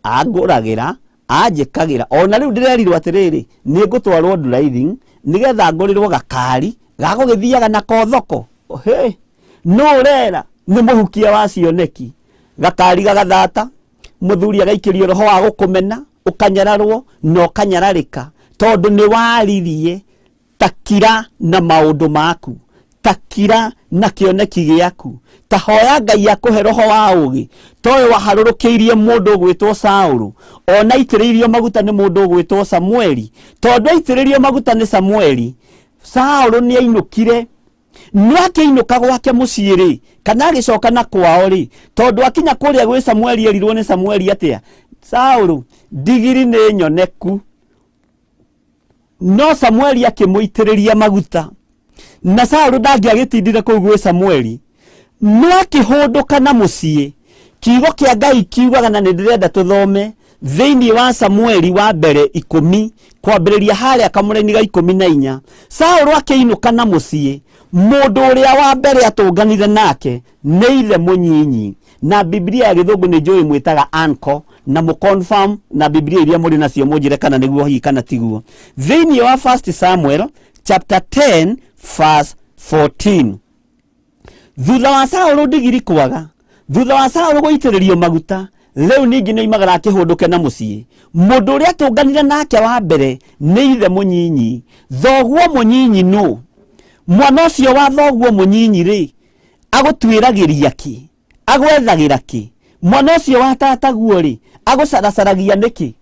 angũragĩra, anjĩkagĩra, ona rĩu ndĩrerirwo atĩrĩrĩ nĩ ngũtwarwo driving nĩgetha ngũrĩrwo gakari ga gũgĩthiaga nako thoko. Hĩ, nũ ũrera nĩ mũhukia wa cioneki. Gakari gagathata, mũthuri agaikĩrio roho wa gũkũmena, ũkanyararwo na ũkanyararĩka tondũ nĩ waririe. Takira na maũndũ maku, takira na kĩoneki gĩaku, ta hoya Ngai akũhe roho wa ũũgĩ ta ũyũ waharũrũkĩirie mũndũ ũgwĩtwo Saũlũ, ona aitĩrĩirio maguta nĩ mũndũ ũgwĩtwo Samueli. Tondũ aitĩrĩirio maguta nĩ Samueli, Saũlũ nĩ ainũkire. No akĩinũka gwake mũciĩ rĩ, kana agĩcoka na kwao rĩ, tondũ akinya kũrĩa gwĩ Samueli erirwo nĩ Samueli atĩa? Saũlũ, ndigiri nĩ nyoneku. No Samueli akĩmũitĩrĩria maguta, na Saũlũ ndangĩagĩtindire kũu gwĩ Samueli, no akĩhũndũka na mũciĩ. Kiugo kĩa Ngai kiugaga, na nĩ ndĩrenda tũthome thĩinĩ wa Samueli wa mbere 10 kwambĩrĩria harĩa kamũraini ga 14. Saũlũ akĩinũka na mũciĩ, mũndũ ũrĩa wa mbere atũnganire nake nĩ ithe mũnyinyi, na Biblia ya gĩthũngũ nĩ njũĩ mwĩtaga uncle, na mũconfirm na Biblia iria mũrĩ nacio mũnjĩre kana nĩguo hihi kana tiguo. Thĩinĩ wa 1 Samuel chapter 10 verse 14, thutha wa Saũlũ ndigiri kwaga, thutha wa Saũlũ gũitĩrĩrio maguta, rĩu ningĩ nĩ oimagara akĩhũndũke na mũciĩ. Mũndũ ũrĩa atũnganire nake wa mbere nĩ ithe mũnyinyi. Thoguo mũnyinyi nũ? Mwana ũcio wa thoguo mũnyinyi rĩ, agũtuĩragĩria kĩ? Agwethagĩra kĩ? Mwana ũcio wa tataguo rĩ, agũcaracaragia nĩkĩ?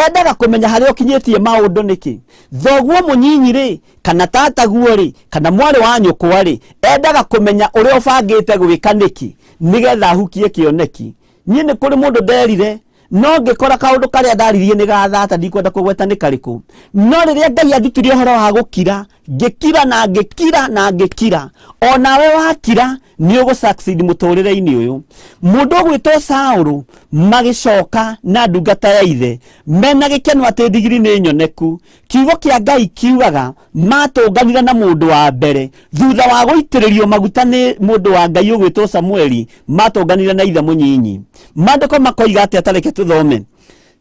Endaga kũmenya harĩa ũkinyĩtie maũndũ nĩkĩ? Thoguo mũnyinyi rĩ, kana tataguo rĩ, kana mwarĩ wa nyũkwa rĩ, endaga kũmenya ũrĩa ũbangĩte gwĩka nĩkĩ? Nĩgetha ahukie kĩoneki. Niĩ nĩ kũrĩ mũndũ nderire, No ngĩkora kaũndũ karĩa ndaririe nĩ gathata, ndikwenda kũgweta nĩ karĩkũ. No rĩrĩa Ngai andutire ũhoro wa gũkira, ngĩkira na ngĩkira na ngĩkira. Onawe wakira nĩ ũgũ succeed mũtũrĩre-inĩ ũyũ. Mũndũ ũgwĩtwo Saũlũ magĩcoka na ndungata ya ithe mena gĩkeno atĩ ndigiri nĩ nyoneku. Kiugo kĩa Ngai kiugaga matũnganire na mũndũ wa mbere thutha wa gũitĩrĩrio maguta nĩ mũndũ wa Ngai ũgwĩtwo Samueli, matũnganire na ithe mũnyinyi. Maandĩko makoiga atĩa? Ta reke tũthome.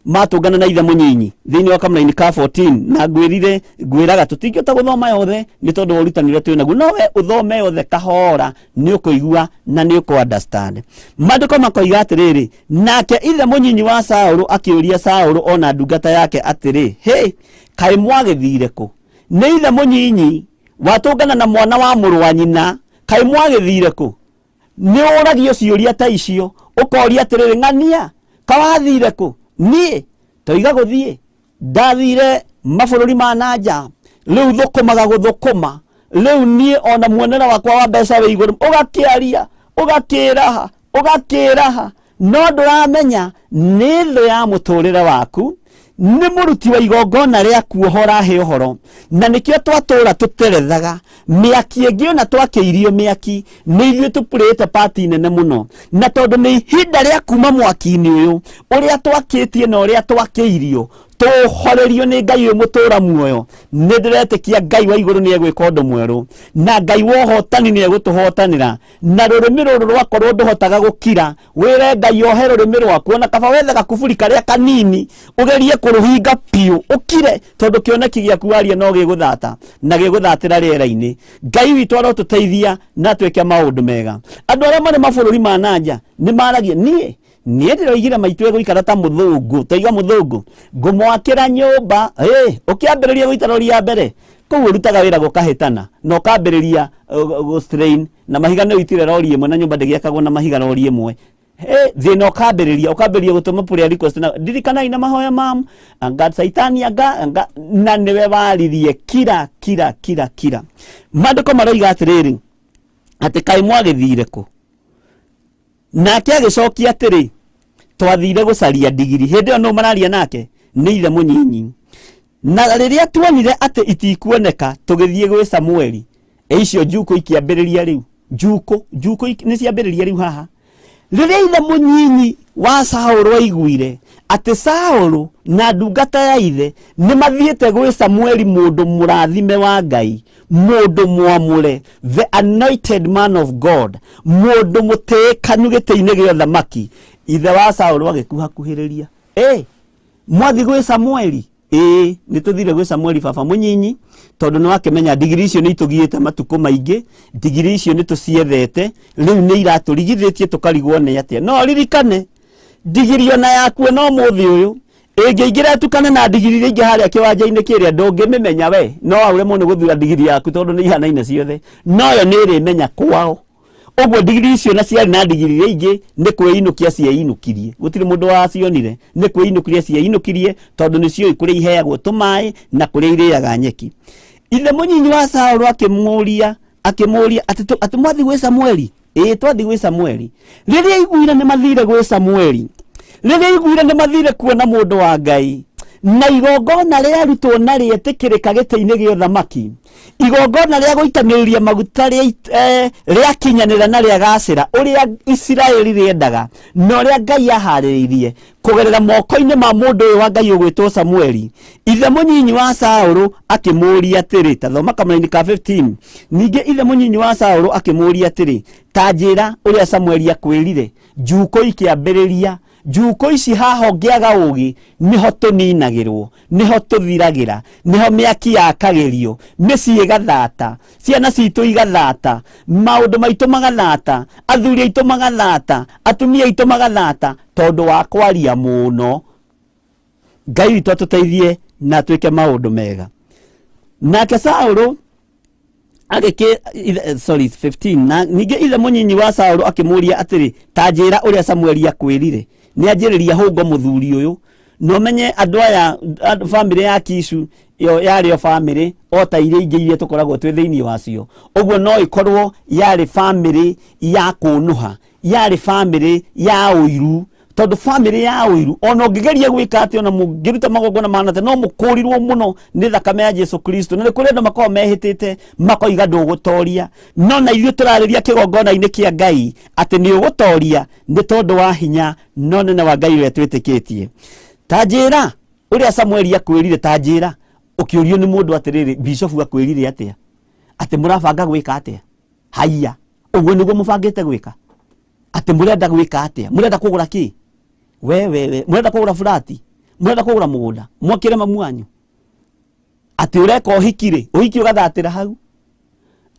Matũngana na ithe mũnyinyi thĩinĩ wa kamũraini ka 14, na ngwĩrire ngwĩraga tũtingĩhota gũthoma yothe nĩ tondũ wa ũrutani ũrĩa twĩ naguo, no we ũthome yothe kahora nĩ ũkũigua na nĩ ũkũ understand. Maandĩko makoiga atĩrĩrĩ, nake ithe mũnyinyi wa Saũlũ akĩũria Saũlũ ona ndungata yake atĩrĩ, hĩ, kaĩ mwagĩthire kũ? Nĩ ithe mũnyinyi watũngana na mwana wa mũrũ wa nyina, kaĩ mwagĩthire kũ? Nĩ ũragio ciũria ta icio, ũkoria atĩrĩrĩ, ng'ania kawathire kũ? Niĩ toiga gũthiĩ ndathire mabũrũri ma na nja, rĩu thũkũmaga gũthũkũma, rĩu niĩ ona muonere wakwa wa mbeca wĩ igũrũ. Ũgakĩaria, ũgakĩraha, ũgakĩraha, no ndũramenya nĩ thũ ya mũtũrĩre waku, nĩ mũruti wa igongona rĩa kuoha ũrahe ũhoro. Na nĩkĩo twatũra tũterethaga mĩaki ĩngĩ, ona twakĩirio mĩaki nĩ ithuĩ tũpurĩte pati nene mũno, na tondũ nĩ ihinda rĩa kuma mwaki-inĩ ũyũ ũrĩa twakĩtie na ũrĩa twakĩirio, tũhorerio nĩ Ngai ũyũ mũtũra muoyo. Nĩ ndĩretĩkia Ngai wa igũrũ nĩ egwĩka ũndũ mwerũ, na Ngai wa ũhotani nĩ egũtũhotanĩra. Na rũrĩmĩ rũrũ rwakorwo ndũhotaga gũkira, wĩre Ngai ohe rũrĩmĩ rwaku, ona kaba wethe gakuburi karĩa kanini ũgerie kũrũhinga biũ ũkire, tondũ kĩoneki gĩaku waria no gĩgũthata na gĩgũthatĩra rĩera-inĩ. Ngai witũ arotũteithia na twĩke maũndũ mega. Andũ arĩa marĩ mabũrũri ma na nja nĩ maragia, niĩ niĩ ndĩroigire maitũ egũikara ta mũthũngũ, toiga mũthũngũ ngũmwakĩra nyũmba. Ĩ ũkĩambĩrĩria gũita rori ya mbere kũu ũrutaga wĩra gũkahĩtana na ũkambĩrĩria gũ strain na mahiga, nĩ ũitire rori ĩmwe na nyũmba ndĩgĩakagwo na mahiga rori ĩmwe. Thĩna ũkambĩrĩria, ũkambĩrĩria gũtũma prayer request na ndirikanai na mahoya mam anga saitani anga anga, na nĩwe waririe. Kira kira kira kira. Maandĩko maroiga atĩrĩrĩ, atĩ kaĩ mwagĩthire kũ? Nake agĩcokia atĩrĩ, twathire gũcaria ndigiri. Hĩndĩ ĩyo nũ mararia nake? Nĩ ithe mũnyinyi. Na rĩrĩa tuonire atĩ itikuoneka, tũgĩthiĩ gwĩ Samueli. E icio njukũ ikĩambĩrĩria rĩu, njukũ njukũ nĩ ciambĩrĩria rĩu haha. Rĩrĩa ithe mũnyinyi wa Saũlũ aiguire atĩ Saũlũ na ndungata ya ithe nĩ mathiĩte gwĩ Samueli, mũndũ mũrathime wa Ngai, mũndũ mwamũre, the anointed man of God, mũndũ mũtĩĩkanu gĩtĩ-inĩ gĩa ũthamaki, ithe wa Saũlũ agĩkuhakuhĩrĩria. Ĩ mwathi gwĩ Samueli? Ĩĩ, nĩ tũthire gwĩ Samueli, baba mũnyinyi, tondũ nĩ wakĩmenya ndigiri icio nĩ itũgiĩte matukũ maingĩ, ndigiri icio nĩ tũciethete, rĩu nĩ iratũrigithĩtie tũkarigwo nĩ atĩa. No ririkane ndigiri ona yaku ona ũmũthĩ ũyũ ĩngĩingĩra ĩtukane na ndigiri iria ingĩ harĩa kĩwanja-inĩ kĩrĩa, ndũngĩmĩmenya we, no ũremwo nĩ gũthura ndigiri yaku tondũ nĩ ihanaine ciothe, noyo nĩ ĩrĩmenya kwao. Ũguo ndigiri icio na ciarĩ na ndigiri iria ingĩ nĩ kwĩinũkia cieinũkirie, gũtirĩ mũndũ wacionire, nĩ kwĩinũkirie cieinũkirie, tondũ nĩ ciũĩ kũrĩa iheagwo tũmaĩ na kũrĩa irĩaga nyeki. Ithe mũnyinyi wa Saũlũ akĩmũũria, akĩmũũria atĩ atĩ mwathi gwĩ Samueli? Ĩĩ, twathi gwĩ Samueli. Rĩrĩa aiguire nĩ mathire gwĩ Samueli, rĩrĩa aiguire nĩ mathire kuona mũndũ wa Ngai, na igongona rĩarutwo na rĩetĩkĩrĩka gĩtĩ-inĩ gĩa ũthamaki, igongona rĩa gũitanĩrĩria maguta rĩakinyanĩra na rĩagacĩra ũrĩa Isiraeli rĩendaga na ũrĩa Ngai aharĩrĩirie kũgerera moko-inĩ ma mũndũ ũyũ wa Ngai ũgwĩtwo Samueli, ithe mũnyinyi wa Saũlũ akĩmũũria atĩrĩ, ta thoma kamũraini ka 15. Ningĩ ithe mũnyinyi wa Saũlũ akĩmũũria atĩrĩ, ta njĩra ũrĩa Samueli akwĩrire. Njukũ ikĩambĩrĩria. Njukũ ici haha ũngĩaga ũgĩ, nĩho tũninagĩrwo, nĩho tũthiragĩra, nĩho mĩaki yakagĩrio, mĩciĩ ĩgathata, ciana citũ igathata, maũndũ maitũ magathata, athuri aitũ magathata, atumia aitũ magathata, tondũ wa kwaria mũno. Ngai witũ atũteithie na twĩke maũndũ mega. Nake Saũlũ agĩkĩ sorry, 15. Na ningĩ ithe mũnyinyi wa Saũlũ akĩmũũria atĩrĩ, ta njĩra ũrĩa Samueli akwĩrire. Nĩ anjĩrĩria hũngo mũthuri ũyũ. Na ũmenye andũ aya, bamĩrĩ ya Kishu ĩyo yarĩ o bamĩrĩ o ta iria ingĩ iria tũkoragwo twĩ thĩinĩ wacio. Ũguo no ĩkorwo yarĩ bamĩrĩ ya kũnũha, yarĩ bamĩrĩ ya ũiru, Tondũ bamĩrĩ ya ũiru, ona ũngĩgeria gwĩka atĩa, ona mũngĩruta magongona mahana atĩa, no mũkũrirwo mũno nĩ thakame ya Jesu Kristo. Na nĩ kũrĩ andũ makoragwo mehĩtĩte makoiga ndũgũtoria, no na ithuĩ tũrarĩria kĩgongona-inĩ kĩa Ngai atĩ nĩ ũgũtoria nĩ tondũ wa hinya no nene wa Ngai ũrĩa twĩtĩkĩtie. Ta njĩra ũrĩa Samueli akwĩrire, ta njĩra ũkĩũrio nĩ mũndũ atĩrĩrĩ, bishofu akwĩrire atĩa atĩ mũrabanga gwĩka atĩa? Haiya, ũguo nĩguo mũbangĩte gwĩka? Atĩ mũrenda gwĩka atĩa? Mũrenda kũgũra kĩ? We we we, mũrenda kũgũra burati? Mũrenda kũgũra mũgũnda mwakĩre mamu wanyu? Atĩ ũreka ũhiki rĩ, ũhiki ũgathatĩra hau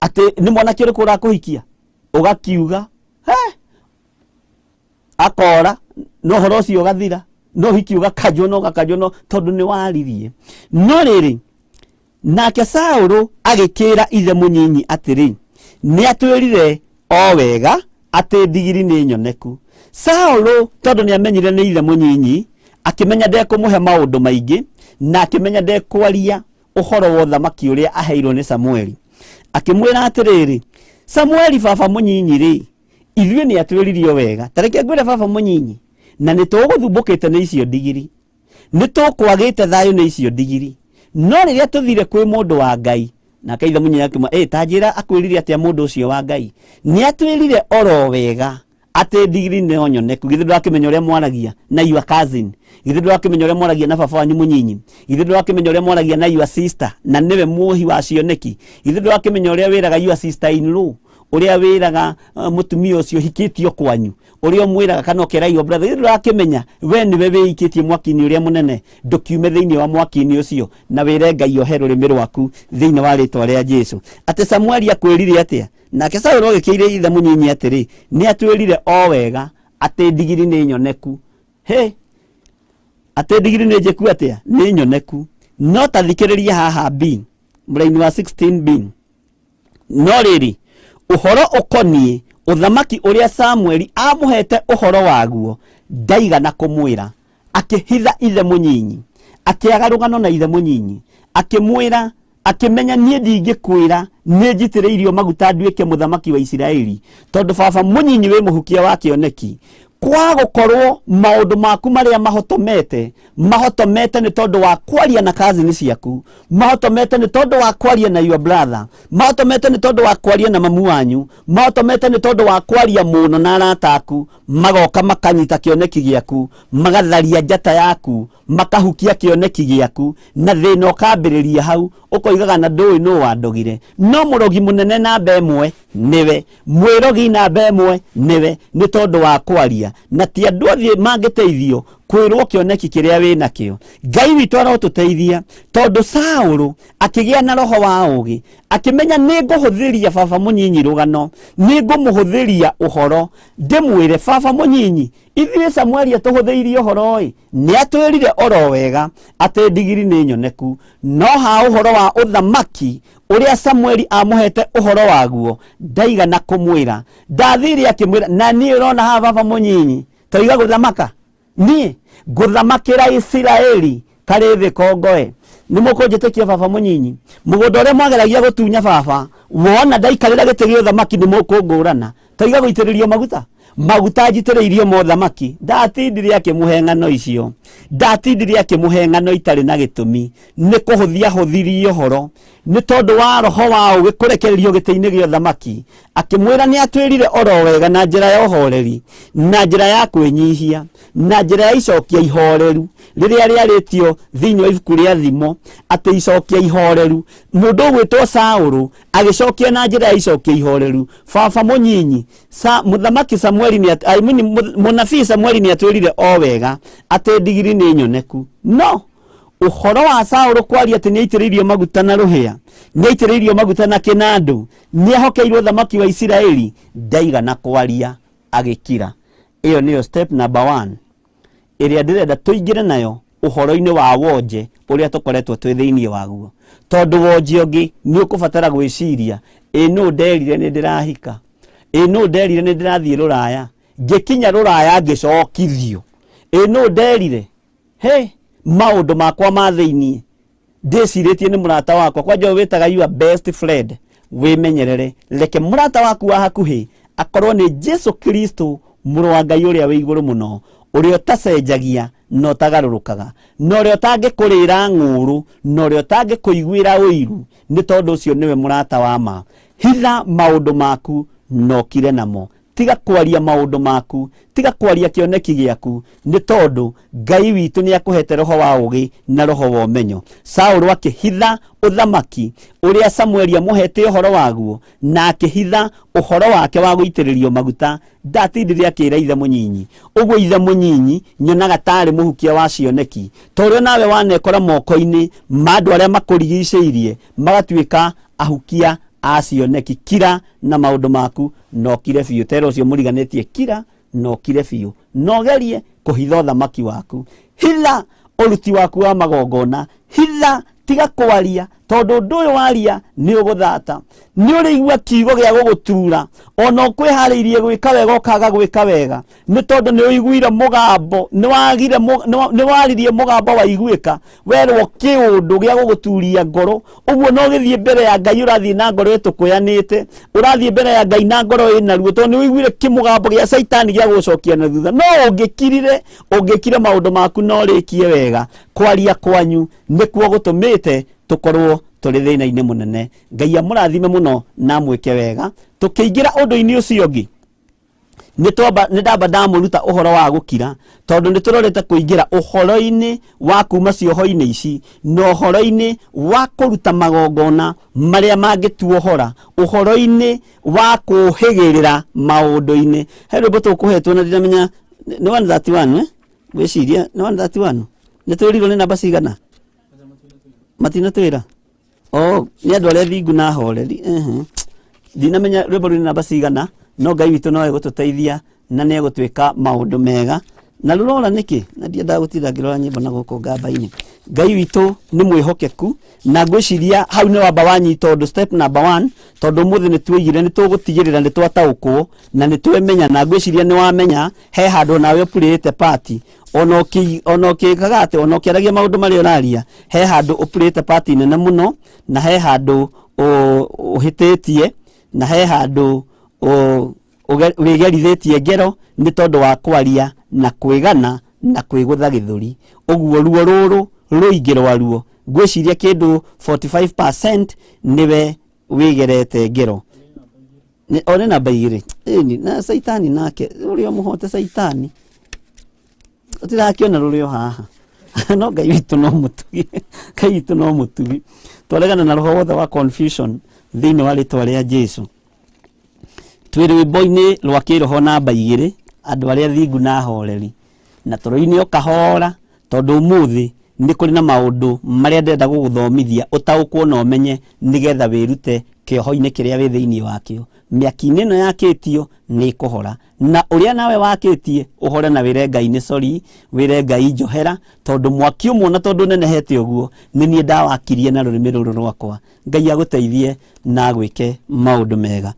atĩ nĩ mwanake ũrĩkũ ũrakũhikia? Ũgakiuga he akora, no ũhoro ũcio ũgathira, no ũhiki ũgakanjwo, no ũgakanjwo, no tondũ nĩ waririe. No rĩrĩ, nake Saũlũ agĩkĩra ithe mũnyinyi atĩrĩ, nĩ atwĩrire o wega atĩ ndigiri nĩ nyoneku. Saũlũ tondũ nĩ amenyire nĩ ithe mũnyinyi, akĩmenya ndekũmũhe maũndũ maingĩ, na akĩmenya ndekwaria ũhoro wa ũthamaki ũrĩa aheirwo nĩ Samueli. Akĩmwĩra atĩrĩrĩ, Samueli baba mũnyinyi rĩ, ithuĩ nĩ atwĩrire o wega. Ta reke ngwĩre baba mũnyinyi, na nĩ tũgũthumbũkĩte nĩ icio ndigiri, nĩ tũkwagĩte thayũ nĩ icio ndigiri, no rĩrĩa tũthire kwĩ mũndũ wa Ngai, nake ithe mũnyinyi akĩmwĩra, ĩ ta njĩra akwĩrire atĩa mũndũ ũcio wa Ngai? Nĩ atwĩrire oro wega atĩ ndigiri no nyoneku. Githĩ ndũrakĩmenya ũrĩa mwaragia na your cousin? Githĩ ndũrakĩmenya ũrĩa mwaragia na baba wanyu mũnyinyi? Githĩ ndũrakĩmenya ũrĩa mwaragia na your sister, na nĩwe muohi wa cioneki? Githĩ ndũrakĩmenya ũrĩa wĩraga your sister in law, ũrĩa wĩraga mũtumia ũcio ũhikĩtio kwanyu, ũrĩa ũmwĩraga kana ũkera your brother? Githĩ ndũrakĩmenya we nĩwe wĩikĩtie mwaki-inĩ ũrĩa mũnene? Ndũkiume thĩinĩ wa mwaki-inĩ ũcio na wĩre Ngai ohe rũrĩmĩ rwaku thĩinĩ wa rĩtwa rĩa Jesu. Atĩ Samueli akwĩrire atĩa? Nake Saũlũ agĩkĩire ithe mũnyinyi atĩrĩ, nĩ atwĩrire o wega atĩ ndigiri nĩ nyoneku. Hĩ, atĩ ndigiri nĩ njĩku atĩa? Nĩ nyoneku. No ta thikĩrĩria haha B, mũraini wa 16b. No rĩrĩ, ũhoro ũkoniĩ ũthamaki ũrĩa Samueli aamũheete ũhoro waguo, ndaigana kũmwĩra. Akĩhitha ithe mũnyinyi, akĩaga rũgano na ithe mũnyinyi, akĩmwĩra, akĩmenya niĩ ndingĩkwĩra nĩ njitĩrĩirio maguta nduĩke mũthamaki wa Isiraeli, tondũ baba mũnyinyi wĩ mũhukia wa kĩoneki. Kwa gũkorwo maũndũ maku marĩa mahotomete, mahotomete nĩ tondũ wa kwaria na cousin ciaku, mahotomete nĩ tondũ wa kwaria na your brother, mahotomete nĩ tondũ wa kwaria na mamu wanyu, mahotomete nĩ tondũ wa kwaria mũno na arata aku, magoka makanyita kĩoneki gĩaku, magatharia njata yaku, makahukia kĩoneki gĩaku, na thĩna ũkambĩrĩria hau, ũkoigaga na ndũĩ nũ wandogire. No mũrogi mũnene namba ĩmwe nĩwe, mwĩrogi namba ĩmwe nĩwe, nĩ tondũ wa kwaria. Na ti andũ othe mangĩteithio kwĩrwo kĩoneki kĩrĩa wĩ nakĩo. Ngai witũ arotũteithia, tondũ Saũlũ akĩgĩa na roho wa ũũgĩ, akĩmenya nĩ ngũhũthĩria baba mũnyinyi rũgano, nĩ ngũmũhũthĩria ũhoro, ndĩmwĩre baba mũnyinyi, ithuĩ Samueli atũhũthĩirie ũhoro ĩ, nĩ atwĩrire oro wega atĩ ndigiri nĩ nyoneku, no ha ũhoro wa ũthamaki ũrĩa Samueli amũhete ũhoro waguo ndaigana kũmwĩra. Ndathire akĩmwĩra, na niĩ ũrona haha baba mũnyinyi toiga gũthamaka, niĩ ngũthamakĩra Isiraeli karĩ thĩ kongoe. Nĩ mũkũnjĩtĩkia baba mũnyinyi, mũgũnda ũrĩa mwageragia gũtunya baba, wona ndaikarĩra gĩtĩ gĩa ũthamaki nĩ mũkũngũrana. Toiga gũitĩrĩrio maguta, maguta njitĩrĩirio mothamaki. Ndatindire akĩmũhe ng'ano icio, ndatindire akĩmũhe ng'ano itarĩ na gĩtũmi, nĩ kũhũthia hũthirie ũhoro, nĩ tondũ wa roho wa ũũgĩ kũrekererio gĩtĩ-inĩ gĩa ũthamaki. Akĩmwĩra nĩ atwĩrire oro wega na njĩra ya ũhoreri, na njĩra ya kwĩnyihia, na njĩra ya icokia ihoreru rĩrĩa rĩarĩtio thĩinĩ wa ibuku rĩa Thimo, atĩ icokia ihoreru. Mũndũ ũgwĩtwo Saũlũ agĩcokia na njĩra ya icokia ihoreru, baba mũnyinyi, mũthamaki Samueli nĩ I mean, mũnabii Samueli nĩ atwĩrire o wega atĩ ndigiri nĩ nyoneku. No ũhoro wa Saũlũ kwaria atĩ nĩ aitĩrĩirio maguta na rũhĩa, nĩ aitĩrĩirio maguta na kĩnandũ, nĩ ahokeirwo ũthamaki wa Isiraeli, ndaigana kwaria, agĩkira. Ĩyo nĩyo step number 1 ĩrĩa ndĩrenda tũingĩre nayo ũhoro-inĩ wa wonje ũrĩa tũkoretwo twĩ thĩinĩ waguo. Tondũ wonje ũngĩ nĩ ũkũbatara gwĩciria, ĩ nũ nderire nĩ ndĩrahika, ĩ nũ nderire nĩ ndĩrathiĩ rũraya, ngĩkinya rũraya ngĩcokithio, ĩ nũ nderire, he maũndũ makwa ma thĩinĩ ndĩcirĩtie nĩ mũrata wakwa. Kwanja ũyũ wĩtaga your best friend, wĩmenyerere, reke mũrata waku wa hakuhĩ akorwo nĩ Jesu Kristo mũrũ wa Ngai ũrĩa wĩ igũrũ mũno, Ũrĩa ũtacenjagia na ũtagarũrũkaga, na ũrĩa ũtangĩkũrĩra ng'ũrũ, na ũrĩa ũtangĩkũiguĩra ũiru, nĩ tondũ ũcio nĩwe mũrata wa ma. Hitha maũndũ maku na ũkire namo. Tiga kwaria maũndũ maku, tiga kwaria kĩoneki gĩaku, nĩ tondũ Ngai witũ nĩ akũhete roho wa ũũgĩ na roho wa ũmenyo. Saũlũ akĩhitha ũthamaki ũrĩa Samueli amũhete ũhoro waguo, na akĩhitha ũhoro wake wa gũitĩrĩrio maguta. Ndatindire akĩra ithe mũnyinyi. Ũguo ithe mũnyinyi nyonaga tarĩ mũhukia wa cioneki, ta ũrĩa nawe wanekora moko-inĩ ma andũ arĩa makũrigicĩirie magatuĩka ahukia a cioneki. Kira na maũndũ maku na ũkire biũ. Tera ũcio mũriganĩtie, kira na ũkire biũ, na ũgerie kũhitha ũthamaki waku. Hitha ũruti waku wa magongona, hitha, tiga kwaria, tondũ ũndũ ũyũ waria nĩ ũgũthata. Nĩ ũrĩigua kiugo gĩa gũgũtura, ona ũkwĩharĩirie gwĩka wega ũkaga gwĩka wega, nĩ tondũ nĩ ũiguire mũgambo, nĩ waririe mũgambo waiguĩka, werwo kĩũndũ gĩa gũgũturia ngoro. Ũguo no ũgĩthiĩ mbere ya Ngai ũrathiĩ na ngoro ĩtũkũyanĩte, ũrathiĩ mbere ya Ngai na ngoro ĩna ruo, tondũ nĩ ũiguire kĩmũgambo gĩa Caitani gĩa gũgũcokia na thutha. No ũngĩkirire, ũngĩkire maũndũ maku na ũrĩkie wega, kwaria kwanyu nĩkuo gũtũmĩte tũkorwo tũrĩ thĩna-inĩ mũnene. Ngai amũrathime mũno na amwĩke wega. Tũkĩingĩra ũndũ-inĩ ũcio ũngĩ, nĩ ndamba ndamũruta ũhoro wa gũkira, tondũ nĩ tũrorete kũingĩra ũhoro-inĩ wa kuma cioho-inĩ ici na ũhoro-inĩ wa kũruta magongona marĩa mangĩtuohora, ũhoro-inĩ wa kũhĩgĩrĩra maũndũ-inĩ. He rwĩmbo tũkũhetwo na ndinamenya nĩ 131, eh? Ngwĩciria nĩ 131. Nĩ twĩrirwo nĩ namba cigana? Matinatwĩra. Oh, nĩ andũ arĩa thingu na ahoreri. Ndinamenya rwĩmbo rũu nĩ namba cigana, no Ngai witũ no egũtũteithia na nĩ egũtwĩka maũndũ mega. Na rũrora nĩkĩ? Na ndiendaga gũtinda ngĩrora nyĩmbo na gũkũ ngamba-inĩ. Ngai witũ nĩ mwĩhokeku, na ngwĩciria hau nĩ wamba wanyita ũndũ step number 1, tondũ ũmũthĩ nĩ tuoigire nĩ tũgũtigĩrĩra nĩ twataũkwo na nĩ twemenya, na ngwĩciria nĩ wamenya he handũ nawe ũpurĩte pati. Ona ũkĩkaga atĩ, ona ũkĩaragia maũndũ marĩa ũraria, he handũ ũpurĩte pati nene mũno, na he handũ ũhĩtĩtie, na he handũ wĩgerithĩtie ngero nĩ tondũ wa kwaria na kwĩgana na kwĩgũtha gĩthũri. Ũguo ruo rũrũ rũingĩ rwaruo, ngwĩciria kĩndũ 45% nĩwe wĩgerete ngero. O nĩ namba igĩrĩ. Ĩni, na Caitani nake, ũrĩa ũmũhote Caitani. Tũtirakĩona rũrĩ o haha. No Ngai witũ no mũtugi. Ngai witũ no mũtugi. Twaregana na roho wothe wa confusion thĩinĩ wa rĩtwa rĩa Jesu. Twĩ rwĩmbo-inĩ rwa kĩroho namba igĩrĩ, andũ arĩa thingu na ahoreri. Na tũrũine o kahora, tondũ ũmũthĩ nĩ kũrĩ na maũndũ marĩa ndĩrenda gũgũthomithia ũtaũkwo na ũmenye, nĩgetha wĩrute kĩoho-inĩ kĩrĩa wĩ thĩinĩ wakĩo. Mĩaki-inĩ ĩno yakĩtio nĩ ĩkũhora, na ũrĩa nawe wakĩtie ũhore na wĩre Ngai nĩ sorry, wĩre Ngai njohera, tondũ mwaki ũmwe ona tondũ nenehete ũguo nĩ niĩ ndawakirie na rũrĩmĩ rũrũ rwakwa. Ngai agũteithie na agwĩke maũndũ mega.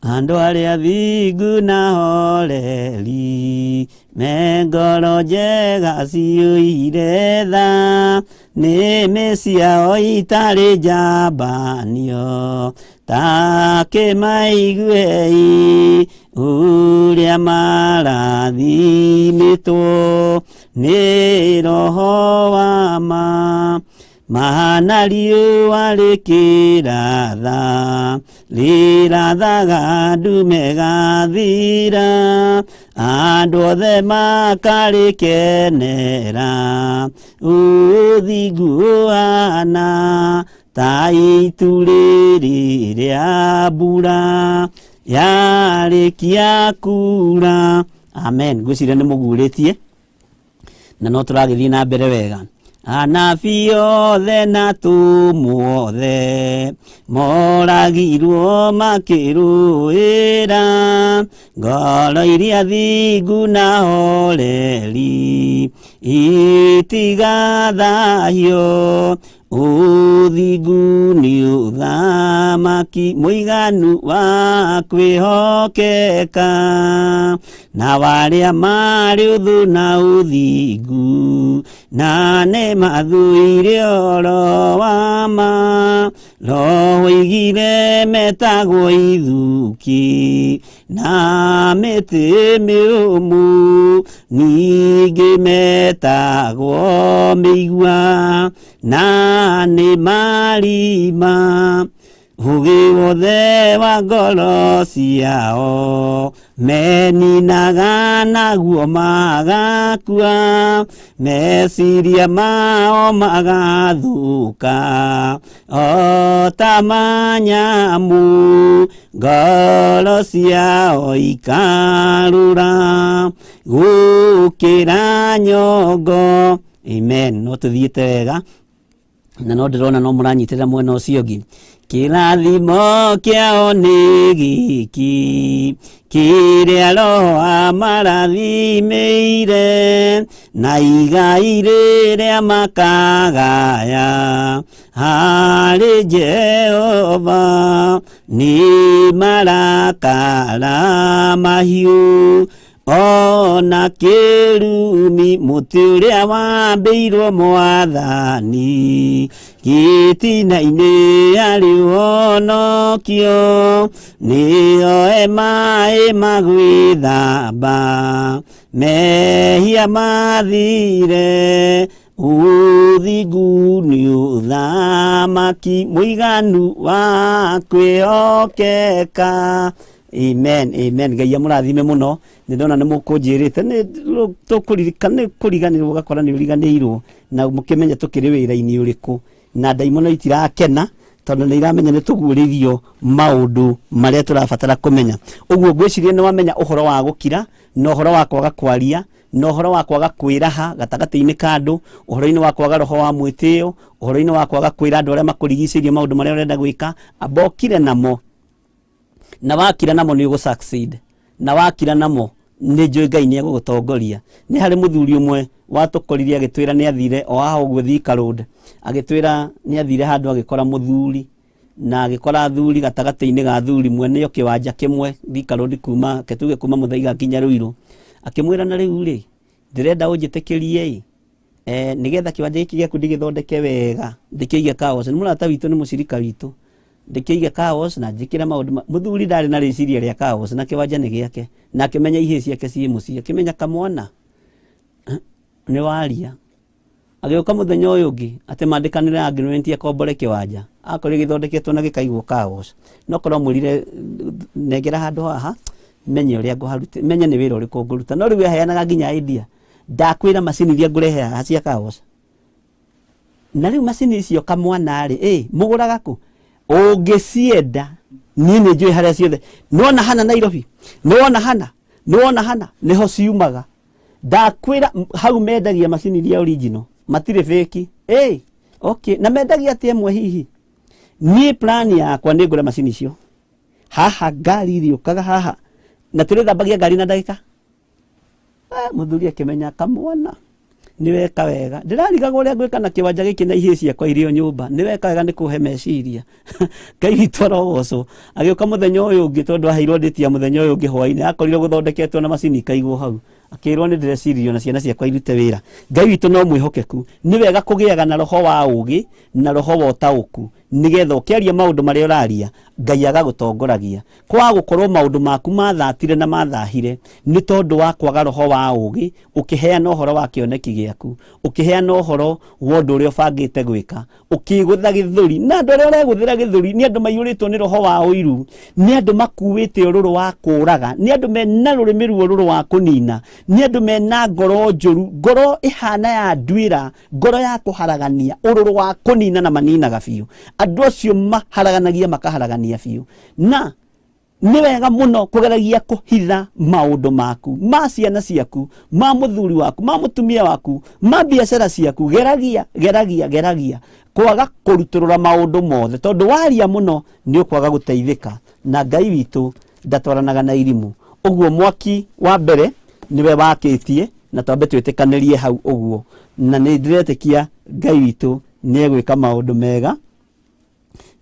Andũ arĩa thingu na horeri, me ngoro njega ciyũire tha, nĩmĩ ciao itarĩ njambanio, ta kĩmaiguei ũrĩa marathimĩtwo nĩ roho wa ma. Mahana riũa rĩkĩratha, rĩrathaga ndume gathira, andũ othe makarĩkenera, ũthingu ũhana ta itu rĩrĩ rĩa mbura yarĩkia kura. Amen. Ngwĩciria nĩ mũgurĩtie na no tũragĩthiĩ na mbere wega. Anabii othe na atũmwo othe moragirwo makĩrũĩra ngoro iria thingu na horeri itigathahio. Ũthingu nĩ ũthamaki mũiganu wa kwĩhokeka, na warĩa marĩ ũthũ na ũthingu, na nĩ mathũire ũhoro wa ma. Roho oigire metagwo ithuki na mĩtĩ mĩũmũ, ningĩ metagwo mĩigua na nĩ marima. Ũgĩ wothe wa ngoro ciao meninaga naguo magakua, meciria mao magathũka o ta manyamũ, ngoro ciao ikarũra gũkĩra nyongo. Amen. No tũthiĩte wega na no ndĩrona no mũranyitĩrĩra mwena ũcio ũngĩ. Kĩrathimo kĩao nĩ gĩkĩ kĩrĩa Roho amarathimĩire, na igai rĩrĩa makagaya harĩ Jehova nĩ marakara mahiũ ona kĩrumi, mũtĩ ũrĩa wambĩirwo mwathani gĩtina-inĩ arĩ ũhonokio, nĩoe maĩ magwĩthamba mehia mathire. Ũthingu nĩ ũthamaki mũiganu wa kwĩhokeka. Amen, amen. Ngai amũrathime mũno. Nĩ ndona nĩ mũkũnjĩrĩte nĩ tũkũririkana nĩ kũriganĩrwo ũgakora nĩ ũriganĩirwo na mũkĩmenye tũkĩrĩ wĩra-inĩ ũrĩkũ, na ndaimono itirakena tondũ nĩ iramenya nĩ tũguũrĩirio maũndũ marĩa tũrabatara kũmenya. Ũguo ngwĩciria nĩ wamenya ũhoro wa gũkira na ũhoro wa kwaga kwaria na ũhoro wa kwaga kwĩraha gatagatĩ-inĩ ka andũ, ũhoro-inĩ wa kwaga roho wa mwĩtĩo, ũhoro-inĩ wa kwaga kwĩra andũ arĩa makũrigicĩirie maũndũ marĩa ũrenda gwĩka. Amba ũkire namo, na wakira namo nĩ ũgũ succeed, na wakira namo nĩ njũĩ Ngai nĩ egũgũtongoria. Nĩ harĩ mũthuri ũmwe watũkorire agĩtwĩra nĩ athire o haha ũguo Thika Road, agĩtwĩra nĩ athire handũ agĩkora mũthuri, na agĩkora athuri gatagatĩ-inĩ ga athuri mwene o kĩwanja kĩmwe Thika Road, kuma ke tuge kuma Mũthaiga nginya Ruiru. Akĩmwĩra na rĩu rĩ, ndĩrenda ũnjĩtĩkĩrie ĩ, nĩgetha kĩwanja gĩkĩ gĩaku ndĩgĩthondeke wega, ndĩkĩige car wash. Nĩ mũrata witũ, nĩ mũcirika witũ, ndĩkĩige car wash na njĩkĩre maũndũ. Mũthuri ndarĩ na rĩciria rĩa car wash, na kĩwanja nĩ gĩake, na akĩmenya ihĩĩ ciake ciĩ mũciĩ, akĩmenya kamwana nĩ waria. Agĩũka mũthenya ũyũ ũngĩ atĩ mandĩkanĩre agreement akombore kĩwanja, akorire gĩthondeketwo na gĩkaigwo car wash. No korwo amwĩrire nengera handũ haha menye ũrĩa ngũharuta, menye nĩ wĩra ũrĩkũ ngũruta. No rĩu aheanaga nginya idea, ndakwĩra macini iria ngũrehe haha cia car wash. Na rĩu macini icio kamwana rĩ, mũgũraga kũ? Ũngĩcienda niĩ nĩ njũĩ harĩa ciothe. Nĩwona hana Nairobi, nĩwona hana, nĩwona hana, nĩho ciumaga. Ndakwĩra hau mendagia macini iria original, matirĩ fake. Okay, na mendagia atĩa ĩmwe hihi? Niĩ plan yakwa nĩ ngũre macini icio. Haha ngari irĩũkaga haha, na tũrĩthambagia ngari na ndagĩka. Mũthuri akĩmenya kamwana nĩ weka wega, ndĩrarigagwo ũrĩa ngwĩka na kĩwanja gĩkĩ na ihĩĩ ciakwa irĩ o nyũmba. Nĩ weka wega nĩ kũhe meciria. Ngai witũ arogocwo. Agĩũka mũthenya ũyũ ũngĩ, tondũ aheirwo ndĩti ya mũthenya ũyũ ũngĩ hwainĩ, akorire gũthondeketwo na macini ikaigwo hau. Akĩrwo nĩ ndĩreciririo na ciana ciakwa irute wĩra. Ngai witũ no mwĩhokeku. Nĩ wega kũgĩaga na roho wa ũgĩ na roho wa ũtaũku, nĩgetha ũkĩaria maũndũ marĩa ũraria Ngai agagũtongoragia. Kwaga gũkorwo maũndũ maku mathatire na mathahire nĩ tondũ wa kwaga roho wa ũgĩ, ũkĩheana ũhoro wa kĩoneki gĩaku, ũkĩheana ũhoro wa ũndũ ũrĩa ũbangĩte gwĩka, ũkĩgũtha gĩthũri. Na andũ arĩa ũregũthĩra gĩthũri nĩ andũ maiyũrĩtwo nĩ roho wa ũiru, nĩ andũ makuĩte ũrũrũ wa kũraga, nĩ andũ mena rũrĩmĩ ruo rũrũ wa kũnina, nĩ andũ mena ngoro njũru, ngoro ĩhana ya nduĩra, ngoro ya kũharagania, ũrũrũ wa kũnina na maninaga biũ. Andũ acio maharaganagia makaharagania biũ. Na nĩ wega mũno kũgeragia kũhitha maũndũ maku, ma ciana ciaku, ma mũthuri waku, ma mũtumia waku, ma biacara ciaku. Geragia, geragia, geragia kwaga kũrutũrũra maũndũ mothe, tondũ waria mũno nĩ ũkwaga gũteithĩka. Na Ngai witũ ndatwaranaga na irimũ. Ũguo mwaki wa mbere nĩwe wakĩtie, na twambe twĩtĩkanĩrie hau ũguo, na nĩ ndĩretĩkia Ngai witũ Nĩ egwĩka maũndũ mega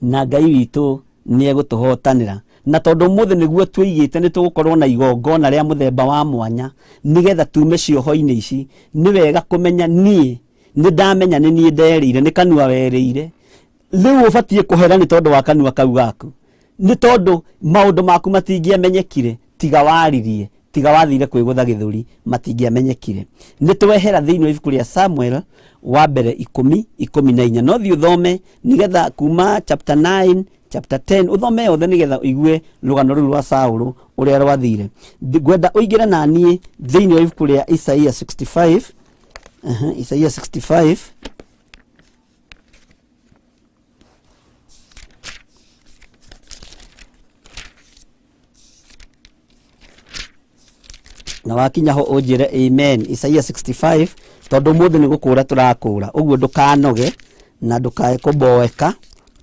na Ngai witũ nĩ egũtũhotanĩra. Na tondũ ũmũthĩ nĩguo twĩigĩte nĩ tũgũkorwo na igongona rĩa mũthemba wa mwanya nĩgetha tume cioho-inĩ ici, nĩ wega kũmenya niĩ nĩ ndamenya nĩ niĩ nderĩire, nĩ kanua werĩire. Rĩu ũbatiĩ kũhera nĩ tondũ wa kanua kau gaku, nĩ tondũ maũndũ maku matingĩamenyekire tiga waririe, tiga wathire kwĩgũtha gĩthũri, matingĩamenyekire. Nĩ twehera thĩinĩ wa ibuku rĩa Samuel wa mbere ikũmi ikũmi na inya. No thiĩ ũthome nĩgetha kuma chapter 9 chapter 10 ũthome yothe nĩgetha ũigue rũgano rũu rwa Saũlũ ũrĩa rwathire. Ngwenda ũingĩre na niĩ thĩinĩ wa ibuku rĩa Isaia 65. Isaia 65. Na wakinya ho ũnjĩre amen. Isaia 65, tondũ ũmũthĩ nĩ gũkũra tũrakũra, ũguo ndũkanoge na ndũkae kũboeka,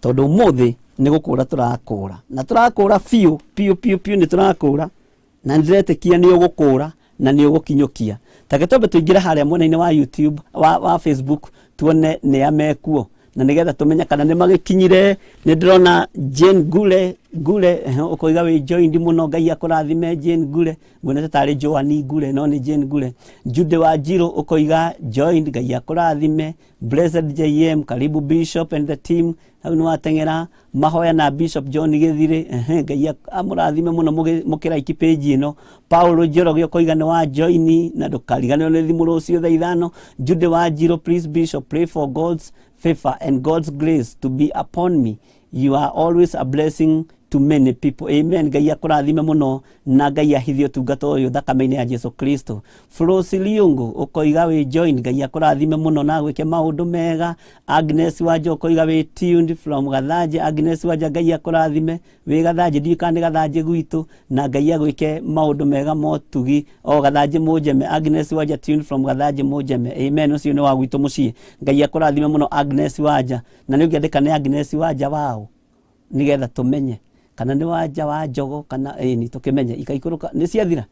tondũ ũmũthĩ nĩ gũkũra tũrakũra, na tũrakũra biũ biũ biũ biũ, nĩ tũrakũra na nĩ ndĩretĩkia nĩ ũgũkũra na nĩ ũgũkinyũkia. Take twambe tũingĩre harĩa mwena-inĩ wa YouTube, wa Facebook, tuone nĩ a mekuo, na nĩgetha tũmenye kana nĩ magĩkinyire. Nĩ ndĩrona Jane Ngure, Ngure, ũkoiga wĩ joined mũno, Ngai akũrathime Jane Ngure, nguonete tarĩ Joan Ngure no nĩ Jane Ngure. Jude Wanjiru ũkoiga joined, Ngai akũrathime. Blessed JM, karibu Bishop and the team, hau nĩ wateng'era. Mahoya na Bishop John Gĩthirĩ, Ngai amũrathime mũno mũkĩraiki page ĩno. Paulo Njoroge ũkoiga nĩ wa join na ndũkariganĩrwo nĩ thimũ rũciũ thaa ithano. Jude Wanjiru, please Bishop pray for God's favor and God's grace to be upon me. You are always a blessing to many people. Amen. Ngai akũrathime mũno na Ngai ahithie ũtungata ũyũ thakame-inĩ ya Jesu Kristo. Flosi Liungu ũkoiga wĩ join, Ngai akũrathime mũno na agwĩke maũndũ mega. Agnes Wanja ũkoiga wĩ tuned from Gathanje. Agnes Wanja, Ngai akũrathime wĩ Gathanje, ndiũĩ kana nĩ Gathanje gwitũ, na Ngai agwĩke maũndũ mega motugi. O Gathanje Mũnjeme. Agnes Wanja tuned from Gathanje Mũnjeme. Amen. Ũcio nĩ wa gwitũ mũciĩ. Ngai akũrathime mũno Agnes Wanja. Na nĩ ũngĩandĩka nĩ Agnes Wanja waũ, nĩgetha tũmenye kana nĩ wanja wa njogo kana ĩni, tũkĩmenye ikaikũrũka nĩ ciathira.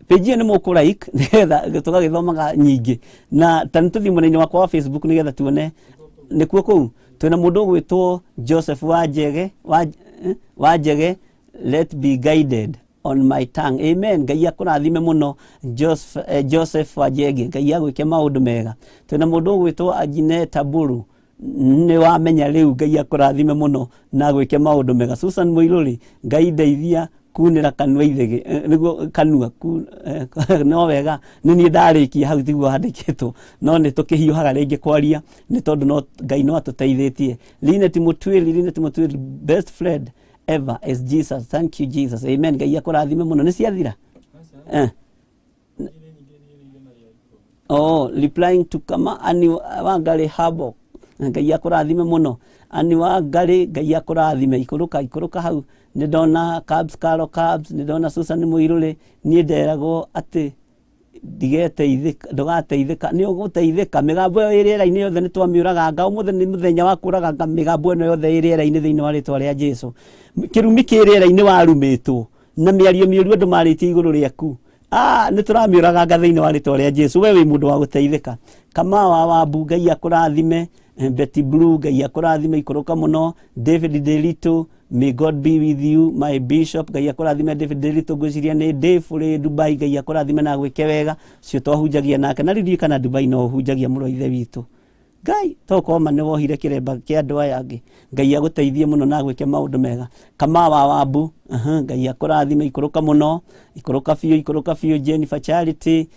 Page ĩyo nĩ mũkũ like nĩgetha tũgagĩthomaga nyingĩ, na ta nĩ tũthiĩ mwena-inĩ wakwa wa Facebook nĩgetha tuone nĩkuo kũu twĩna mũndũ ũgwĩtwo Joseph Wanjege, Wanjege, let be guided on my tongue. Amen. Ngai akũrathime mũno Joseph, Joseph Wanjege, Ngai agwĩke maũndũ mega. Twĩna mũndũ ũgwĩtwo Agineta Buru, nĩ wamenya rĩu, Ngai akũrathime mũno na agwĩke maũndũ mega. Susan Mũirũrĩ, Ngai ndeithia kunĩra kanua ithĩgĩ, nĩguo kanua no wega nĩ niĩ ndarĩkia hau, tiguo handĩkĩtwo, no nĩ tũkĩhiũhaga rĩngĩ kwaria nĩ tondũ no Ngai no atũteithĩtie. Linet Mũtuĩri, Linet Mũtuĩri, best friend ever is Jesus, thank you Jesus. Amen. Ngai akũrathime mũno. Nĩ ciathira. Oh, replying to kama Ani Wangari Habo, Ngai akũrathime mũno Ani Wangari, Ngai akũrathime. Ikũrũka, ikũrũka hau, nĩ ndona Cabs, Caro Cabs, nĩ ndona Susan Mũirũrĩ. Niĩ nderagwo atĩ ndigeteithĩka, ndũgateithĩka, nĩ ũgũteithĩka. Mĩgambo ĩyo ĩ rĩera-inĩ yothe nĩ twamĩũraganga. Ũmũthĩ nĩ mũthenya wa kũraganga mĩgambo ĩno yothe ĩ rĩera-inĩ thĩinĩ wa rĩtwa rĩa Jesu. Kĩrumi kĩ rĩera-inĩ warumĩtwo na mĩario mĩũru andũ marĩtie igũrũ rĩaku, nĩ tũramĩũraganga thĩinĩ wa rĩtwa rĩa Jesu. We wĩ mũndũ wa gũteithĩka. Kama wa Wambu, Ngai akũrathime. Betty Blue, Ngai akũrathime, ikũrũka mũno. David Delito, may God be with you my bishop, Ngai akũrathime David Delito. Ngwĩciria nĩ Dave ũrĩ Dubai, Ngai akũrathime na agwĩke wega. Ũcio twahunjagia nake na rĩu ndiũĩ kana Dubai no ũhunjagia, mũrũ wa ithe witũ. Ngai tokorwo ma nĩ wohire kĩremba kĩa andũ aya angĩ. Ngai agũteithie mũno na agwĩke maũndũ mega. Kama wa Wambu, Ngai akũrathime, ikũrũka mũno, ikũrũka biũ, ikũrũka biũ. Jennifer Charity,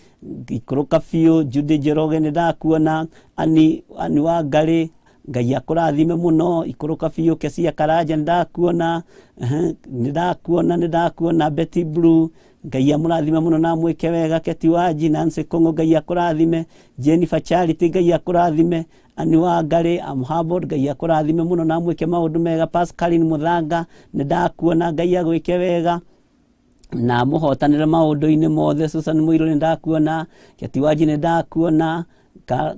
ikũrũka biũ. Judy Njoroge, nĩ ndakuona. Ani Wangari, Ngai akũrathime mũno, ikũrũka biũ. Kesia Karanja, nĩ ndakuona, nĩ ndakuona, nĩ ndakuona. Betty Blue, Ngai amũrathime mũno na amwĩke wega. Keti Wanji, Nancy Kũng'ũ, Ngai akũrathime. Jennifer Charity, Ngai akũrathime. Ani Wangari, I'm humbled, Ngai akũrathime mũno na amwĩke maũndũ mega. Pascaline Mũthanga, nĩ ndakuona, Ngai agwĩke wega na mũhotanĩre maũndũ-inĩ mothe. Susan Mũirũ, nĩ ndakuona. Keti Wanji, nĩ ndakuona.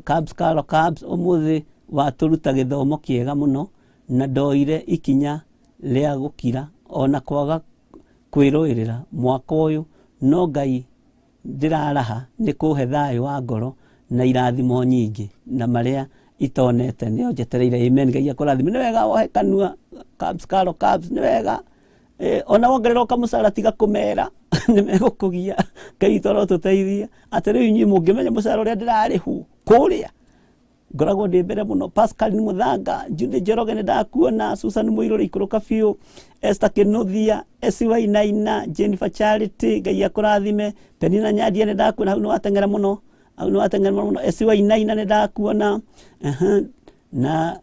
Cabs Caro Cabs, ũmũthĩ watũruta gĩthomo kĩega mũno na ndoire ikinya rĩa gũkira ona kwaga kwĩrũĩrĩra mwaka ũyũ, no Ngai ndĩraraha nĩ kũhe thayũ wa ngoro na irathimo nyingĩ na marĩa Itonete nĩyo njetereire. Amen. Ngai akũrathime. Nĩ wega wohe kanua Cubs, Karo Cubs, nĩ wega. Ona wongerera ũkamũcara tiga kũmera nĩ megũkũgia. Ngai witũ arotũteithia atĩ rĩu inyuĩ mũngĩmenya mũcara ũrĩa ndĩrarĩhwo kũrĩa ngoragwo ndĩ mbere mũno. Pascal Muthanga, Judy Njoroge nĩ ndakuona, Susan Mũirũrĩ ikũrũka biũ, Esther Kĩnuthia, Esi Wainaina, Jennifer Charity, Ngai akũrathime, Penina Nyandia nĩ ndakuona, hau nĩ wateng'era mũno, hau nĩ wateng'era mũno, Esi Wainaina nĩ ndakuona, na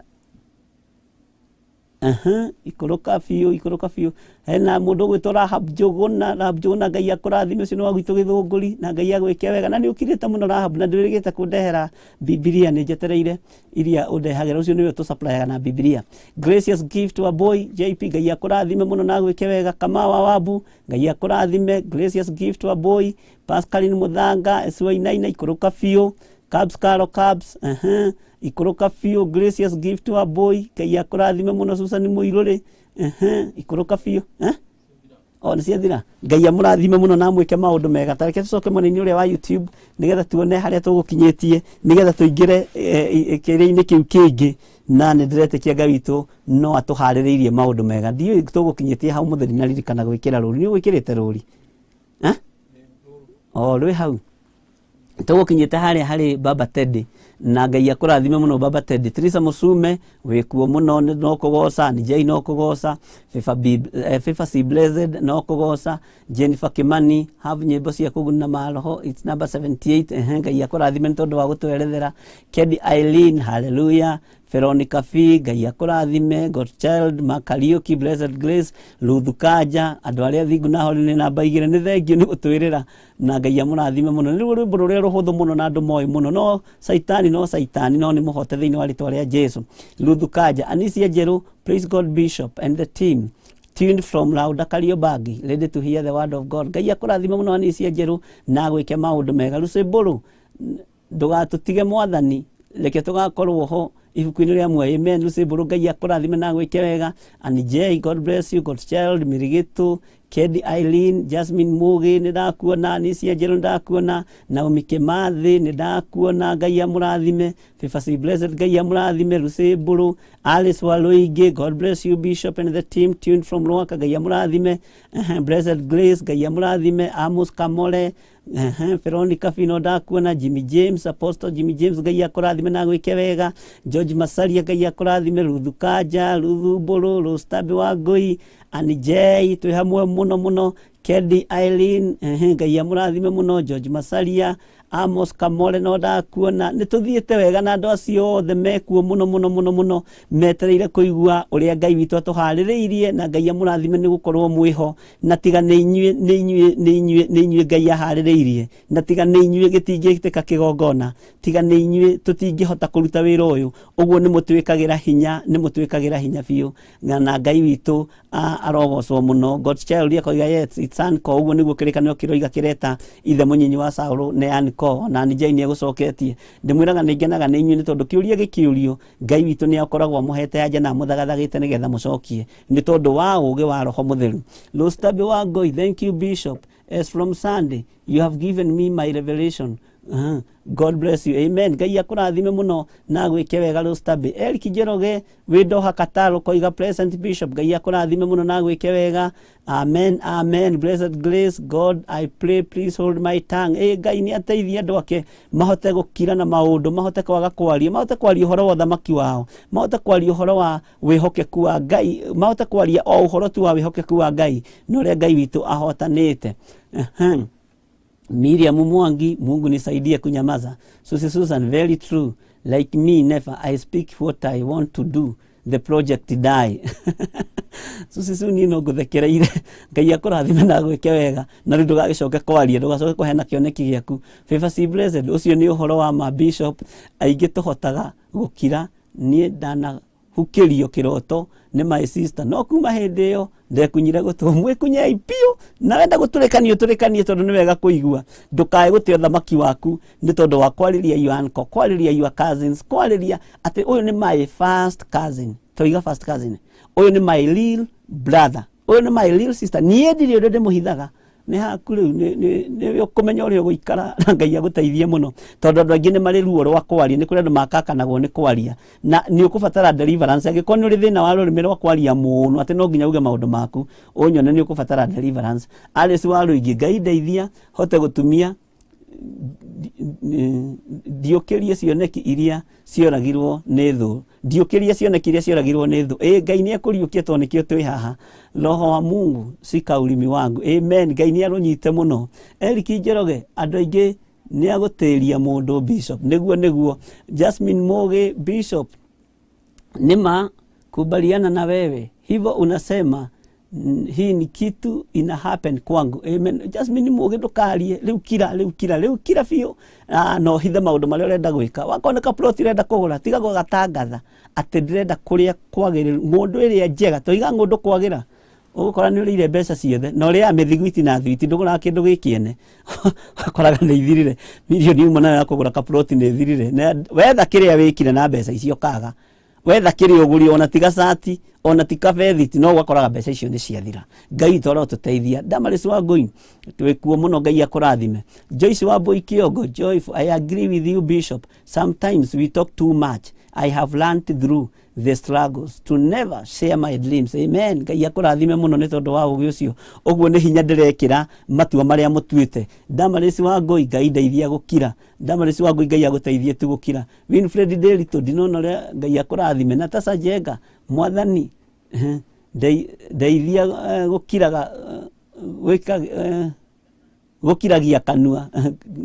ikũrũka biũ, ikũrũka biũ. Hena mũndũ ũgwĩtwo Rahab Njũgũna, Rahab Njũgũna, Ngai akũrathime, ũcio nĩ wa gwitũ Gĩthũngũri, na Ngai agwĩke wega. Na nĩ ũkirĩte mũno Rahab, na ndwĩrĩgĩte kũndehera Bibilia, nĩ njetereire iria ũndehagĩra, ũcio nĩwe ũtũsupplyaga na Bibilia. Gracious Gift wa Boy JP, Ngai akũrathime mũno na agwĩke wega. Kamau wa Wabu, Ngai akũrathime. Gracious Gift wa Boy, Pascaline Muthanga, Esiwainaina, ikũrũka biũ. Cubs Karo Cubs, ikũrũka biũ. Gracious Gift wa Boy, Ngai akũrathime mũno. Susan Mũirũrĩ, ikũrũka biũ. O nĩ ciathira. Ngai amũrathime mũno na amwĩke maũndũ mega. Ta reke tũcoke mwena-inĩ ũrĩa wa YouTube nĩgetha tuone harĩa tũgũkinyĩtie, nĩgetha tũingĩre kĩrĩa-inĩ kĩu kĩngĩ, na nĩ ndĩretĩkia Ngai witũ no atũharĩrĩirie maũndũ mega. Ndiũĩ tũgũkinyĩtie hau mũtheri, na ririkana gwĩkĩra rũri. Nĩ ũgwĩkĩrĩte rũri? O rwĩ hau tũgũkinyĩte harĩa harĩ Baba Teddy, na Ngai akũrathime mũno Baba Teddy. Teresa Musume wĩkuo mũno, no kũgoca. Njei no kũgoca. Favor B, Favor C Blessed no kũgoca. Jennifer Kimani, have nyĩmbo cia kũguna maroho, it's number 78. Ngai akũrathime nĩ tondũ wa gũtwerethera. Kedi Eileen, hallelujah. Veronica F, Ngai akũrathime. Godchild Makariuki, Blessed Grace, Ruth Kanja, andũ arĩa thingu na hori nĩ namba 2, nĩ thengio nĩ gũtwĩrĩra, na Ngai amũrathime mũno. Nĩ ruo rwĩmbo rũrĩa rũhũthũ mũno na andũ moĩ mũno, no Saitani no Saitani, no nĩ mũhote thĩinĩ wa rĩtwa rĩa Jesu. Ruth Kanja, Anisia Njerũ, praise God Bishop and the team, tuned from Lauda Kariobangi, ready to hear the word of God. Ngai akũrathime mũno Anisia Njerũ na agwĩke maũndũ mega. Luceburu, ndũgatũtige Mwathani, reke tũgakorwo ho ibuku-inĩ rĩa muoyo. Amen. Luceburu, Ngai akũrathime na agwĩke wega. Annie J, God bless you. God child Mirigitu, Kedi Eileen, Jasmine Mugi nĩ ndakuona, Anisia Njerũ nĩ ndakuona, Naomi Kimathi nĩ ndakuona, Ngai amũrathime. Favor C Blessed, Ngai amũrathime. Luceburu, Alice Waluigi, God bless you Bishop and the team, tuned from Rwaka, Ngai amũrathime. Blessed Grace, Ngai amũrathime. Amos Kamore, Veronica Fino ndakuona, Jimmy James, Apostle Jimmy James, Ngai akũrathime na agwĩke wega. George Masaria, Ngai akũrathime. Ruthu Kanja, Ruthu Mbũrũ, Rostabi wa Ngũi, Annie J, twĩ hamwe mũno mũno. Kedi Eileen, Ngai amũrathime mũno. George Masaria, Amos Kamore no ndakuona. Nĩ tũthiĩte wega na andũ acio othe mekuo mũno mũno mũno mũno, metereire kũigua ũrĩa Ngai witũ atũharĩrĩirie, na Ngai amũrathime nĩ gũkorwo mwĩho. Na tiga nĩ inyuĩ, nĩ inyuĩ, nĩ inyuĩ, nĩ inyuĩ Ngai aharĩrĩirie, na tiga nĩ inyuĩ gĩtingĩtĩka kĩgongona, tiga nĩ inyuĩ tũtingĩhota kũruta wĩra ũyũ. Ũguo nĩ mũtwĩkagĩra hinya, nĩ mũtwĩkagĩra hinya biũ, na Ngai witũ arogocwo mũno. God child akoiga yes, it's uncle. Ũguo nĩguo kĩrĩkanĩro kĩroiga kĩreta ithe mũnyinyi wa Saũlũ nĩ uncle, na Njei nĩ egũcoketie. Ndĩmwĩraga nĩ ngenaga nĩ inyuĩ, nĩ tondũ kĩũria gĩkĩũrio Ngai witũ nĩ akoragwo amũhete anja na amũthagathagĩte nĩgetha mũcokie, nĩ tondũ wa ũũgĩ wa Roho Mũtheru. Lustabi wa Ngoi, thank you Bishop, as from Sunday you have given me my revelation. God bless you. Amen. Ngai akũrathime mũno na agwĩke wega Lustabi. Eric Njoroge wĩ Doha Qatar ũkoiga present Bishop, Ngai akũrathime mũno na agwĩke wega. Amen, amen. Blessed Grace, God I pray please hold my tongue. Ngai nĩ ateithie andũ ake mahote gũkira na maũndũ, mahote kwaga kwaria, mahote kwaria ũhoro wa ũthamaki wao, mahote kwaria ũhoro wa wĩhokeku wa Ngai, mahote kwaria o ũhoro tu wa wĩhokeku wa Ngai na ũrĩa Ngai witũ ahotanĩte. Miriam Mwangi, Mungu nisaidie kunyamaza. Susi Susan, very true. Like me, never. I speak what I want to do. The project die. Susi Su, niĩ no ngũthekereire. Ngai akũrathime na agwĩke wega. Na rĩu ndũgagĩcoke kwaria, ndũgacoke kũheana kĩoneki gĩaku. Favor C Blessed, ũcio nĩ ũhoro wa ma Bishop. Aingĩ tũhotaga gũkira, niĩ ndanahukĩrio kĩroto nĩ my sister, no kuma hĩndĩ ĩyo ndekunyire gũtũ. Mwĩkunyei biũ, na wenda gũtũrĩkania ũtũrĩkanie, tondũ nĩ wega kũigua. Ndũkae gũte ũthamaki waku nĩ tondũ wa kwarĩria your uncle, kwarĩria your cousins, kwarĩria atĩ ũyũ nĩ my first cousin, toiga first cousin, ũyũ nĩ my real brother, ũyũ nĩ my real sister. Niĩ ndirĩ ũndũ ndĩmũhithaga. Nĩ haku rĩu nĩwe ũkũmenya ũrĩa ũgũikara na Ngai agũteithie mũno, tondũ andũ aingĩ nĩ marĩ ruo rwa kwaria. Nĩ kũrĩ andũ makakanagwo nĩ kwaria na nĩ ũkũbatara deliverance. Angĩkorwo nĩ ũrĩ thĩna wa rũrĩmĩ rwa kwaria mũno atĩ no nginya uge maũndũ maku ũnyone, nĩ ũkũbatara deliverance. Alice wa Rũingĩ, Ngai ndeithia hote gũtumia ndiũkĩrie cioneki iria cioragirwo nĩ thũ, ndiũkĩrie cioneki iria cioragirwo nĩ thũ. Ĩ Ngai nĩ ekũriũkia, tondũ nĩkĩo twĩ haha. Roho wa Mungu shika ulimi wangu. Amen. Ngai nĩ arũnyite mũno. Eric Njoroge, andũ aingĩ nĩ agũtĩria mũndũ bishop. Nĩguo nĩguo. Jasmine Mũgĩ, bishop nima kubaliana na wewe hivyo unasema, hii ni kitu ina happen kwangu. Amen. Jasmine Mũgĩ, ndũkarie rĩu, kira rĩu, kira rĩu, kira biũ. Ah, no hithe maũndũ marĩa ũrenda gwĩka. Wakorwo nĩ kaploti ũrenda kũgũra, tiga gũgatangatha atĩ ndĩrenda kũrĩa kwagĩrĩru, ng'ũndũ ĩrĩa njega. Toiga ng'ũndũ kwagĩra, ũgũkora nĩ ũrĩire mbeca ciothe na ũrĩaga mĩthiguiti na thwiti, ndũgũraga kĩndũ gĩkĩene. Ũkoraga nĩ ithirire mirioni ĩmwe nayo ya kũgũra kaploti nĩ ĩthirire. Na wetha kĩrĩa wĩkire na mbeca icio ũkaga, wetha kĩrĩa ũgũrire, ona tiga cati, ona ti kabethiti, no ũgakoraga mbeca icio nĩ ciathira. Ngai witũ arotũteithia. Damaris wa Ngũi, twĩkuo mũno, Ngai akũrathime. Joyce wa Mbũi Kĩongo, Joyful, I agree with you, bishop. Sometimes we talk too much. I have learned through the struggles to never share my dreams. Amen. Ngai akũrathime mũno nĩ tondũ wa ũgĩ ũcio. Ũguo nĩ hinya ndĩrekĩra matua marĩa mũtuĩte. Damaris wa Ngũi, Ngai ndeithia gũkira. Damaris wa Ngũi, Ngai agũteithie tu gũkira. Winfred Nderitu, ndinona ũrĩa, Ngai akũrathime. Natasha Njenga, mwathani ndeithia gũkiraga, gwĩka gũkiragia kanua.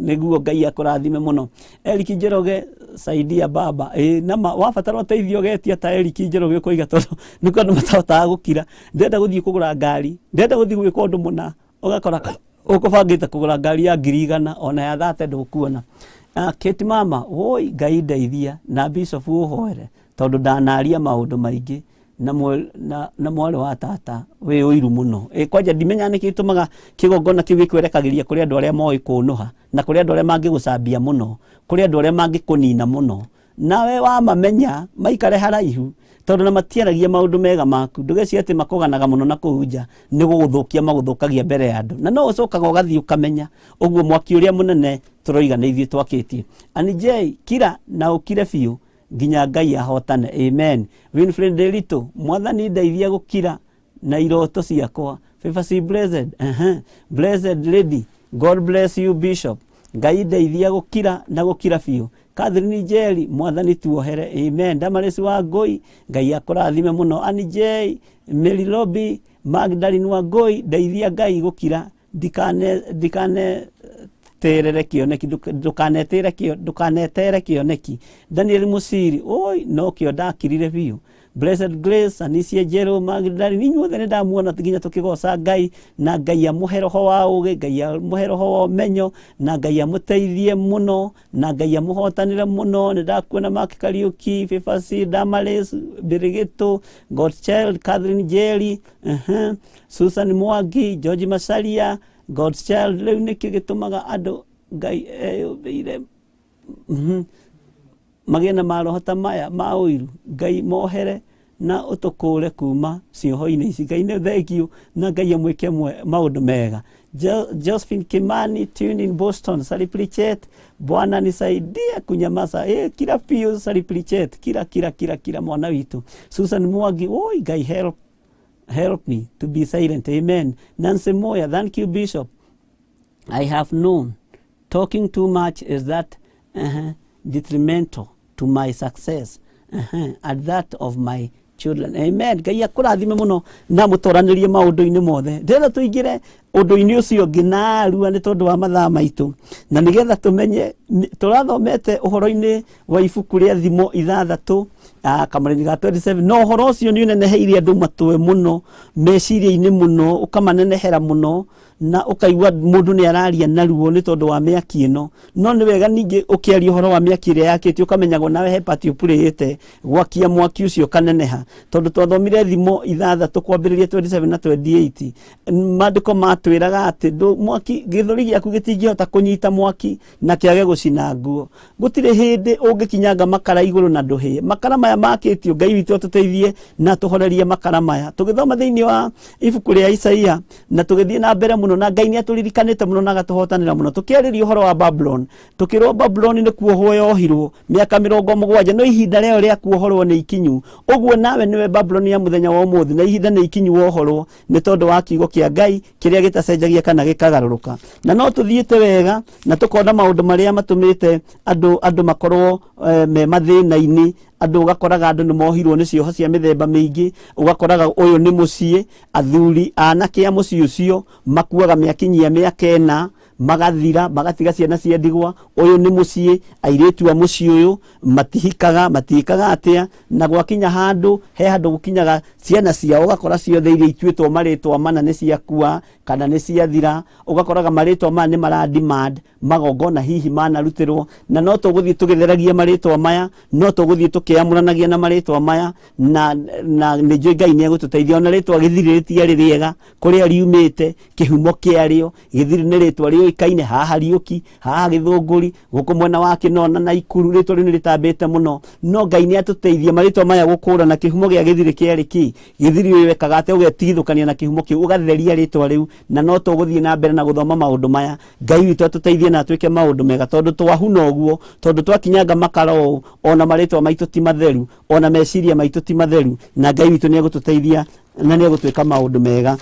Nĩguo, Ngai akũrathime mũno. Eric Njoroge, saidia baba. Ĩ nama wabatara ũteithio getia ta Eric Njoroge ũkoiga, tondũ nĩ andũ matahotaga gũkira. Ndĩrenda gũthiĩ kũgũra ngari, ndĩrenda gũthiĩ gwĩka ũndũ mũna, ũgakora ũkũbangĩte kũgũra ngari ya 100,000, ona ya 30 ndũkuona. Kate mama, woi Ngai ndeithia na bishop ũhoere tondũ ndanaria maũndũ maingĩ na mwarĩ wa tata wĩ ũiru mũno. Ĩ kwanja ndimenya nĩkĩ gĩtũmaga kĩgongona kĩu gĩkwerekagĩria kũrĩ andũ arĩa moĩ kũnũha, na kũrĩ andũ arĩa mangĩgũcambia mũno, kũrĩ andũ arĩa mangĩkũnina mũno. Nawe wamamenya maikare haraihu, tondũ na matiaragia maũndũ mega maku. Ndũgecirie atĩ makũganaga mũno na kũu nja nĩ gũgũthũkia magũthũkagia mbere ya andũ, na no ũcokaga ũgathiĩ ũkamenya ũguo mwaki ũrĩa mũnene tũroiga nĩ ithuĩ twakĩtie. Anijei, kira na ũkire biũ nginya Ngai ahotane. Amen. Winfred Nderitu, mwathani ndeithia gũkira na iroto ciakwa. Favor C blessed, blessed lady, God bless you, bishop. Ngai ndeithia gũkira na gũkira biũ. Catherine Njeri, mwathani tuohere. Amen. Damaris wa Ngũi, Ngai akũrathime mũno. Annie J, Mary Lobby, Magdalene wa Ngũi, ndeithia Ngai gũkira ndikane ndikane terere kĩoneki, ndũkanetere kĩo, ndũkanetere kĩoneki. Daniel Musiri, oi no kĩo ndakirire biũ. Blessed Grace, Anicia Njerũ, Magdalene, inyuothe nĩ ndamuona nginya tũkĩgoca Ngai, na Ngai amũhe roho wa ũgĩ, Ngai amũhe roho wa ũmenyo, na Ngai amũteithie mũno, na Ngai amũhotanĩre mũno. Nĩ ndakuona Mark Kariuki, Fifasi, Damaris, Birigito, Godchild, Catherine Jerry, Susan Mwangi, George Macharia, Godchild. Rĩu nĩkĩ gĩtũmaga andũ Ngai eyũmbĩire magĩe na maroho ta maya ma ũiru? Ngai mohere na ũtũkũre kuma cioho-inĩ ici. Ngai nĩ thank you, na Ngai amwĩke maũndũ mega. Josephine Kimani, tune in Boston. Saliplichet, Bwana nisaidie kunyamaza. Kila piu Saliplichet, kila kila kila kila mwana witũ. Susan Mwangi, oi Ngai help help me to be silent. Amen. Nancy Moya, thank you, bishop. I have known talking too much is that detrimental to my success and that of my children. Amen. Ngai akũrathime mũno na mũtoranĩrie maũndũ-inĩ mothe. Ndĩrenda tũingĩre ũndũ-inĩ ũcio ũngĩ narua nĩ tondũ wa mathaa maitũ, na nĩgetha tũmenye tũrathomete ũhoro-inĩ wa ibuku rĩa Thimo 6 kamũrĩni ga 27, no ũhoro ũcio nĩ ũneneheire andũ matwe mũno meciria-inĩ mũno, ũkamanenehera mũno, na ũkaigua mũndũ nĩ araria na ruo nĩ tondũ wa mĩaki ĩno. No nĩ wega ningĩ ũkĩaria ũhoro wa mĩaki ĩrĩa yakĩtio, ũkamenyagwo nawe he part ũpurĩĩte gwakia mwaki ũcio ũkaneneha, tondũ twathomire Thimo 6 kwambĩrĩria 27 na 28, maandĩko ma Matwĩraga atĩ mwaki gĩthũri gĩaku gĩtingĩhota kũnyita mwaki na kĩage gũcina nguo. Gũtirĩ hĩndĩ ũngĩkinyanga makara igũrũ na ndũhĩe. Makara maya makĩtio, Ngai witũ atũteithie na tũhorerie makara maya. Tũgĩthoma thĩinĩ wa ibuku rĩa Isaia na tũgĩthiĩ na mbere mũno, na Ngai nĩ atũririkanĩte mũno na agatũhotanĩra mũno. Tũkĩarĩria ũhoro wa Babuloni, tũkĩrwo Babuloni nĩ kuohwo yohirwo mĩaka 70, no ihinda rĩayo rĩa kuohorwo nĩ ikinyu. Ũguo nawe nĩwe Babuloni ya mũthenya wa ũmũthĩ, na ihinda nĩ ikinyu wohorwo nĩ tondũ wa kiugo kĩa Ngai kĩrĩa gĩtacenjagia kana gĩkagarũrũka. Na no tũthiĩte wega na tũkona maũndũ marĩa matũmĩte andũ makorwo me mathĩna-inĩ. Andũ ũgakoraga andũ nĩ mohirwo nĩ cioho cia mĩthemba mĩingĩ, ũgakoraga ũyũ nĩ mũciĩ, athuri anake a mũciĩ ũcio makuaga mĩakinyia mĩaka 4 magathira, magatiga ciana cia ndigwa. Ũyũ nĩ mũciĩ, airĩtu a mũciĩ ũyũ matihikaga, matiĩkaga atĩa, na gwakinya handũ, he handũ gũkinyaga ciana ciao ũgakora ciothe iria ituĩtwo marĩtwa mana nĩ ciakua kana nĩ ciathira. Ũgakoraga marĩtwa maya nĩ mara demand magongona hihi manarutĩrwo, na no tũgũthiĩ tũgĩtheragia marĩtwa maya, no tũgũthiĩ tũkĩamũranagia na marĩtwa maya, na nĩ njũĩ Ngai nĩ egũtũteithia. Ona rĩtwa gĩthirĩ rĩtiarĩ rĩega kũrĩa riumĩte, kĩhumo kĩarĩo gĩthirĩ nĩ rĩtwa rĩũĩkaine haha Riũki, haha Gĩthũngũri, gũkũ mwena wa Kĩnona na Ikuru, rĩtwa rĩu nĩ rĩtambĩte mũno. No Ngai nĩ atũteithia marĩtwa maya gũkũrana kĩhumo gĩa gĩthirĩ kĩarĩ kĩ. Gĩthirĩ ũyũ ekaga atĩa? Ũgetigithũkania na kĩhumo kĩu, ũgatheria rĩtwa rĩu. Na no tũgũthiĩ na mbere na gũthoma maũndũ maya. Ngai witũ atũteithie na atwĩke maũndũ mega, tondũ twahuna ũguo, tondũ twakinyanga makara ũũ, ona marĩtwa maitũ ti matheru, ona meciria maitũ ti matheru, na Ngai witũ nĩ egũtũteithia na nĩ egũtwĩka maũndũ mega.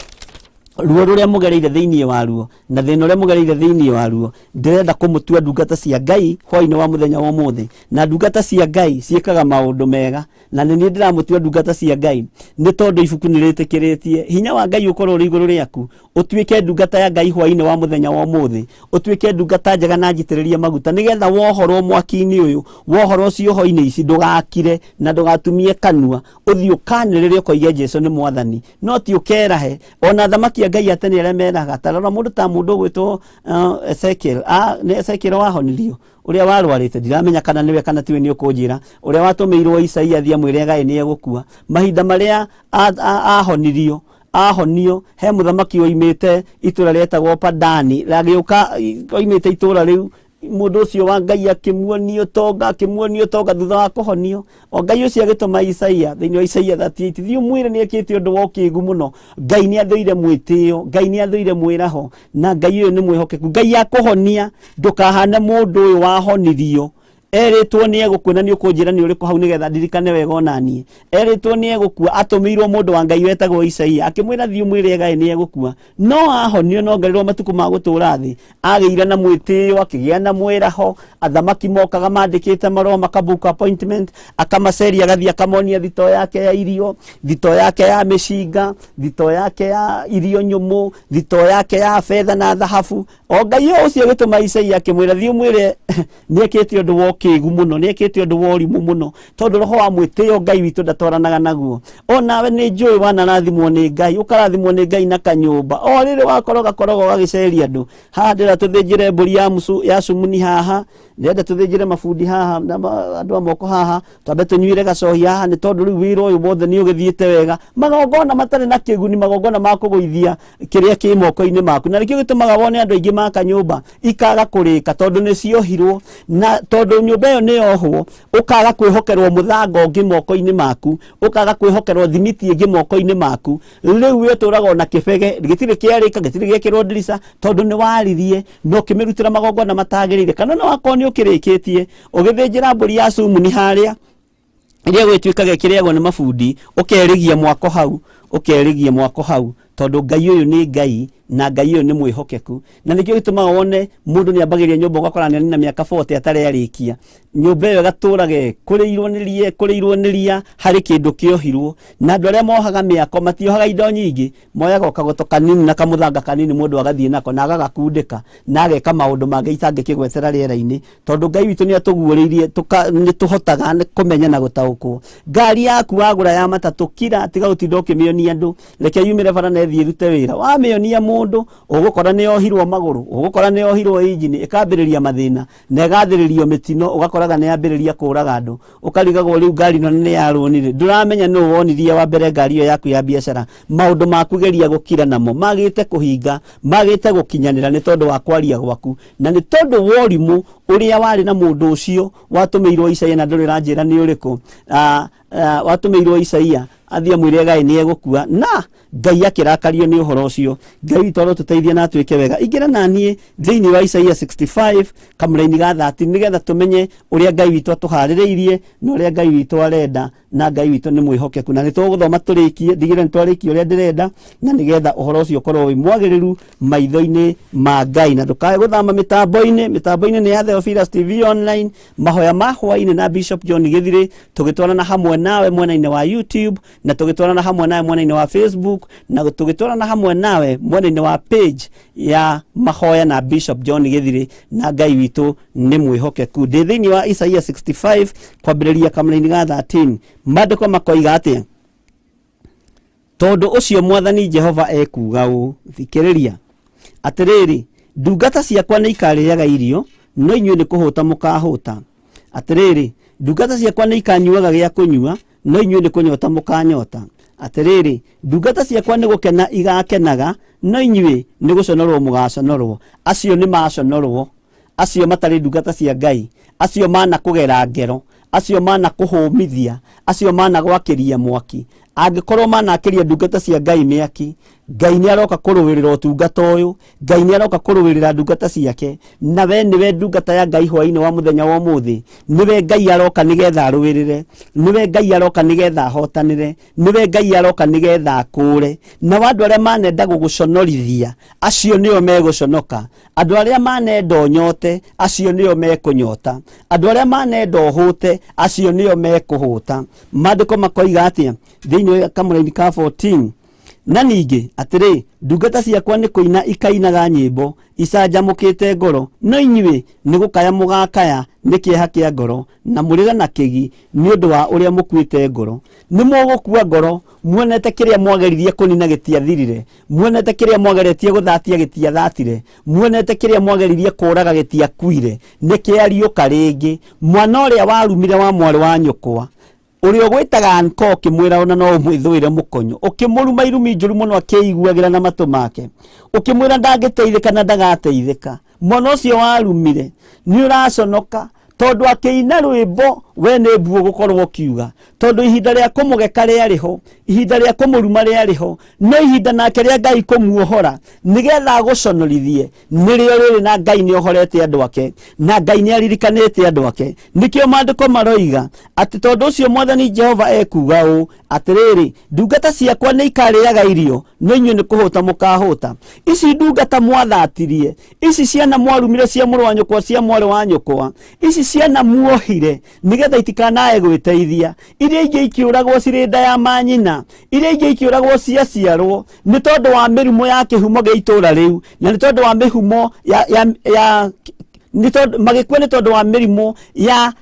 Ruo rũrĩa mũgereire thĩinĩ wa ruo na thĩna ũrĩa mũgereire thĩinĩ wa ruo, ndĩrenda kũmũtua ndungata cia Ngai hwaĩ-inĩ wa mũthenya wa ũmũthĩ. Na ndungata cia Ngai ciĩkaga maũndũ mega, na nĩ niĩ ndĩramũtua ndungata cia Ngai nĩ tondũ ibuku nĩ rĩtĩkĩrĩtie hinya wa Ngai ũkorwo ũrĩ igũrũ rĩaku, ũtuĩke ndungata ya Ngai hwaĩ-inĩ wa mũthenya wa ũmũthĩ, ũtuĩke ndungata njega na njitĩrĩrie maguta, nĩgetha wohorwo mwaki-inĩ ũyũ, wohorwo cioho-inĩ ici, ndũgakire na ndũgatumie kanua, ũthiĩ ũkanĩrĩre ũkoige Jesu nĩ mwathani, no ti ũkerahe. Ona athamaki a Ngai a tene arĩa meraga, ta rora mũndũ ta mũndũ ũgwĩtwo Ezekiel, nĩ Ezekiel wahonirio, ũrĩa warwarĩte, ndiramenya kana nĩwe kana tiwe, nĩ ũkũnjĩra, ũrĩa watũmĩirwo Isaia athiĩ amwĩre agae nĩ egũkua. Mahinda marĩa ahonirio, ahonio, he mũthamaki oimĩte itũra rĩetagwo Padani, agĩũka oimĩte itũra rĩu, mũndũ ũcio wa Ngai akĩmuonia ũtonga, akĩmuonia ũtonga thutha wa kũhonio. O Ngai ũcio agĩtũma Isaia, thĩinĩ wa Isaia 38, thiĩ ũmwĩre nĩ ekĩte ũndũ wa ũkĩgu mũno. Ngai nĩ athũire mwĩtĩo, Ngai nĩ athũire mwĩraho, na Ngai ũyũ nĩ mwĩhokeku. Ngai akũhonia, ndũkahane mũndũ ũyũ wahonirio erĩtwo nĩ egũkua, na nĩ ũkũnjĩra nĩ ũrĩkũ hau nĩgetha ndirikane wega onaniĩ. Erĩtwo nĩ egũkua, atũmĩirwo mũndũ wa Ngai wetagwo Isaia, akĩmwĩra thiĩ ũmwĩre agae nĩ egũkua. No ahonio na ongererwo matukũ ma gũtũũra thĩ, agĩire na mwĩtĩo, akĩgĩa na mwĩraho. Athamaki mokaga mandĩkĩte marũa makabook appointment, akamaceria, agathiĩ akamonia thito yake ya irio, thito yake ya mĩcinga, thito yake ya irio nyũmũ, thito yake ya betha na thahabu. O Ngai o ũcio agĩtũma Isaia akĩmwĩra thiĩ ũmwĩre nĩ ekĩte ũndũ wa ũkĩgu mũno, nĩ ekĩte ũndũ wa ũrimũ mũno, tondũ roho wa mwĩtĩo Ngai witũ ndatwaranaga naguo. O nawe nĩ njũĩ wanarathimwo nĩ Ngai, ũkarathimwo nĩ Ngai na kanyũmba, o rĩrĩ wakoroga koroga ũgagĩceria andũ. Haha ndĩrenda tũthĩnjĩre mbũri ya cumuni haha, ndĩrenda tũthĩnjĩre mabundi haha, na andũ a moko haha, twambe tũnyuĩre gacohi haha, nĩ tondũ rĩu wĩra ũyũ wothe nĩ ũgĩthiĩte wega. Magongona matarĩ na kĩguni, magongona ma kũgũithia kĩrĩa kĩ moko-inĩ maku. Na nĩkĩo gĩtũmaga wone andũ aingĩ maka nyũmba ikaga kũrĩka, tondũ nĩ ciohirwo, na tondũ nyũmba ĩyo nĩ yohwo, ũkaga kwĩhokerwo mũthanga ũngĩ moko-inĩ maku, ũkaga kwĩhokerwo thimiti ĩngĩ moko-inĩ maku. Rĩu we ũtũraga ona kĩbege, gĩtirĩ kĩarĩka, gĩtirĩ gĩekĩrwo ndirica, tondũ nĩ waririe na ũkĩmĩrutĩra magongona matagĩrĩire. Kana ona wakorwo nĩ ũkĩrĩkĩtie, ũgĩthĩnjĩra mbũri ya cumuni harĩa, ĩrĩa gwĩtuĩkaga ĩkĩrĩagwo nĩ mabundi, ũkerĩgia mwako hau, ũkerĩgia mwako hau, tondũ Ngai ũyũ nĩ Ngai, na Ngai ũyũ nĩ mwĩhokeku. Na nĩkĩo gĩtũmaga wone mũndũ nĩ ambagĩrĩria nyũmba ũgakora nĩ na mĩaka 40 atarĩ arĩkia. Nyũmba ĩyo ĩgatũraga ĩkũrĩirwo nĩ ria, ĩkũrĩirwo nĩ ria, harĩ kĩndũ kĩohirwo. Na andũ arĩa mohaga mĩako matiohaga indo nyingĩ, moyaga o kagoto kanini na kamũthanga kanini mũndũ agathiĩ nako na agagakundĩka na ageka maũndũ mangĩ itangĩkĩgwetera rĩera-inĩ, tondũ Ngai witũ nĩ atũguũrĩirie, nĩ tũhotaga kũmenya na gũtaũkwo. Ngari yaku wagũra ya matatũ, kira, tiga gũtinda ũkĩmĩonia andũ, reke yumĩre bara na ĩthiĩ ĩrute wĩra. Wamĩonia mũndũ Mũndũ ũgũkora nĩ yohirwo magũrũ, ũgũkora nĩ yohirwo injini, ĩkambĩrĩria mathĩna na ĩgathĩrĩrio mĩtino, ũgakoraga nĩ yambĩrĩria kũraga andũ, ũkarigagwo rĩu ngari ĩno nĩ ya rũni rĩ, ndũramenya nũ wonirie wa mbere ngari ĩyo yaku ya biacara. Maũndũ maku geria gũkira namo magĩte kũhinga, magĩte gũkinyanĩra nĩ tondũ wa kwaria gwaku na nĩ tondũ wa ũrimũ ũrĩa warĩ na mũndũ ũcio watũmĩirwo Isaia, na ndũrĩ ũranjĩra nĩ ũrĩkũ. Watũmĩirwo Isaia athiĩ amwĩre Ngai nĩ egũkua, na Ngai akĩrakario nĩ ũhoro ũcio. Ngai witũ arotũteithia na atwĩke wega. Ingĩra na niĩ thĩinĩ wa Isaia 65 kamũraini ga 13 nĩgetha tũmenye ũrĩa Ngai witũ atũharĩrĩirie na ũrĩa Ngai witũ arenda, na Ngai witũ nĩ mwĩhokeku. Na nĩ tũgũthoma tũrĩkie, ndigĩrĩre nĩ twarĩkia ũrĩa ndĩrenda, na nĩgetha ũhoro ũcio ũkorwo wĩ mwagĩrĩru maitho-inĩ ma Ngai. Na ndũkae gũthama mĩtambo-inĩ. Mĩtambo-inĩ nĩ ya Theophilus TV Online, mahoya ma hwainĩ na Bishop John Gĩthirĩ, tũgĩtwarana hamwe nawe mwena-inĩ wa YouTube, na tũgĩtwarana hamwe nawe mwena-inĩ wa Facebook, na tũgĩtwarana hamwe nawe mwena-inĩ wa page ya mahoya na Bishop John Gĩthirĩ, na Ngai witũ nĩ mwĩhokeku. Ndĩ thĩinĩ wa Isaia 65 kwambĩrĩria kamũraini ga 13, maandĩko makoiga atĩa? Tondũ ũcio Mwathani Jehova ekuuga ũũ, thikĩrĩria, atĩrĩrĩ, ndungata ciakwa nĩ ikarĩaga irio, no inyuĩ nĩ kũhũta mũkahũta. Atĩrĩrĩ, ndungata ciakwa nĩ ikanyuaga gĩa kũnyua, no inyuĩ nĩ kũnyota mũkanyota. Atĩrĩrĩ, ndungata ciakwa nĩ gũkena igakenaga, no inyuĩ nĩ gũconorwo mũgaconorwo. Acio nĩ maconorwo, acio matarĩ ndungata cia Ngai, acio mana kũgera ngero, acio mana kũhũmithia, acio mana gwakĩria mwaki. Angĩkorwo manakĩria ndungata cia Ngai mĩaki, Ngai nĩ aroka kũrũĩrĩra ũtungata ũyũ, Ngai nĩ aroka kũrũĩrĩra ndungata ciake, na we nĩwe ndungata ya Ngai hwainĩ wa mũthenya wa ũmũthĩ. Nĩwe Ngai aroka nĩgetha arũĩrĩre, nĩwe Ngai aroka nĩgetha ahotanĩre, nĩwe Ngai aroka nĩgetha akũũre. Nao andũ arĩa manenda gũgũconorithia, acio nĩo megũconoka. Andũ arĩa manenda ũnyote, acio nĩo mekũnyota. Andũ arĩa manenda ũhũte, acio nĩo mekũhũta. Maandĩko makoiga atĩa thĩinĩ wa kamũraini ka 14? Na ningĩ atĩrĩ, ndungata ciakwa nĩ kũina ikainaga nyĩmbo icanjamũkĩte ngoro, no inyuĩ nĩ gũkaya mũgakaya nĩ kĩeha kĩa ngoro, na mũrĩre na kĩgi nĩ ũndũ wa ũrĩa mũkuĩte ngoro. Nĩ mũgũkua ngoro muonete kĩrĩa mwageririe kũnina gĩtiathirire, muonete kĩrĩa mwageretie gũthatia gĩtiathatire, muonete kĩrĩa mwageririe kũraga gĩtiakuire, nĩ kĩariũka rĩngĩ. Mwana ũrĩa warumire wa mwarĩ wa nyũkwa, ũrĩa ũgwĩtaga anko, ũkĩmwĩra ona no ũmwĩthũĩre mũkonyo, ũkĩmũruma irumi njũru mũno akĩiguagĩra na matũ make, ũkĩmwĩra ndangĩteithĩka na ndagateithĩka. Mwana ũcio warumire nĩ ũraconoka tondũ akĩina rwĩmbo we nĩ mbuũ gũkorwo ũkiuga, tondũ ihinda rĩa kũmũgeka rĩarĩ ho, ihinda rĩa kũmũruma rĩarĩ ho, no ihinda nake rĩa Ngai kũmuohora nĩgetha agũconorithie nĩrĩo rĩrĩ, na Ngai nĩ ohorete andũ ake, na Ngai nĩ aririkanĩte andũ ake. Nĩkĩo maandĩko maroiga atĩ tondũ ũcio Mwathani Jehova ekuuga ũũ, atĩrĩrĩ, ndungata ciakwa nĩ ikarĩaga irio, no inyuĩ nĩ kũhũta mũkahũta. Ici ndungata mwathatirie, ici ciana mwarumire cia mũrũ wa nyũkwa, cia mwarĩ wa nyũkwa, ici ciana muohire nĩgetha itikanae gwĩteithia, iria ingĩ ikĩũragwo cirĩ nda ya manyina, iria ingĩ ikĩũragwo ciaciarwo nĩ tondũ wa mĩrumo ya kĩhumo gĩa itũũra rĩu, na nĩ tondũ wa mĩhumo ya nĩ tondũ magĩkua nĩ tondũ wa mĩrimũ ya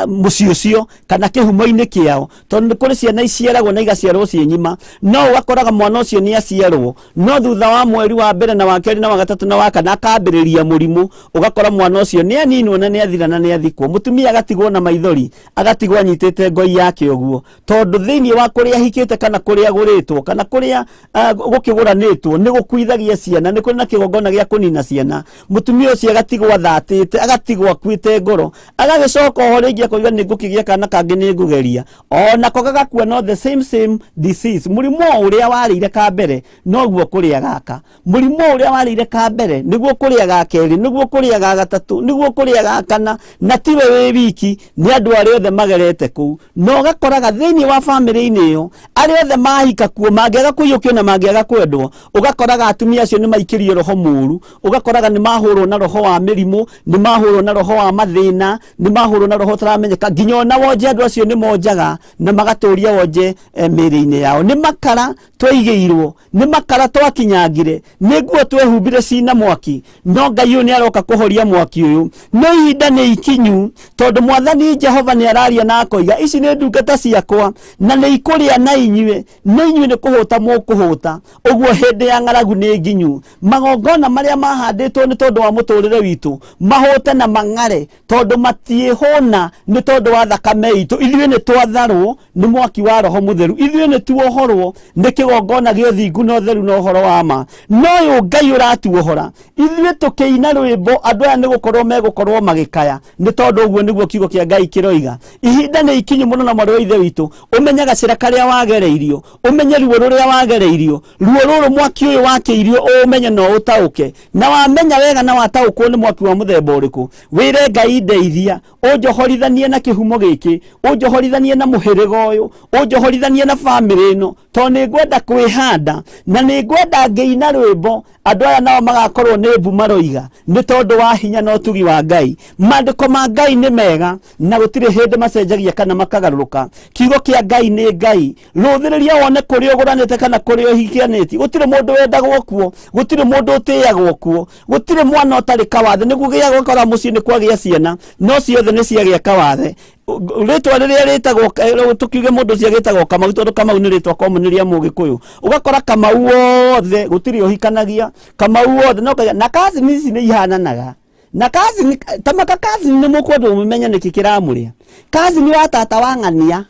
mũciĩ ũcio kana kĩhumo-inĩ kĩao, tondũ nĩ kũrĩ ciana iciaragwo na igaciarwo ciĩ ng'ima, no ũgakoraga mwana ũcio nĩ aciarwo, no thutha wa mweri wa mbere na wa kerĩ na wa gatatũ na wa kana akambĩrĩria mũrimũ, ũgakora mwana ũcio nĩ aninwo na nĩ athira na nĩ athikwo, mũtumia agatigwo na maithori, agatigwo anyitĩte ngoi yake ũguo, tondũ thĩinĩ wa kũrĩa ahikĩte kana kũrĩa agũrĩtwo kana kũrĩa gũkĩgũranĩtwo nĩ gũkuithagia ciana, nĩ kũrĩ na kĩgongona gĩa kũnina ciana. Mũtumia ũcio agatigwo athatĩte, agatigwo akuĩte ngoro, agagĩcoka oho rĩngĩ akoiga nĩ ngũkĩgĩa kana kangĩ, nĩ ngũgeria, onako gagakua no the same same disease. Mũrimũ o ũrĩa warĩire ka mbere noguo kũrĩa gaka, mũrimũ ũrĩa warĩire ka mbere nĩguo kũrĩa ga kerĩ, nĩguo kũrĩa ga gatatũ, nĩguo kũrĩa ga kana, na tiwe wĩ wiki, nĩ andũ arĩa othe magerete kũu. Na ũgakoraga thĩinĩ wa bamĩrĩ-inĩ ĩyo arĩa othe mahika kuo mangĩaga kũiyũkio na mangĩaga kwendwo, ũgakoraga atumia acio nĩ maikĩrio roho mũru, ũgakoraga nĩ mahũrwo na roho wa mĩrimũ, nĩ mahũrwo na roho wa mathĩna, nĩ mahũrwo. mahũrwo na roho ũtaramenyeka nginya ona wonje andũ acio nĩ monjaga na magatũria wonje mĩĩrĩ-inĩ yao. Nĩ makara twaigĩirwo, nĩ makara twakinyangire, nĩ nguo twehumbire cina mwaki, no Ngai ũyũ nĩ aroka kũhoria mwaki ũyũ. No ihinda nĩ ikinyu, tondũ Mwathani Jehova nĩ araria na akoiga, ici nĩ ndungata ciakwa na nĩ ikũrĩa na inyuĩ, no inyuĩ nĩ kũhũta mũkũhũta. Ũguo hĩndĩ ya ng'aragu nĩ nginyu. Magongona marĩa mahandĩtwo nĩ tondũ wa mũtũrĩre witũ mahũte na mang'are, tondũ matiĩhũna nĩ tondũ wa thakame itũ. Ithuĩ nĩ twatharwo nĩ mwaki wa Roho Mũtheru, ithuĩ nĩ tuohorwo nĩ kĩgongona gĩa ũthingu na ũtheru na ũhoro wa ma. No ũyũ Ngai ũratuohora ithuĩ tũkĩina rwĩmbo, andũ aya nĩ gũkorwo megũkorwo magĩkaya, nĩ tondũ ũguo nĩguo kiugo kĩa Ngai kĩroiga. Ihinda nĩ ikinyu mũno na mwarĩ wa Ithe witũ, ũmenye gacĩra karĩa wagereirio, ũmenye ruo rũrĩa wagereirio, ruo rũrũ mwaki ũyũ wakĩirio ũũmenye na ũtaũke. Na wamenya wega na wataũkwo nĩ mwaki wa mũthemba ũrĩkũ, wĩre Ngai ndeithia, ũnjohorithanie na kĩhumo gĩkĩ, ũnjohorithanie na mũhĩrĩga ũyũ, ũnjohorithanie na bamĩrĩ ĩno, tondũ nĩ ngwenda kwĩhanda na nĩ ngwenda ngĩina rwĩmbo andũ aya nao magakorwo nĩ mbu maroiga, nĩ tondũ wa hinya na ũtugi wa Ngai. Maandĩko ma Ngai nĩ mega na gũtirĩ hĩndĩ macenjagia kana makagarũrũka. Kiugo kĩa Ngai nĩ Ngai. Rũthĩrĩria wone kũrĩa ũgũranĩte kana kũrĩa ũhikanĩtie. Gũtirĩ mũndũ wendagwo kuo, gũtirĩ mũndũ ũtĩagwo kuo, gũtirĩ mwana ũtarĩ kawathe. Nĩguo gĩa gũkora mũciĩ nĩ kwagĩa ciana, no ciothe nĩ ciagĩa kawathe. Rĩtwa rĩrĩa rĩtagwo, tũkiuge mũndũ ũcio agĩtagwo Kamau, tondũ Kamau nĩ rĩtwa common rĩa Mũgĩkũyũ, ũgakora Kamau wothe gũtirĩ ũhikanagia, Kamau wothe no kaiga, na cousin ici nĩ ihananaga na cousin, ta maka cousin nĩ mũkwenda mũmenye nĩkĩ kĩramũrĩa. Cousin wa tata wa ng'ania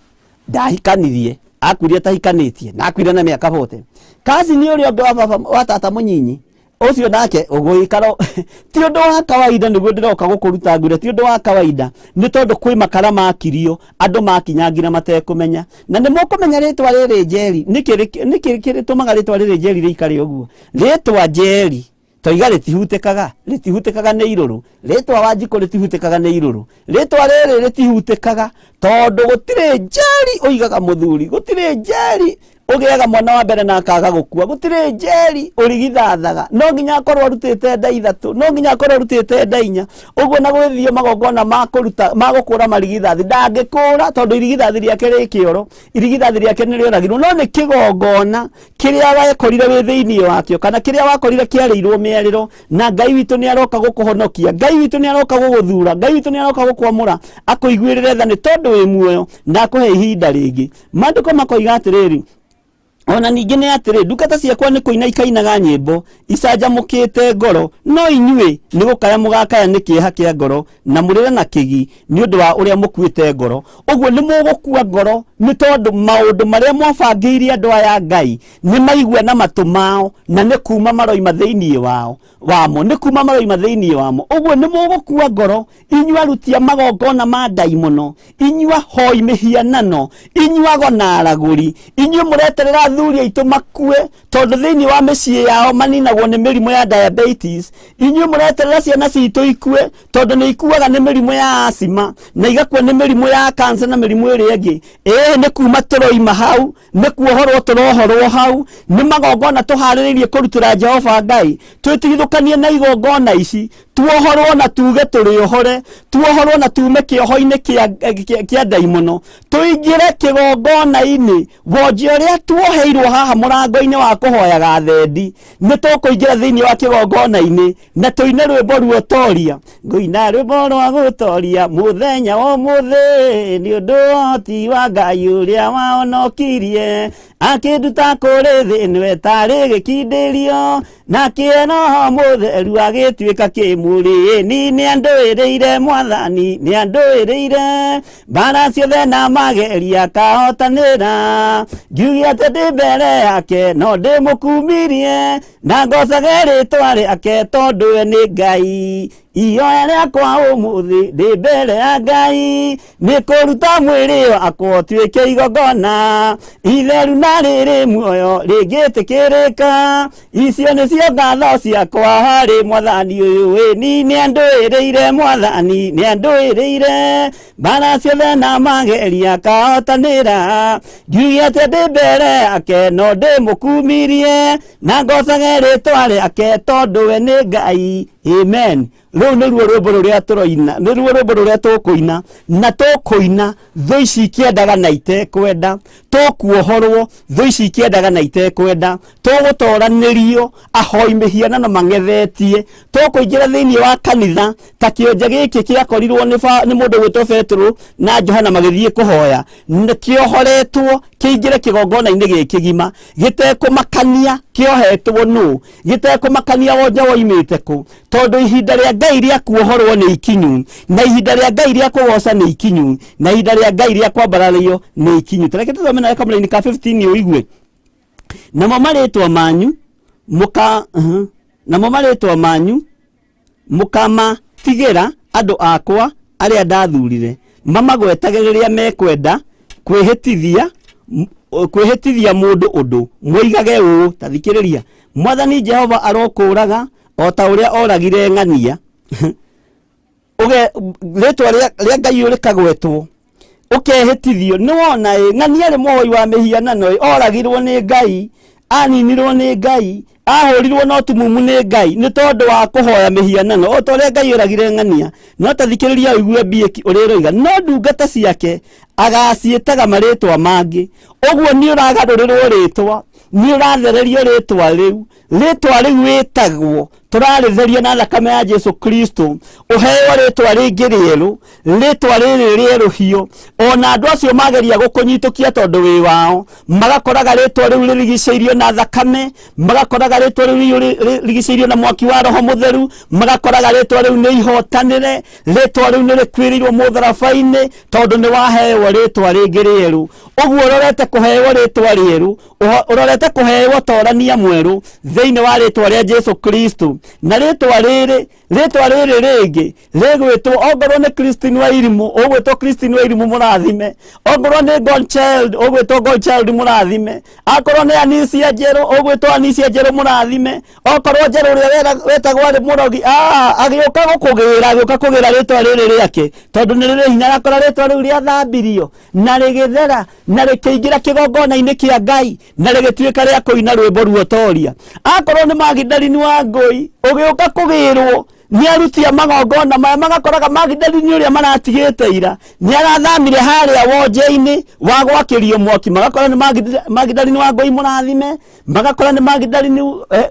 ndahikanirie, akuire atahikanĩtie na akuire na mĩaka 40. Cousin ũrĩa ũngĩ wa baba wa tata mũnyinyi ũcio nake ũgũikara, ti ũndũ wa kawaida. Nĩguo ndĩroka gũkũruta ngwĩre ti ũndũ wa kawaida, nĩ tondũ kwĩ makara makirio andũ makinyangira matekũmenya. Na nĩ mũkũmenya rĩtwa rĩrĩ Njeri nĩkĩ kĩrĩtũmaga rĩtwa rĩrĩ Njeri rĩikare ũguo. Rĩtwa Njeri toiga rĩtihutĩkaga, rĩtihutĩkaga nĩ irũrũ. Rĩtwa Wanjikũ rĩtihutĩkaga nĩ irũrũ. Rĩtwa rĩrĩ rĩtihutĩkaga tondũ gũtirĩ Njeri ũigaga mũthuri, gũtirĩ Njeri ũgĩaga mwana wa mbere na akaga gũkua, gũtirĩ Njeri ũrigithathaga, no nginya akorwo arutĩte nda ithatũ, no nginya akorwo arutĩte nda inya ũguo, na gwĩthio magongona ma kũruta ma gũkũra marigithathi ndangĩkũra, tondũ irigithathi rĩake rĩ kĩoro, irigithathi rĩake nĩ rĩoragirwo. No nĩ kĩgongona kĩrĩa wekorire wĩ thĩinĩ wakĩo, kana kĩrĩa wakorire kĩarĩirwo mĩarĩro, na Ngai witũ nĩ aroka gũkũhonokia, Ngai witũ nĩ aroka gũgũthura, Ngai witũ nĩ aroka gũkwamũra akũiguĩrĩre tha nĩ tondũ wĩ muoyo na akũhe ihinda rĩngĩ. Maandĩko makoiga atĩrĩrĩ, ona ningĩ nĩ atĩrĩ, ndungata ciakwa nĩ kũina ikainaga nyĩmbo icanjamũkĩte ngoro, no inyuĩ nĩ gũkaya mũgakaya nĩ kĩeha kĩa ngoro na mũrĩre na kĩgi nĩ ũndũ wa ũrĩa mũkuĩte ngoro. Ũguo nĩ mũgũkua ngoro nĩ tondũ maũndũ marĩa mwabangĩire andũ aya Ngai nĩ maigua na matũ mao, na nĩ kuma maroima thĩinĩ wao wamo, nĩ kuma maroima thĩinĩ wamo. Ũguo nĩ mũgũkua ngoro inyuĩ aruti a magongona ma ndaimono, inyuĩ ahoi mĩhianano, inyuĩ agona aragũri, inyuĩ mũreterera athuri aitũ makue tondũ thĩinĩ wa mĩciĩ yao maninagwo nĩ mĩrimũ ya diabetes, inyuĩ mũreterera ciana citũ ikue tondũ nĩ ikuaga nĩ mĩrimũ ya asthma na igakua nĩ mĩrimũ ya cancer na mĩrimũ ĩrĩa ĩngĩ. Ĩĩ nĩ kuma tũroima hau, nĩ kuohorwo tũrohorwo hau, nĩ magongona tũharĩrĩirie kũrutĩra Jehova Ngai. Twĩtigithũkanie na igongona ici, tuohorwo na tuge tũrĩ ohore, tuohorwo na tume kĩoho-inĩ kĩa ndaimono, tũingĩre kĩgongona-inĩ. Wonje ũrĩa tuoheirwo haha mũrango-inĩ wa kũhoyaga thendi, nĩ tũkũingĩra thĩinĩ wa kĩgongona-inĩ na tũine rwĩmbo ruotoria. Ngũina rwĩmbo rwa gũtoria mũthenya wa ũmũthĩ, nĩ ũndũ ũhoti wa Ngai ũrĩa wahonokirie, akĩnduta kũrĩ thĩ ĩno ĩtarĩ gĩkindĩrio, na kĩe Roho Mũtheru agĩtuĩka kĩmũrĩ. Ni nĩ andũĩrĩire Mwathani, nĩ andũĩrĩire mbara ciothe na mageria akahotanĩra. Ngiuge atĩ ndĩ mbere yake no ndĩmũkumirie, na ngocage rĩtwa rĩake tondũ we nĩ Ngai. Ihoya rĩakwa ũmũthĩ ndĩ mbere ya Ngai nĩ kũruta mwĩrĩ wakwa ũtuĩke igongona itheru na rĩrĩ muoyo rĩngĩtĩkĩrĩka. Icio nĩcio ngatho ciakwa harĩ Mwathani ũyũ. Ĩni nĩ andũĩrĩire Mwathani, nĩ andũĩrĩire mbara ciothe na mageria akahotanĩra. Ngiuge atĩ ndĩ mbere yake no ndĩmũkumirie, na ngocage rĩtwa rĩake tondũ we nĩ Ngai. Amen. Rũu nĩruo rwĩmbo rũrĩa tũroina, nĩruo rwĩmbo rũrĩa tũkũina, na tũkũina thũ ici ikĩendaga na itekwenda, tũkuohorwo thũ ici ikĩendaga na itekwenda, tũgũtoranĩrio ahoi mĩhianano mang'ethetie, tũkũingĩra thĩinĩ wa kanitha ta kĩonje gĩkĩ kĩakorirwo nĩ mũndũ gwĩtwo Petero na Johana magĩthiĩ kũhoya, kĩohoretwo kĩingĩre kĩgongona-inĩ gĩkĩ kĩgima, gĩtekũmakania kĩohetwo nũ, gĩtekũmakania wonje woimĩte kũ, tondũ ihinda rĩa Ngai rĩa kuohorwo nĩ ikinyu, na ihinda rĩa Ngai rĩa kũgoca nĩ ikinyu, na ihinda rĩa Ngai rĩa kwambarario nĩ ikinyu. Tareke tũthome nawe kamũraini ka 15 ũigue. Namo marĩtwa manyu mũka namo marĩtwa manyu mũkamatigĩra andũ akwa arĩa ndathurire, mamagwetage rĩrĩa mekwenda kwĩhĩtithia mũndũ ũndũ, moigage ũũ, ta thikĩrĩria, Mwathani Jehova arokũũraga o ta ũrĩa oragire ng'ania. Uge rĩtwa rĩa Ngai rĩkagwetwo, ũkehĩtithio, nĩ wona ĩ, ng'ania arĩ mũhoi wa mĩhianano ĩ, oragirwo nĩ Ngai, aninirwo nĩ Ngai, ahũrirwo no tumumu nĩ Ngai, nĩ tondũ wa kũhoya mĩhianano, o ta ũrĩa Ngai oragire ng'ania. No ta thikĩrĩria ũigue mbiĩki ũrĩa ĩroiga, no ndungata ciake agaciĩtaga marĩtwa mangĩ. Ũguo nĩ ũragarũrĩrwo rĩtwa, nĩ ũrathererio rĩtwa rĩu, rĩtwa rĩu wĩtagwo, tũrarĩtheria na thakame ya Jesu Kristo, ũheo rĩtwa rĩngĩ rĩerũ, rĩtwa rĩrĩ rĩerũhio. Ona andũ acio mageria gũkũnyitũkia tondũ wĩ wao, magakoraga rĩtwa rĩu rĩrigicĩirio na thakame, magakoraga rĩtwa rĩu rĩrigicĩirio na mwaki wa Roho Mũtheru, magakoraga rĩtwa rĩu nĩ ihotanĩre, rĩtwa rĩu nĩ rĩkuĩrĩirwo mũtharaba-inĩ, tondũ nĩ waheo rĩtwa rĩngĩ rĩerũ. Ũguo ũrorete kũheo rĩtwa rĩerũ, ũrorete kũheo torania mwerũ thĩinĩ wa rĩtwa rĩa Jesu Kristo. Na rĩtwa rĩrĩ, rĩtwa rĩrĩ rĩngĩ rĩgwĩtwo, ongorwo nĩ Christine wa Irimũ, ũgwĩtwo Christine wa Irimũ mũrathime, ongorwo nĩ Godchild, ũgwĩtwo Godchild mũrathime, akorwo nĩ Anisia Njerũ, ũgwĩtwo Anisia Njerũ mũrathime, okorwo Njerũ ũrĩa wetagwo arĩ mũrogi, agĩũka gũkũgĩra, agĩũka kũgĩra rĩtwa rĩrĩ rĩake, tondũ nĩ rĩrĩ hinya, akora rĩtwa rĩu rĩathambirio na rĩgĩthera na rĩkĩingĩra kĩgongona-inĩ kĩa Ngai na rĩgĩtuĩka rĩa kũina rwĩmbo ruotoria. Akorwo nĩ Magdalene wa Ngũi, ũgĩũka kũgĩrwo nĩ aruti a magongona maya, magakoraga Magdalene ũrĩa maratigĩte ira nĩ arathamire harĩa wonje-inĩ wa gwakĩrio mwaki, magakora nĩ Magdalene wa Ngũi mũrathime, magakora nĩ Magdalene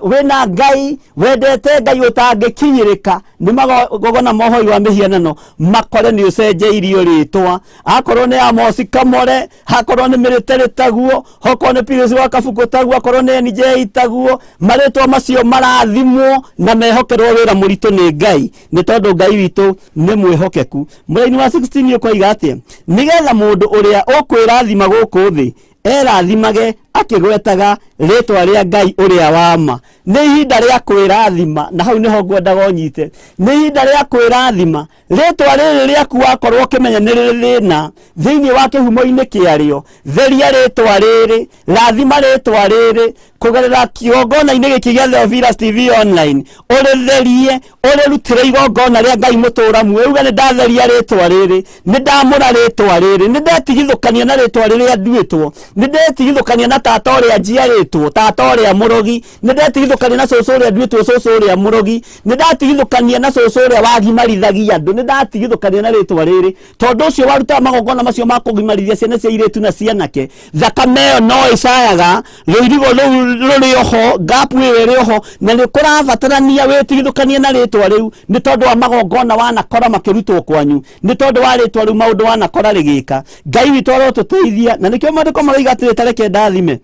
wĩna Ngai, wendete Ngai ũtangĩkinyĩrĩka nĩ magongona mohoi wa mĩhianano, makore nĩ ũcenjeirio rĩtwa. Akorwo nĩ Amosi Kamore, akorwo nĩ Mĩrĩterĩ taguo, okorwo nĩ Pius wa Kabukũ taguo, akorwo nĩ NJ taguo, marĩtwa macio marathimwo na mehokerwo wĩra mũritũ nĩ Ngai, nĩ tondũ Ngai witũ nĩ mwĩhokeku. Mũraini wa 16 ũkoiga atĩa? Nĩgetha mũndũ ũrĩa ũkwĩrathima gũkũ thĩ erathimage akĩgwetaga rĩtwa rĩa Ngai ũrĩa wa ma. Nĩ ihinda rĩa kwĩrathima, na hau nĩho ngwendaga ũnyite. Nĩ ihinda rĩa kwĩrathima. Rĩtwa rĩrĩ rĩaku wakorwo ũkĩmenya nĩ rĩrĩ thĩna thĩinĩ wa kĩhumo-inĩ kĩarĩo, theria rĩtwa rĩrĩ, rathima rĩtwa rĩrĩ kũgerera kĩgongona-inĩ gĩkĩ gĩa Theophilus TV online, ũrĩtherie, ũrĩrutĩre igongona rĩa Ngai mũtũũra muoyo, uge nĩ ndatheria rĩtwa rĩrĩ, nĩ ndamũra rĩtwa rĩrĩ, nĩ ndetigithũkania na rĩtwa rĩrĩa nduĩtwo, nĩ ndetigithũkania na tata ũrĩa njiarĩtwo, tata ũrĩa mũrogi, nĩ ndetigithũkania na cũcũ ũrĩa nduĩtwo cũcũ ũrĩa mũrogi, nĩ ndatigithũkania na cũcũ ũrĩa wagimarithagia andũ, nĩ ndatigithũkania na rĩtwa rĩrĩ, tondũ ũcio warutaga magongona macio ma kũgimarithia ciana cia airĩtu na cianake, thakame ĩyo no ĩcayaga, rũirigo rũu rũrĩ oho, gap ĩyo ĩrĩ oho, na nĩ kũrabatarania wĩtigithũkanie na rĩtwa rĩu, nĩ tondũ wa magongona wanakora makĩrutwo kwanyu, nĩ tondũ wa rĩtwa rĩu maũndũ wanakora rĩgĩka. Ngai witũ arotũteithia, na nĩkĩo maandĩko maroiga atĩrĩ, ta reke ndathime,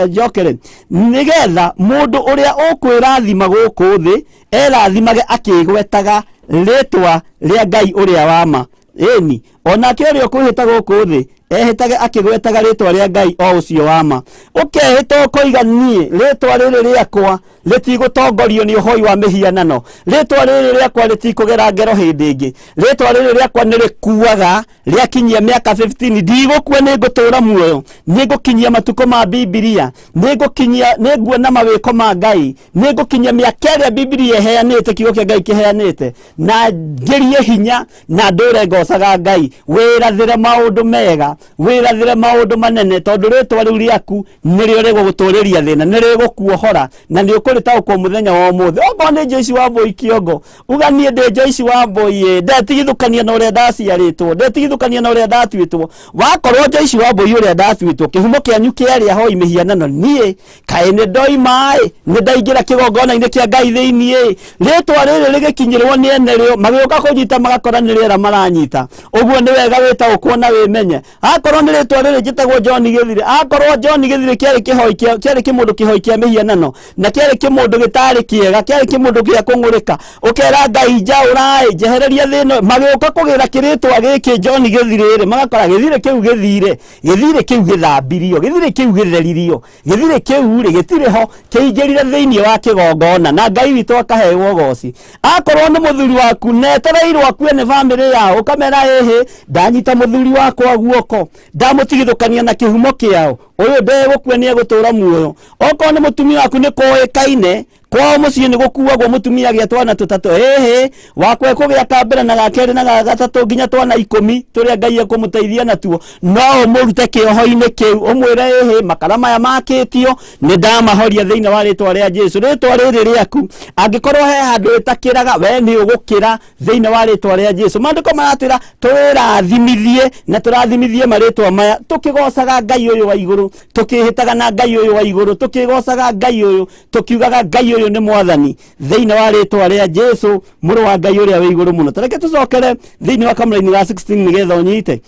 njokere, nĩgetha mũndũ ũrĩa ũkwĩrathima gũkũ thĩ erathimage akĩgwetaga rĩtwa rĩa Ngai ũrĩa wa ma. Ĩni, onake ũrĩa ũkwĩhĩta gũkũ thĩ ehĩtage akĩgwetaga rĩtwa rĩa Ngai o ũcio wa ma. Ũkehĩta ũkoiga niĩ rĩtwa rĩrĩ rĩakwa rĩtigũtongorio nĩ ũhoi wa mĩhianano, rĩtwa rĩrĩ rĩakwa rĩtikũgera ngero hĩndĩ ĩngĩ, rĩtwa rĩrĩ rĩakwa nĩ rĩkuaga rĩakinyia mĩaka 15, ndigũkua, nĩ ngũtũũra muoyo, nĩ ngũkinyia matukũ ma Bibilia, nĩ ngũkinyia, nĩ nguona mawĩko ma Ngai, nĩ ngũkinyia mĩaka ĩrĩa Bibilia ĩheanĩte, kiugo kĩa Ngai kĩheanĩte, na ngĩrie hinya na ndũre ngocaga Ngai. Wĩrathĩre maũndũ mega, wĩrathĩre maũndũ manene, tondũ rĩtwa rĩu rĩaku nĩrĩo rĩgũgũtũrĩria thĩna, nĩ rĩgũkuohora, na nĩ ũkũrĩ Ũrĩtaũkwo mũthenya wa ũmũthĩ. Okorwo nĩ Joyce Wambũi kĩongo, uga niĩ ndĩ Joyce Wambũi ĩ, ndetigithũkania na ũrĩa ndaciarĩtwo, ndetigithũkania na ũrĩa ndatuĩtwo. Wakorwo Joyce Wambũi ũrĩa ndatuĩtwo, kĩhumo kĩanyu kĩarĩ ahoi mĩhianano, niĩ kaĩ nĩ ndoima ĩ, nĩ ndaingĩra kĩgongona-inĩ kĩa Ngai thĩinĩ ĩ. Rĩtwa rĩrĩ rĩgĩkinyĩrwo nĩ ene rĩo, magĩũka kũnyita magakora nĩ rĩera maranyita. Ũguo nĩ wega wĩtaũkwo na wĩmenye. Akorwo nĩ rĩtwa rĩrĩ njĩtagwo John Gĩthirĩ, akorwo John Gĩthirĩ kĩarĩ kĩhoi kĩa kĩarĩ kĩmũndũ kĩhoi kĩa mĩhianano, na kĩarĩ kĩmũndũ gĩtarĩ kĩega, kĩarĩ kĩmũndũ gĩa kũng'ũrĩka, ũkera Ngai njaũra ĩ, njehereria thĩna ũyũ. Magĩũka kũgĩra kĩrĩtwa gĩkĩ John Gĩthirĩ rĩ, magakora gĩthirĩ kĩu gĩthire, gĩthirĩ kĩu gĩthambirio, gĩthirĩ kĩu gĩtheririo, gĩthirĩ kĩu rĩ gĩtirĩ ho, kĩingĩrire thĩinĩ wa kĩgongona na Ngai witũ akaheo ũgoci. Akorwo nĩ mũthuri waku netereirwo akue nĩ bamĩrĩ yao, ũkamera ĩhĩ, ndanyita mũthuri wakwa guoko, ndamũtigithũkania na kĩhumo kĩao, ũyũ ndegũkua nĩ egũtũra muoyo. Okorwo nĩ mũtumia waku nĩ kũĩkaine kwao mũciĩ nĩ gũkuagwo mũtumia agĩa twana tũtatũ, ĩhĩ, wakwa ekũgĩa ka mbere na ga kerĩ na ga gatatũ nginya twana 10 tũrĩa Ngai ekũmũteithia natuo, no ũmũrute kĩoho-inĩ kĩu ũmwĩre ĩhĩ, makara maya makĩtio nĩ ndamahoria thĩinĩ wa rĩtwa rĩa Jesu. Rĩtwa rĩrĩ rĩaku angĩkorwo he handũ ĩtakĩraga, we nĩ ũgũkĩra thĩinĩ wa rĩtwa rĩa Jesu. Maandĩko maratwĩra twĩrathimithie na tũrathimithie marĩtwa maya, tũkĩgocaga Ngai ũyũ wa igũrũ, tũkĩhĩtaga na Ngai ũyũ wa igũrũ, tũkĩgocaga Ngai ũyũ, tũkiugaga Ngai ũyũ nĩ mwathani thĩinĩ wa rĩtwa rĩa Jesu, mũrũ wa Ngai ũrĩa wĩ igũrũ mũno. Tareke tũcokere thĩinĩ wa kamũraini ga 16 nĩgetha ũnyite,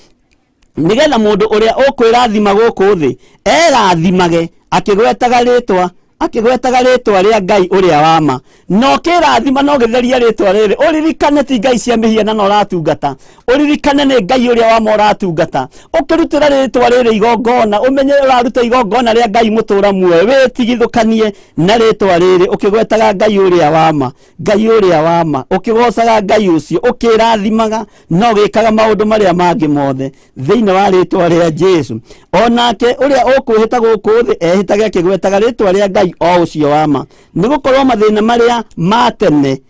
nĩgetha mũndũ ũrĩa ũkwĩrathima gũkũ thĩ erathimage akĩgwetaga rĩtwa, akĩgwetaga rĩtwa rĩa Ngai ũrĩa wa ma. Na ũkĩrathima na ũgĩtheria rĩtwa rĩrĩ, ũririkane ti ngai cia mĩhianano ũratungata, ũririkane nĩ Ngai ũrĩa wa ma ũratungata. Ũkĩrutĩra rĩtwa rĩrĩ igongona, ũmenye ũraruta igongona rĩa Ngai mũtũra muoyo, wĩtigithũkanie na rĩtwa rĩrĩ ũkĩgwetaga Ngai ũrĩa wa ma, Ngai ũrĩa wa ma, ũkĩgocaga Ngai ũcio, ũkĩrathimaga na ũgĩkaga maũndũ marĩa mangĩ mothe thĩinĩ wa rĩtwa rĩa Jesu. Onake ũrĩa ũkwĩhĩta gũkũ thĩ ehĩtage akĩgwetaga rĩtwa rĩa Ngai o ũcio wa ma, nĩgũkorwo mathĩna marĩa ma tene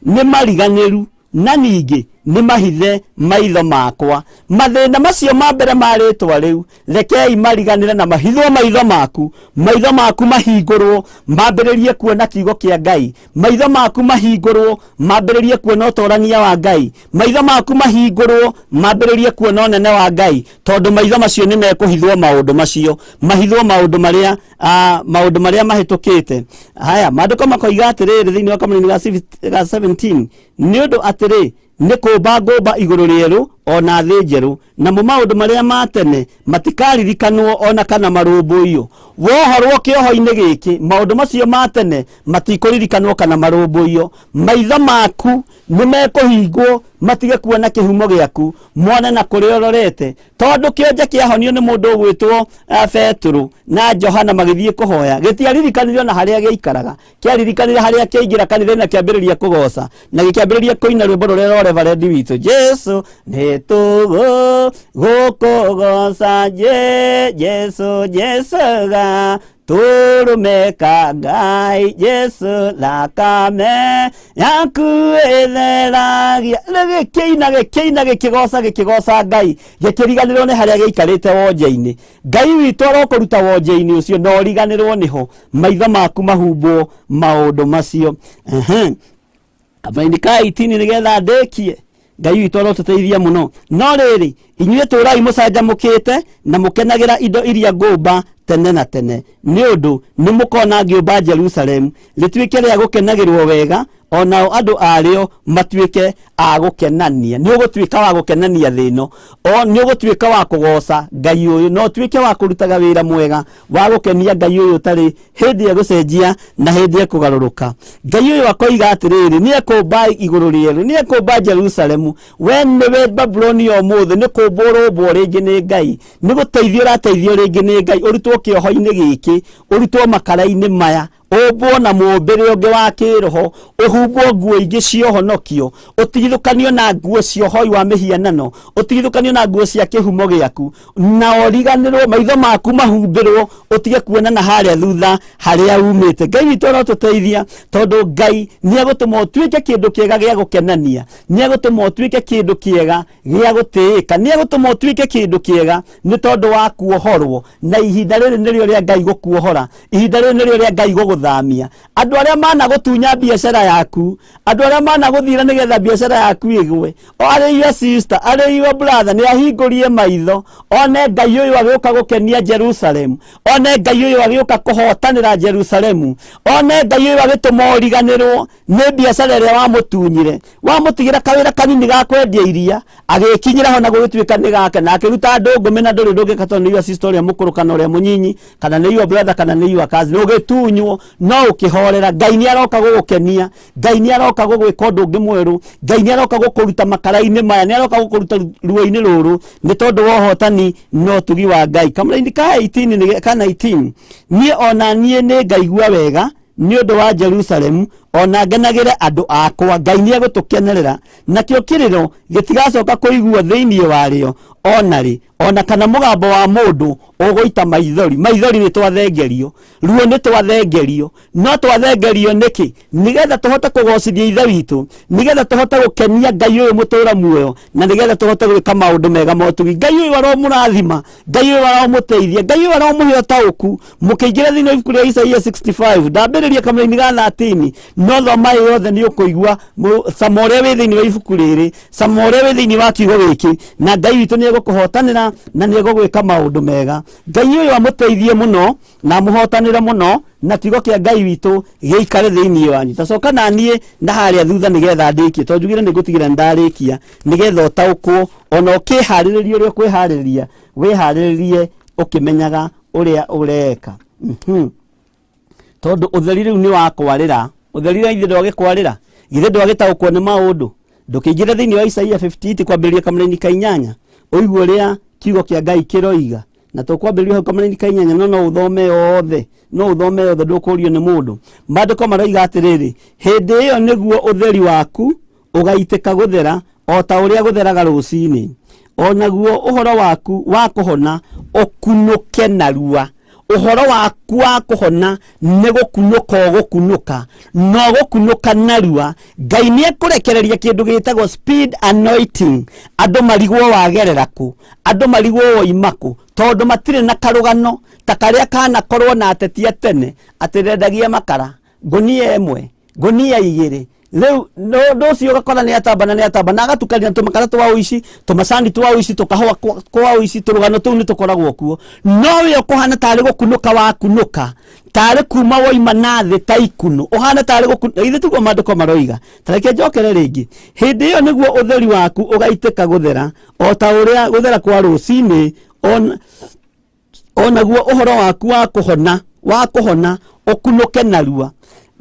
nĩ mariganĩru na ningĩ nĩ mahithe maitho makwa. Mathĩna macio ma mbere ma rĩtwa rĩu rekei mariganĩre na mahithwo maitho maku, maitho maku mahingũrwo mambĩrĩrie kuona kiugo kĩa Ngai, maitho maku mahingũrwo mambĩrĩrie kuona ũtorania wa Ngai, maitho maku mahingũrwo mambĩrĩrie kuona ũnene wa Ngai, tondũ maitho macio nĩ mekũhithwo maũndũ macio, mahithwo maũndũ marĩa maũndũ marĩa mahĩtũkĩte. Haya, maandĩko makoiga atĩrĩrĩ thĩinĩ wa kamũraini ga 17, nĩ ũndũ atĩrĩ, nĩ kũmba ngũmba igũrũ rĩerũ o na thĩ njerũ, namo maũndũ marĩa ma tene matikaririkanwo o na kana marũmbũiyo. Wohorwo kĩoho-inĩ gĩkĩ, maũndũ macio ma tene matikũririkanwo kana marũmbũiyo. Maitho maku nĩ mekũhingwo matige kuona kĩhumo gĩaku, mone na kũrĩa ũrorete. Tondũ kĩonje kĩahonio nĩ mũndũ ũgwĩtwo Betũrũ na Johana magĩthiĩ kũhoya, gĩtiaririkanire ona harĩa gĩaikaraga, kĩaririkanire harĩa kĩaingĩra kanitha-inĩ na kĩambĩrĩria kũgoca na gĩkĩambĩrĩria kũina rwĩmbo rũrĩa rwa reverendi witũ, Jesu nĩ tũgũ gũkũgoca, Jesu Jesu ga tũrũme ka Ngai, Jesu thakame yaku ĩtheragia. Gĩkĩina gĩkĩina gĩkĩgoca gĩkĩgoca Ngai, gĩkĩriganĩrwo nĩ harĩa gĩaikarĩte wonje-inĩ. Ngai witũ arokũruta wonje-inĩ ũcio na ũriganĩrwo nĩho, maitho maku mahumbwo maũndũ macio. Kamũraini ka 18 nĩgetha ndĩkie. Ngai witũ arotũteithia mũno. No rĩrĩ, inyuĩ tũrai mũcanjamũkĩte na mũkenagĩra indo iria ngũmba tene na tene, nĩ ũndũ nĩ mũkona ngĩũmba Jerusalemu rĩtuĩke rĩa gũkenagĩrwo wega, o nao andũ arĩo matuĩke a gũkenania. Nĩ ũgũtuĩka wa gũkenania thĩ ĩno, o nĩ ũgũtuĩka wa kũgoca Ngai ũyũ, na ũtuĩke wa kũrutaga wĩra mwega wa gũkenia Ngai ũyũ ũtarĩ hĩndĩ egũcenjia na hĩndĩ ekũgarũrũka. Ngai ũyũ akoiga atĩrĩrĩ, nĩ ekũmba igũrũ rĩerũ, nĩ ekũmba Jerusalemu. We nĩwe Babuloni ya ũmũthĩ, nĩ kũmbwo ũrũmbwo rĩngĩ nĩ Ngai, nĩ gũteithio ũrateithio rĩngĩ nĩ Ngai, ũrutwo kĩoho-inĩ gĩkĩ, ũrutwo makara-inĩ maya, ũmbwo na mũũmbĩre ũngĩ wa kĩroho, ũhumbwo nguo ingĩ cia ũhonokio, ũtigithũkanio na nguo cia ũhoi wa mĩhianano, ũtigithũkanio na nguo cia kĩhumo gĩaku, na ũriganĩrwo, maitho maku mahumbĩrwo, ũtige kuona na harĩa thutha harĩa umĩte. Ngai witũ arotũteithia, tondũ Ngai nĩ egũtũma ũtuĩke kĩndũ kĩega gĩa gũkenania, nĩ egũtũma ũtuĩke kĩndũ kĩega gĩa gũtĩĩka, nĩ egũtũma ũtuĩke kĩndũ kĩega nĩ tondũ wa kuohorwo. Na ihinda rĩrĩ nĩrĩo rĩa Ngai gũkuohora, ihinda rĩrĩ nĩrĩo rĩa Ngai gũgũthe gũgũthamia. Andũ arĩa managũtunya biacara yaku, andũ arĩa managũthira nĩgetha biacara yaku ĩgwe, o arĩ your sister, arĩ your brother, nĩ ahingũrie maitho one Ngai ũyũ agĩũka gũkenia Jerusalemu, one Ngai ũyũ agĩũka kũhotanĩra Jerusalemu, one Ngai ũyũ agĩtũma ũriganĩrwo nĩ biacara ĩrĩa wamũtunyire. Wamũtigĩra kawĩra kanini ga kwendia iria, agĩkinyĩra ho na gũgĩtuĩka nĩ gake, na akĩruta andũ ngũmĩ, na ndũrĩ ndũngĩka tondũ nĩ your sister ũrĩa mũkũrũ kana ũrĩa mũnyinyi, kana nĩ your brother kana nĩ your cousin. Ũgĩtunywo no ũkĩhorera. Ngai nĩ aroka gũgũkenia, Ngai nĩ aroka gũgwĩka ũndũ ũngĩ mwerũ, Ngai nĩ aroka gũkũruta makara-inĩ maya, nĩ aroka gũkũruta ruo-inĩ rũrũ nĩ tondũ wa ũhotani na ũtugi wa Ngai. Kamũraini ka 18 ka 19, niĩ ona niĩ nĩ ngaigua wega nĩ ũndũ wa Jerusalemu, ona ngenagĩre andũ akwa. Ngai nĩ egũtũkenerera, nakĩo kĩrĩro gĩtigacoka kũiguo thĩinĩ warĩo ona rĩ, ona kana mũgambo wa mũndũ ũgũita maithori. Maithori nĩ twathengerio, ruo nĩ twathengerio, no twathengerio nĩkĩ? Nĩgetha tũhote kũgocithia Ithe witũ, nĩgetha tũhote gũkenia Ngai ũyũ mũtũra muoyo, na nĩgetha tũhote gwĩka maũndũ mega ma ũtugi. Ngai ũyũ aromũrathima, Ngai ũyũ aromũteithia, Ngai ũyũ aromũhe ũtaũku. Mũkĩingĩra thĩinĩ wa ibuku rĩa Isaia 65, ndambĩrĩria kamũraini ga 13, no thoma ĩ yothe nĩ ũkũigua cama ũrĩa wĩ thĩinĩ wa ibuku rĩrĩ, cama ũrĩa wĩ thĩinĩ wa kiugo gĩkĩ, na Ngai witũ nĩ egũkũhotanĩra na nĩ egũgwĩka maũndũ mega. Ngai ũyũ amũteithie mũno na amũhotanĩre mũno, na kiugo kĩa Ngai witũ gĩikare thĩinĩ wanyu. Tacoka na niĩ na harĩa thutha nĩgetha ndĩkie, tondũ njugire nĩ ngũtigĩra nĩ ndarĩkia, nĩgetha ũtaũkwo ona ũkĩharĩrĩria ũrĩa ũkwĩharĩrĩria, wĩharĩrĩrie ũkĩmenyaga ũrĩa ũreka. Tondũ ũtheri rĩu nĩ wa kwarĩra, ũtheri rĩu ithe ndwagĩkwarĩra, githĩ ndwagĩtaũkwo nĩ maũndũ. Ndũkĩingĩre thĩinĩ wa Isaia 58 kwambĩrĩria kamũraini ka 8, ũigue ũrĩa kiugo kĩa Ngai kĩroiga. Na tũkwambĩrĩria hau kamũraini ka 8, no no ũthome yothe, no ũthome yothe, ndũkũrio nĩ mũndũ. Maandĩko maroiga atĩrĩrĩ, hĩndĩ ĩyo nĩguo ũtheri waku ũgaitĩka gũthera o ta ũrĩa gũtheraga rũcinĩ, o naguo ũhoro waku wa kũhona ũkunũke narua. Ũhoro waku wa kũhona nĩ gũkunũka ũgũkunũka, no gũkunũka narua. Ngai nĩ ekũrekereria kĩndũ gĩtagwo speed anointing. Andũ marigwo wagerera kũ, andũ marigwo woima kũ, tondũ matirĩ na karũgano ta karĩa kanakorwo na ateti a tene atĩ ndendagia makara ngũnia ĩmwe, ngũnia igĩrĩ. Rĩu ũndũ ũcio ũgakora nĩ atamba na nĩ atamba na agatukania tũmakara twa ũici, tũmacani twa ũici, tũkahũa kwa ũici, tũrũgano tũu nĩ tũkoragwo kuo. No we ũkũhana tarĩ gũkunũka wakunũka, tarĩ kuma woima na thĩ ta ikunũ, ũhana tarĩ gũkunũka. Githĩ tiguo maandĩko maroiga? Ta reke njokere rĩngĩ. Hĩndĩ ĩyo nĩguo ũtheri waku ũgaitĩka gũthera o ta ũrĩa gũthera kwa rũcinĩ, onaguo ũhoro waku wa kũhona, wa kũhona ũkunũke narua.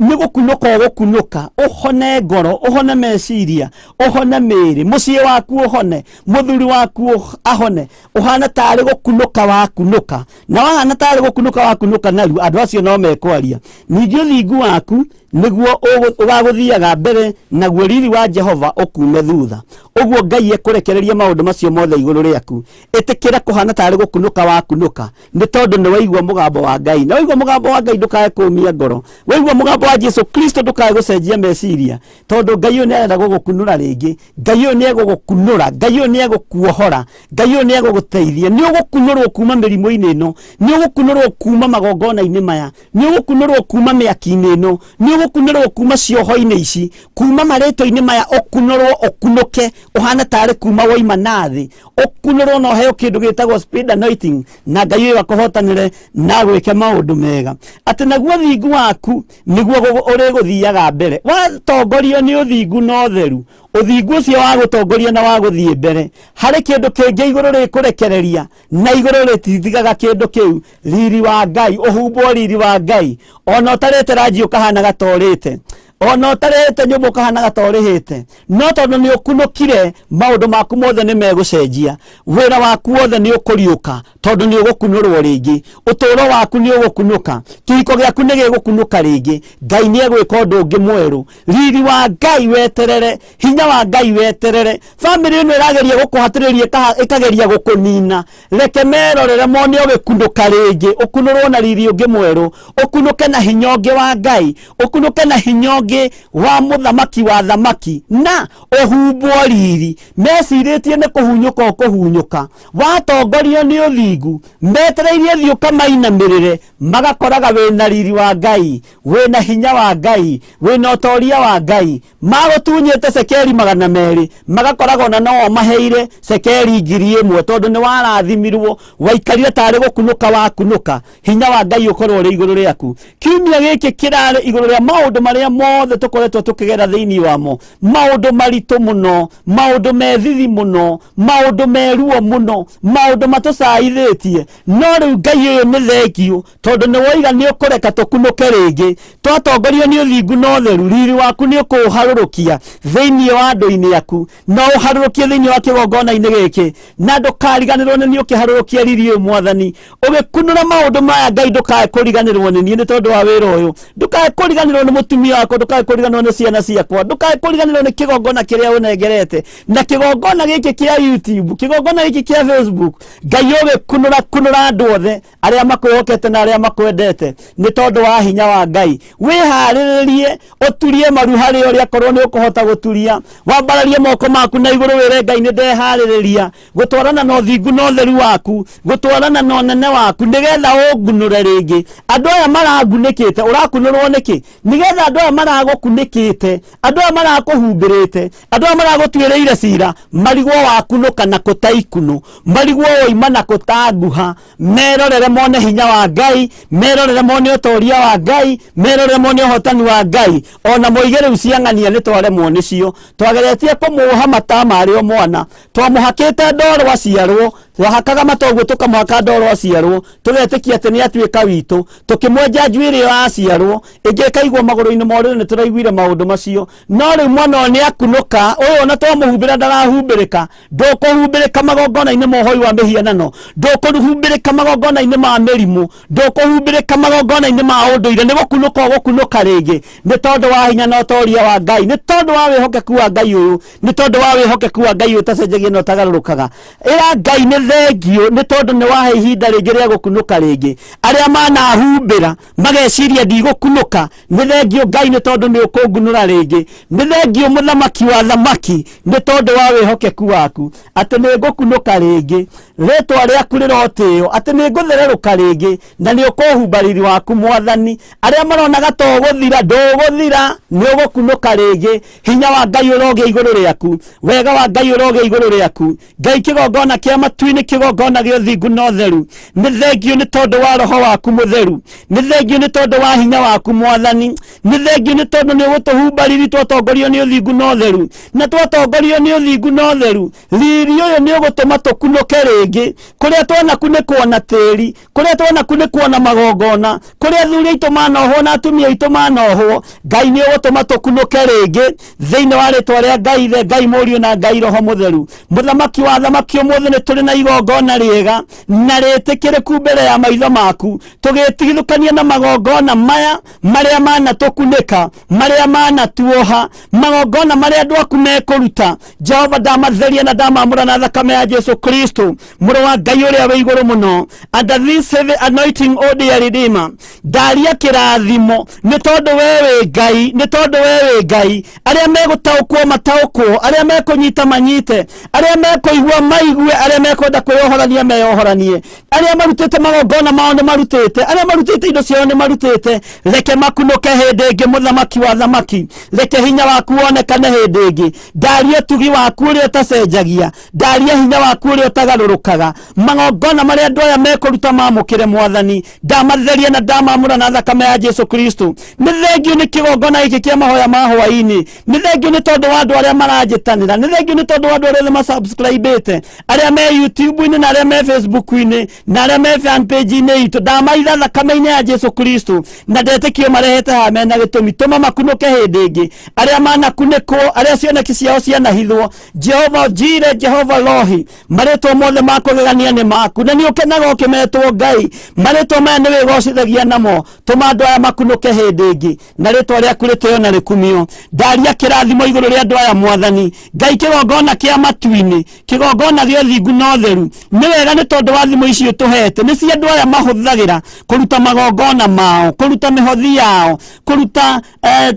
Nĩ gũkunũka ũgũkunũka, ũhone ngoro, ũhone meciria, ũhone mĩĩrĩ, mũciĩ waku ũhone, mũthuri waku ahone, ũhana tarĩ gũkunũka wakunũka. Na wahana tarĩ gũkunũka wakunũka narua, andũ acio no mekwaria. Ningĩ ũthingu waku nĩguo ũgagũthiaga mbere, naguo riri wa Jehova ũkume thutha. Ũguo Ngai ekũrekereria maũndũ macio mothe igũrũ rĩaku. Ĩtĩkĩra kũhana tarĩ gũkunũka wakunũka, nĩ tondũ nĩ waigua mũgambo wa Ngai. Na waigua mũgambo wa Ngai ndũkae kũũmia ngoro. Waigua mũgambo wa Jesu Kristo ndũkae gũcenjia meciria, tondũ Ngai ũyũ nĩ arenda gũgũkunũra rĩngĩ. Ngai ũyũ nĩ egũgũkunũra, Ngai ũyũ nĩ egũkuohora, Ngai ũyũ nĩ egũgũteithia. Nĩ ũgũkunũrwo kuma mĩrimũ-inĩ ĩno, nĩ ũgũkunũrwo kuma magongona-inĩ maya, nĩ ũgũkunũrwo kuma mĩaki-inĩ ĩno, nĩ ũgũkunũrwo kuma cioho-inĩ ici, kuma marĩtwa-inĩ maya, ũkunũrwo, ũkunũke, ũhana tarĩ kuma woima na thĩ, ũkunũrwo na ũheo kĩndũ gĩtagwo speed anointing, na Ngai ũyũ akũhotanĩre na agwĩke maũndũ mega. Atĩ naguo ũthingu waku nĩguo ũrĩgũthiaga mbere. Watongorio nĩ ũthingu na ũtheru, ũthingu ũcio wa gũtongoria na wa gũthiĩ mbere, harĩ kĩndũ kĩngĩ igũrũ rĩkũrekereria, na igũrũ rĩtithigaga kĩndũ kĩu. Riri wa Ngai, ũhumbwo riri wa Ngai. Ona ũtarĩte ranji ũkahanaga ta ũrĩte, ona ũtarĩhĩte nyũmba ũkahanaga ta ũrĩhĩte, no tondũ nĩ ũkunũkire, maũndũ maku mothe nĩ megũcenjia. Wĩra waku wothe nĩ ũkũriũka, tondũ nĩ ũgũkunũrwo rĩngĩ. Ũtũũro waku nĩ ũgũkunũka, kĩhiko gĩaku nĩ gĩgũkunũka rĩngĩ. Ngai nĩ egwĩka ũndũ ũngĩ mwerũ. Riri wa Ngai weterere, hinya wa Ngai weterere. Bamĩrĩ ĩno ĩrageria gũkũhatĩrĩria, ĩkageria gũkũnina. Reke merorere mone ũgĩkunũka rĩngĩ, ũkunũrwo na riri ũngĩ mwerũ, ũkunũke na hinya ũngĩ wa Ngai, ũkunũke na hinya ũngĩ wa mũthamaki wa thamaki, na ũhumbwo riri. Mecirĩtie nĩ kũhunyũka ũkũhunyũka, watongorio nĩ ũthingu. ũthingu, metereirie thiĩ ũkamainamĩrĩre, magakoraga wĩna riri wa Ngai, wĩna hinya wa Ngai, wĩna ũtoria wa Ngai. Magũtunyĩte cekeri 200, magakoraga ona no ũmaheire cekeri 1000, tondũ nĩ warathimirwo, waikarire tarĩ gũkunũka wakunũka. Hinya wa Ngai ũkorwo ũrĩ igũrũ rĩaku. Kiumia gĩkĩ kĩrarĩ igũrũ rĩa maũndũ marĩa mothe tũkoretwo tũkĩgera thĩinĩ wamo, maũndũ maritũ mũno, maũndũ methithi mũno, maũndũ meruo mũno, maũndũ matũcaithĩtie. No rĩu Ngai ũyũ nĩ thengiũ, tondũ nĩ woiga nĩ ũkũreka tũkunũke rĩngĩ. Twatongorio nĩ ũthingu na ũtheru, riri waku nĩ ũkũũharũrũkia thĩinĩ wa andũ-inĩ aku, na ũharũrũkie thĩinĩ wa kĩgongona-inĩ gĩkĩ, na ndũkariganĩrwo nĩ niĩ ũkĩharũrũkia riri ũyũ Mwathani. Ũgĩkunũra maũndũ maya Ngai, ndũkae kũriganĩrwo nĩ niĩ nĩ tondũ wa wĩra ũyũ, ndũkae kũriganĩrwo nĩ mũtumia wakwa, ndũkae kũriganĩrwo nĩ ciana ciakwa, ndũkae kũriganĩrwo nĩ kĩgongona kĩrĩa ũnengerete, na kĩgongona gĩkĩ kĩa YouTube, kĩgongona gĩkĩ kĩa Facebook. Ngai ũgĩkunũra kunũra andũ othe arĩa makwĩhokete na arĩa makwendete nĩ tondũ wa hinya wa Ngai. Wĩharĩrĩrie, ũturie maru harĩ ũrĩa korwo nĩ ũkũhota gũturia, wambararie moko maku na igũrũ wĩre Ngai nĩ ndeharĩrĩria gũtwarana na ũthingu na ũtheru waku, gũtwarana na ũnene waku, nĩgetha ũngunũre rĩngĩ. Andũ aya marangunĩkĩte, ũrakunũrwo nĩkĩ? Nĩgetha andũ aya maragũkunĩkĩte, andũ aya marakũhumbĩrĩte, andũ aya maragũtuĩrĩire cira, marigwo wakunũka na kũta ikunũ, marigwo woima na kũta nguha. Merorere mone hinya wa Ngai, merorere mone ũtoria wa Ngai, merorere mone ũhotani wa Ngai. Ona moige rĩu ciang'ania nĩ twaremwo nĩcio. Twageretie kũmũha mata marĩ o mwana, twamũhakĩte ndoro aciarwo, twahakaga mata ũguo tũkamũhaka ndoro aciarwo, tũgetĩkia atĩ nĩ atuĩka witũ. Tũkĩmwenja njuĩrĩ ĩyo aciarwo, ĩngĩ ĩkaigwo magũrũ-inĩ ma ũrĩrĩ, nĩ tũraiguire maũndũ macio. No rĩu mwana ũyũ nĩ akunũka, ũyũ ona twamũhumbĩra ndarahumbĩrĩka. Ndũkũhumbĩrĩka magongona-inĩ ma ũhoi wa mĩhianano, ndũkũhumbĩrĩka magongona-inĩ ma mĩrimũ, ndũkũhumbĩrĩka magongona-inĩ ma ũndũire. Nĩ gũkunũka ũgũkunũka rĩngĩ, nĩ tondũ wa hinya na ũtoria wa Ngai, nĩ tondũ wa wĩhokeku wa Ngai ũyũ, nĩ tondũ wa wĩhokeku wa Ngai ũyũ ũtacenjagia na ũtagarũrũkaga. Ĩra Ngai nĩ thengiũ, nĩ tondũ nĩ wahe ihinda rĩngĩ rĩa gũkunũka rĩngĩ. Arĩa manahumbĩra mageciria ndigũkunũka, nĩ thengiũ Ngai nĩ tondũ nĩ ũkũngunũra rĩngĩ. Nĩ thengiũ mũthamaki wa thamaki nĩ tondũ wa wĩhokeku waku, atĩ nĩ ngũkunũka rĩngĩ. Rĩtwa rĩaku rĩrotĩo, atĩ nĩ ngũthererũka rĩngĩ, na nĩ ũkũhumba riri waku Mwathani. Arĩa maronaga to ũgũthira, ndũgũthira, nĩ ũgũkunũka rĩngĩ. Hinya wa Ngai ũrogĩa igũrũ rĩaku, wega wa Ngai ũrogĩa igũrũ rĩaku. Ngai kĩgongona kĩa matu-inĩ, kĩgongona gĩa ũthingu na ũtheru, nĩ thengiũ nĩ tondũ wa roho waku mũtheru, nĩ thengiũ nĩ tondũ wa hinya waku Mwathani, nĩ thengiũ nĩ tondũ nĩ ũgũtũhumba riri twatongorio nĩ ũthingu na ũtheru, na twatongorio nĩ ũthingu na ũtheru, riri ũyũ nĩ ũgũtũma tũkunũke rĩngĩ. Kũrĩa twanakunĩkwo na tĩri, kũrĩa twanakunĩkwo na magongona, kũrĩa athuri aitũ manohwo na atumia aitũ manohwo, Ngai nĩ ũgũtũma tũkunũke rĩngĩ thĩinĩ wa rĩtwa rĩa Ngai Ithe, Ngai Mũriũ na Ngai Roho Mũtheru. Mũthamaki wa thamaki, ũmũthĩ nĩ tũrĩ na igongona rĩega na rĩtĩkĩrĩku mbere ya maitho maku, tũgĩtigithũkania na magongona maya marĩa manatũkunĩka, marĩa manatuoha, magongona marĩa andũ aku mekũruta. Jehova, ndamatheria na ndamamũra na thakame ya Jesu Kristo, mũrũ wa Ngai ũrĩa wĩ igũrũ mũno. Under this heavy anointing, O dear Redeemer, ndaria kĩrathimo nĩ tondũ we wĩ Ngai, nĩ tondũ we wĩ Ngai. Arĩa megũtaũkwo mataũkwo, arĩa mekũnyita manyite, arĩa mekũigua maigue, arĩa mekwenda kwĩyohorania meyohoranie, arĩa marutĩte magongona mao nĩ marutĩte, arĩa marutĩte indo ciao nĩ marutĩte. Reke makunũke hĩndĩ ĩngĩ, mũthamaki wa thamaki. Reke hinya waku wonekane hĩndĩ ĩngĩ. Ndaria ũtugi waku ũrĩa ũtacenjagia, ndaria hinya waku ũrĩa ũtagarũrũkaga. Magongona marĩa andũ aya mekũruta mamũkĩre Mwathani, ndamatheria na ndamamũra na thakame ya Jesu Kristo. Nĩ thengiũ nĩ kĩgongona gĩkĩ kĩa mahoya ma hwaĩ-inĩ, nĩ thengiũ nĩ tondũ wa andũ arĩa maranjĩtanĩra, nĩ thengiũ nĩ tondũ wa andũ arĩa othe masubscribĩte, arĩa me YouTube-inĩ na arĩa me Facebook-inĩ na arĩa me fan page-inĩ itũ. Ndamaitha thakame-inĩ ya Jesu Kristo, na ndetĩkio marehete haha mena gĩtũmi. Tũma makunũke hĩndĩ ĩngĩ, arĩa manakunĩkwo, arĩa cioneki ciao cianahithwo. Jehova Jire, Jehova Rohi, marĩtwa mothe ma kũgegania nĩ maku, na nĩ ũkenaga ũkĩmetwo Ngai. Marĩtwa maya nĩ wĩgocithagia namo. Tũma andũ aya makunũke hĩndĩ ĩngĩ, na rĩtwa rĩaku rĩtĩo na rĩkumio. Ndaria kĩrathimo igũrũ rĩa andũ aya Mwathani Ngai, kĩgongona kĩa matu-inĩ, kĩgongona gĩa ũthingu na ũtheru. mũtheru. Nĩ wega nĩ tondũ wa thimũ ici ũtũhete, nĩ cia andũ aya mahũthagĩra kũruta magongona mao, kũruta mĩhothi yao, kũruta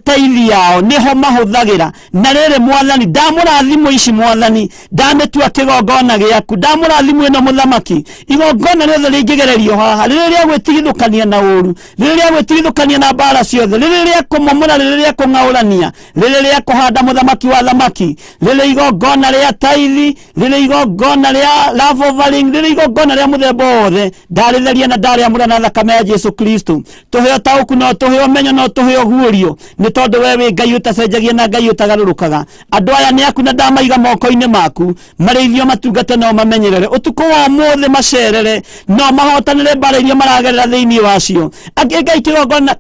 taithi yao, nĩho mahũthagĩra. Na rĩrĩ Mwathani, ndamũra thimũ ici Mwathani, ndamĩtua kĩgongona gĩaku, ndamũra thimũ ĩno mũthamaki, igongona rĩothe rĩngĩgererio haha, rĩrĩ rĩa gwĩtigithũkania na ũru, rĩrĩ rĩa gwĩtigithũkania na mbara ciothe, rĩrĩ rĩa kũmomora, rĩrĩ rĩa kũng'aũrania, rĩrĩ rĩa kũhanda mũthamaki wa thamaki, rĩrĩ igongona rĩa taithi, rĩrĩ igongona rĩa love offering, rĩrĩ igongona rĩa mũthemba wothe, ndarĩtheria na ndarĩamũra na thakame ya Jesu Kristo. Tũhe ũtaũku na ũtũhe ũmenyo na ũtũhe ũguũrio, nĩ tondũ we wĩ Ngai ũtacenjagia na Ngai ũtagarũrũkaga. Andũ aya nĩ aku na ndamaiga moko-inĩ maku, marĩithio matungate no mamenyerere ũtukũ wa ũmũthĩ, macerere no mahotanĩre mbara iria maragerera thĩinĩ wacio. Angĩ Ngai kĩgongona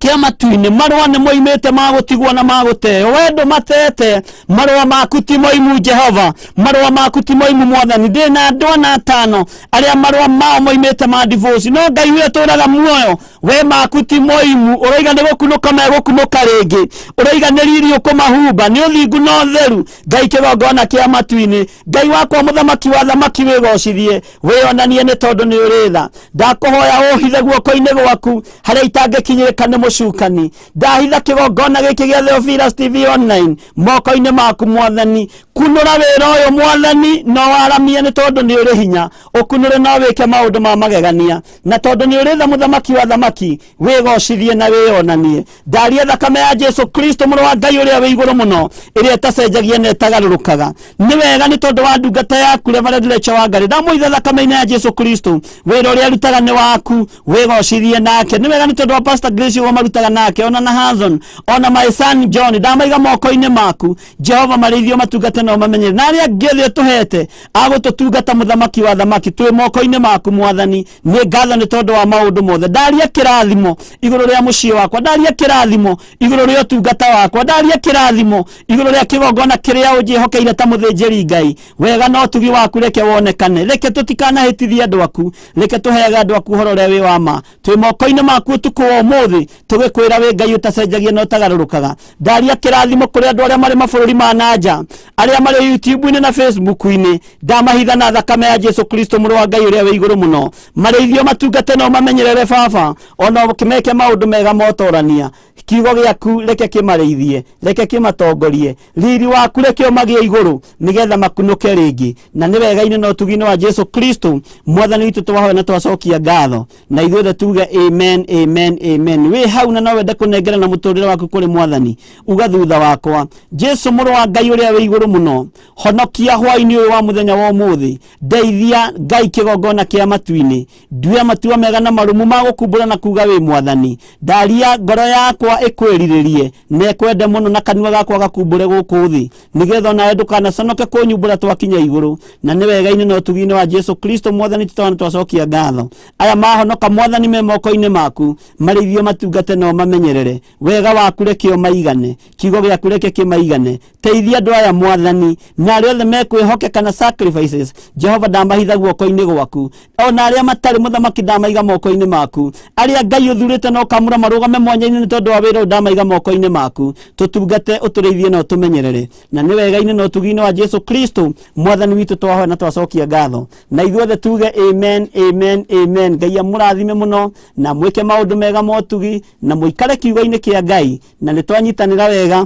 kĩa matu-inĩ, marũa nĩ moimĩte ma gũtigwo na ma gũteo, we ndũmatete, marũa maku ti moimu Jehova, marũa maku ti moimu Mwathani. Ndĩ na andũ ana atano arĩa marũa mao moimĩte ma divorce, no Ngai ũrĩa ũtũraga muoyo, we maku ti moimu, ũroiga nĩ gũkunũka megũkunũka rĩngĩ, ũroiga nĩ riri ũkũmahumba, nĩ ũthingu na ũtheru. Ngai kĩgongona kĩa matu-inĩ, Ngai wakwa mũthamaki wa thamaki, wĩgocithie, wĩonanie nĩ tondũ nĩ ũrĩ tha. Ndakũhoya ũhithe guoko-inĩ gwaku harĩa itangĩkinyĩrĩka nĩ mũcukani. Ndahitha kĩgongona gĩkĩ gĩa Theophilus TV online moko-inĩ maku Mwathani. Kunũra wĩra ũyũ Mwathani, no waramie nĩ tondũ nĩ ũrĩ hinya, ũkunũre no wĩke maũndũ ma magegania, na tondũ nĩ ũrĩ tha mũthamaki wa thamaki, wĩgocithie na wĩonanie. Ndaria thakame ya Jesu Kristo mũrũ wa Ngai ũrĩa wĩ igũrũ mũno, ĩrĩa ĩtacenjagia na ĩtagarũrũkaga. Nĩ wega nĩ tondũ wa ndungata yaku Reverend Rachel Wangari, ndamũitha thakame-inĩ ya Jesu Kristo, wĩra ũrĩa arutaga nĩ waku, wĩgocithie nake. Nĩ wega nĩ tondũ wa Pastor Grace ũguo marutaga nake, ona na Hanson, ona my son John, ndamaiga moko-inĩ maku Jehova, marĩithio matungate nao mamenyere, na arĩa angĩ othe ũtũhete agũtũtungata mũthamaki wa thamaki, twĩ moko-inĩ maku Mwathani. Nĩ ngatho nĩ tondũ wa maũndũ mothe. Ndaria kĩrathimo igũrũ rĩa mũciĩ wakwa, ndaria kĩrathimo igũrũ rĩa ũtungata wakwa, ndaria kĩrathimo igũrũ rĩa kĩgongona kĩrĩa ũnjĩhokeire ta mũthĩnjĩri Ngai. Wega na ũtugi waku reke wonekane, reke tũtikanahĩtithie andũ aku, reke tũheage andũ aku ũhoro ũrĩa wĩ wa ma. Twĩ moko-inĩ maku ũtukũ wa ũmũthĩ, tũgĩkwĩra wĩ Ngai ũtacenjagia na ũtagarũrũkaga. Ndaria kĩrathimo kũrĩ andũ arĩa marĩ mabũrũri ma na nja, arĩa marĩ YouTube-inĩ na Facebook-inĩ, ndamahitha na thakame ya Jesu Kristo mũrũ wa Ngai ũrĩa wĩ igũrũ mũno. Marĩithio matungate no mamenyerere baba, ona meke maũndũ mega motorania. Kiugo gĩaku reke kĩmarĩithie, reke kĩmatongorie, riri waku reke ũmagĩe igũrũ, nĩgetha makunũke rĩngĩ. Na nĩ wega-inĩ na ũtugi-inĩ wa Jesu Kristo Mwathani witũ twahoya na twacokia ngatho, na ithuothe tuge amen, amen, amen. Wĩ hau na no wende kũnengera na mũtũrĩre waku kũrĩ Mwathani, uga thutha wakwa, Jesu mũrũ wa Ngai ũrĩa wĩ igũrũ mũno, honokia hwaĩ-inĩ ũyũ wa mũthenya wa ũmũthĩ, ndeithia Ngai kĩgongona kĩa matu-inĩ, nduĩra matua mega na marũmu ma gũkumbũra na kuga wĩ Mwathani. Ndaria ngoro yakwa ĩkwĩrirĩrie na ĩkwende mũno, na kanua gakwa gakumbũre gũkũ thĩ, nĩgetha onawe ndũkanaconoke kũnyumbũra twakinya igũrũ. Na nĩ wega-inĩ na ũtugi-inĩ wa Jesu Kristo Mwathani tũtwana twacokia ngatho. Aya mahonoka Mwathani me moko-inĩ maku, marĩithio matungate nao mamenyerere. Wega waku reke ũmaigane, kiugo gĩaku reke kĩmaigane. Teithia andũ aya Mwathani, na arĩa othe mekwĩhokeka na sacrifices, Jehova ndamahitha guoko-inĩ gwaku. Ona arĩa matarĩ mũthamaki ndamaiga moko-inĩ maku. Arĩa Ngai ũthurĩte na ũkamũra marũgame mwanya-inĩ nĩ tondũ wa wĩra ũyũ, ndamaiga moko-inĩ maku. Tũtungate, ũtũrĩithie na ũtũmenyerere. Na nĩ wega-inĩ na ũtugi-inĩ wa Jesu Kristo Mwathani witũ twahoya na twacokia ngatho, na ithuothe tuge amen, amen, amen. Ngai amũrathime mũno na mwĩke maũndũ mega motugi, na mũikare kiugo-inĩ kĩa Ngai, na nĩ twanyitanĩra wega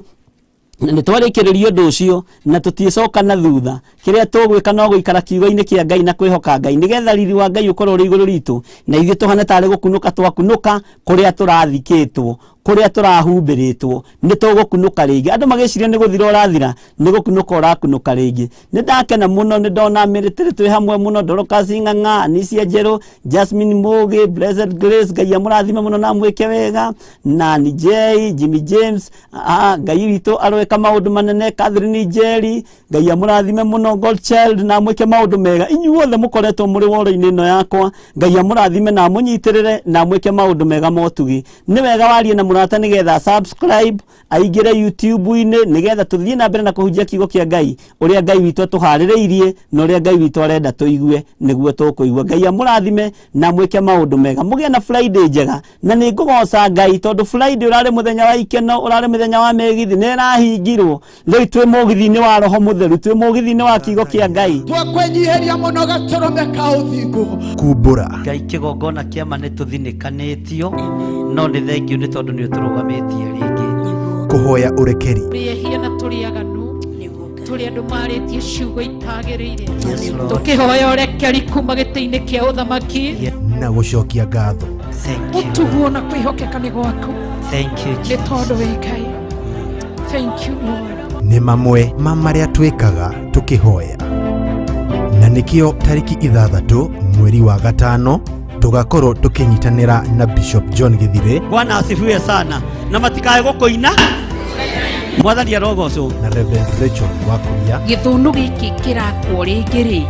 na nĩ twarĩkĩrĩria ũndũ ũcio, na tũtiĩcoka na thutha. Kĩrĩa tũgwĩka no gũikara kiugo-inĩ kĩa Ngai na kwĩhoka Ngai, nĩgetha riri wa Ngai ũkorwo ũrĩ igũrũ ritũ, na ithuĩ tũhane tarĩ gũkunũka twakunũka kũrĩa tũrathikĩtwo, kũrĩa tũrahumbĩrĩtwo. Nĩ tũgũkunũka rĩngĩ. Andũ magĩciria nĩ gũthira ũrathira, nĩ gũkunũka ũrakunũka rĩngĩ. Nĩ ndakena mũno, nĩ ndona mĩrĩtĩrĩ twĩ hamwe mũno, Dorcas Ng'ang'a, Anisia Njerũ, Jasmine Mũgĩ, Blessed Grace, Ngai amũrathime mũno na amwĩke wega, na J, Jimmy James, Ngai witũ aroeka maũndũ manene, Catherine Njeri, Ngai amũrathime mũno, Godchild, na amwĩke maũndũ mega. Inyuothe mũkoretwo mũrĩ woro-inĩ ĩno yakwa, Ngai amũrathime na amũnyitĩrĩre na amwĩke maũndũ mega motugi. Nĩ wega warie na mũrata Mũrata nĩgetha subscribe, aingĩre YouTube-inĩ nĩgetha tũthiĩ na mbere na kũhunjia kiugo kĩa Ngai, ũrĩa Ngai witũ atũharĩrĩirie na ũrĩa Ngai witũ arenda tũigue nĩguo tũkũigua. Ngai amũrathime na mwĩke maũndũ mega, mũgĩe na Friday njega. Na nĩ ngũgoca Ngai tondũ Friday ũrarĩ mũthenya wa ikeno, ũrarĩ mũthenya wa mĩgithi, nĩ ĩrahingirwo. Rĩu twĩ mũgithi-inĩ wa Roho Mũtheru, twĩ mũgithi-inĩ wa kiugo kĩa Ngai. Twakwenyiheria mũno gatũrũme ka ũthingu. Kumbũra. Ngai kĩgongona kĩama nĩ tũthinĩkanĩtio, no nĩ thengio nĩ tondũ nĩ ũtũrũgamĩtie rĩngĩ. Kũhoya ũrekeri. Tũrĩ ehia na tũrĩ aganu, tũrĩ andũ marĩtie ciugo itagĩrĩire. Yes, Lord. Tũkĩhoya ũrekeri kuma gĩtĩ-inĩ kĩa ũthamaki. Na gũcokia ngatho. Thank you. Ũtuguo na kwĩhokeka nĩ gwaku. Thank you, Nĩ Jesus. tondũ wĩ Ngai. Thank you, Lord. Nĩ mamwe ma marĩa twĩkaga tũkĩhoya, na nĩkĩo tarĩki 6 mweri wa 5 tũgakorwo tũkĩnyitanĩra na Bishop John Gĩthirĩ. Bwana asifiwe sana, na matikae gũkũina. Mwathani arogocwo. Na Reverend Rachel Wakuria. Gĩthũnũ gĩkĩ kĩrakwo rĩngĩ rĩ,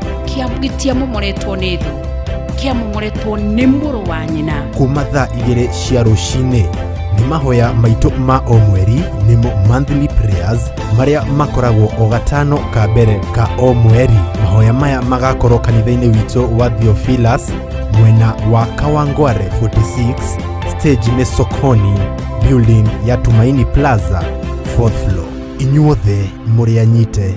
gĩtiamomoretwo nĩ thũ, kĩamomoretwo nĩ mũrũ wa nyina. Kuma thaa 2 cia rũcinĩ nĩ mahoya maitũ ma o mweri, nĩmo monthly prayers, marĩa makoragwo o gatano ka mbere ka o mweri. Mahoya maya magakorwo kanitha-inĩ witũ wa Theophilus, mwena wa Kawangware 46, stage nĩ Sokoni, building ya Tumaini Plaza, 4th floor. Inyuothe mũrĩ anyite.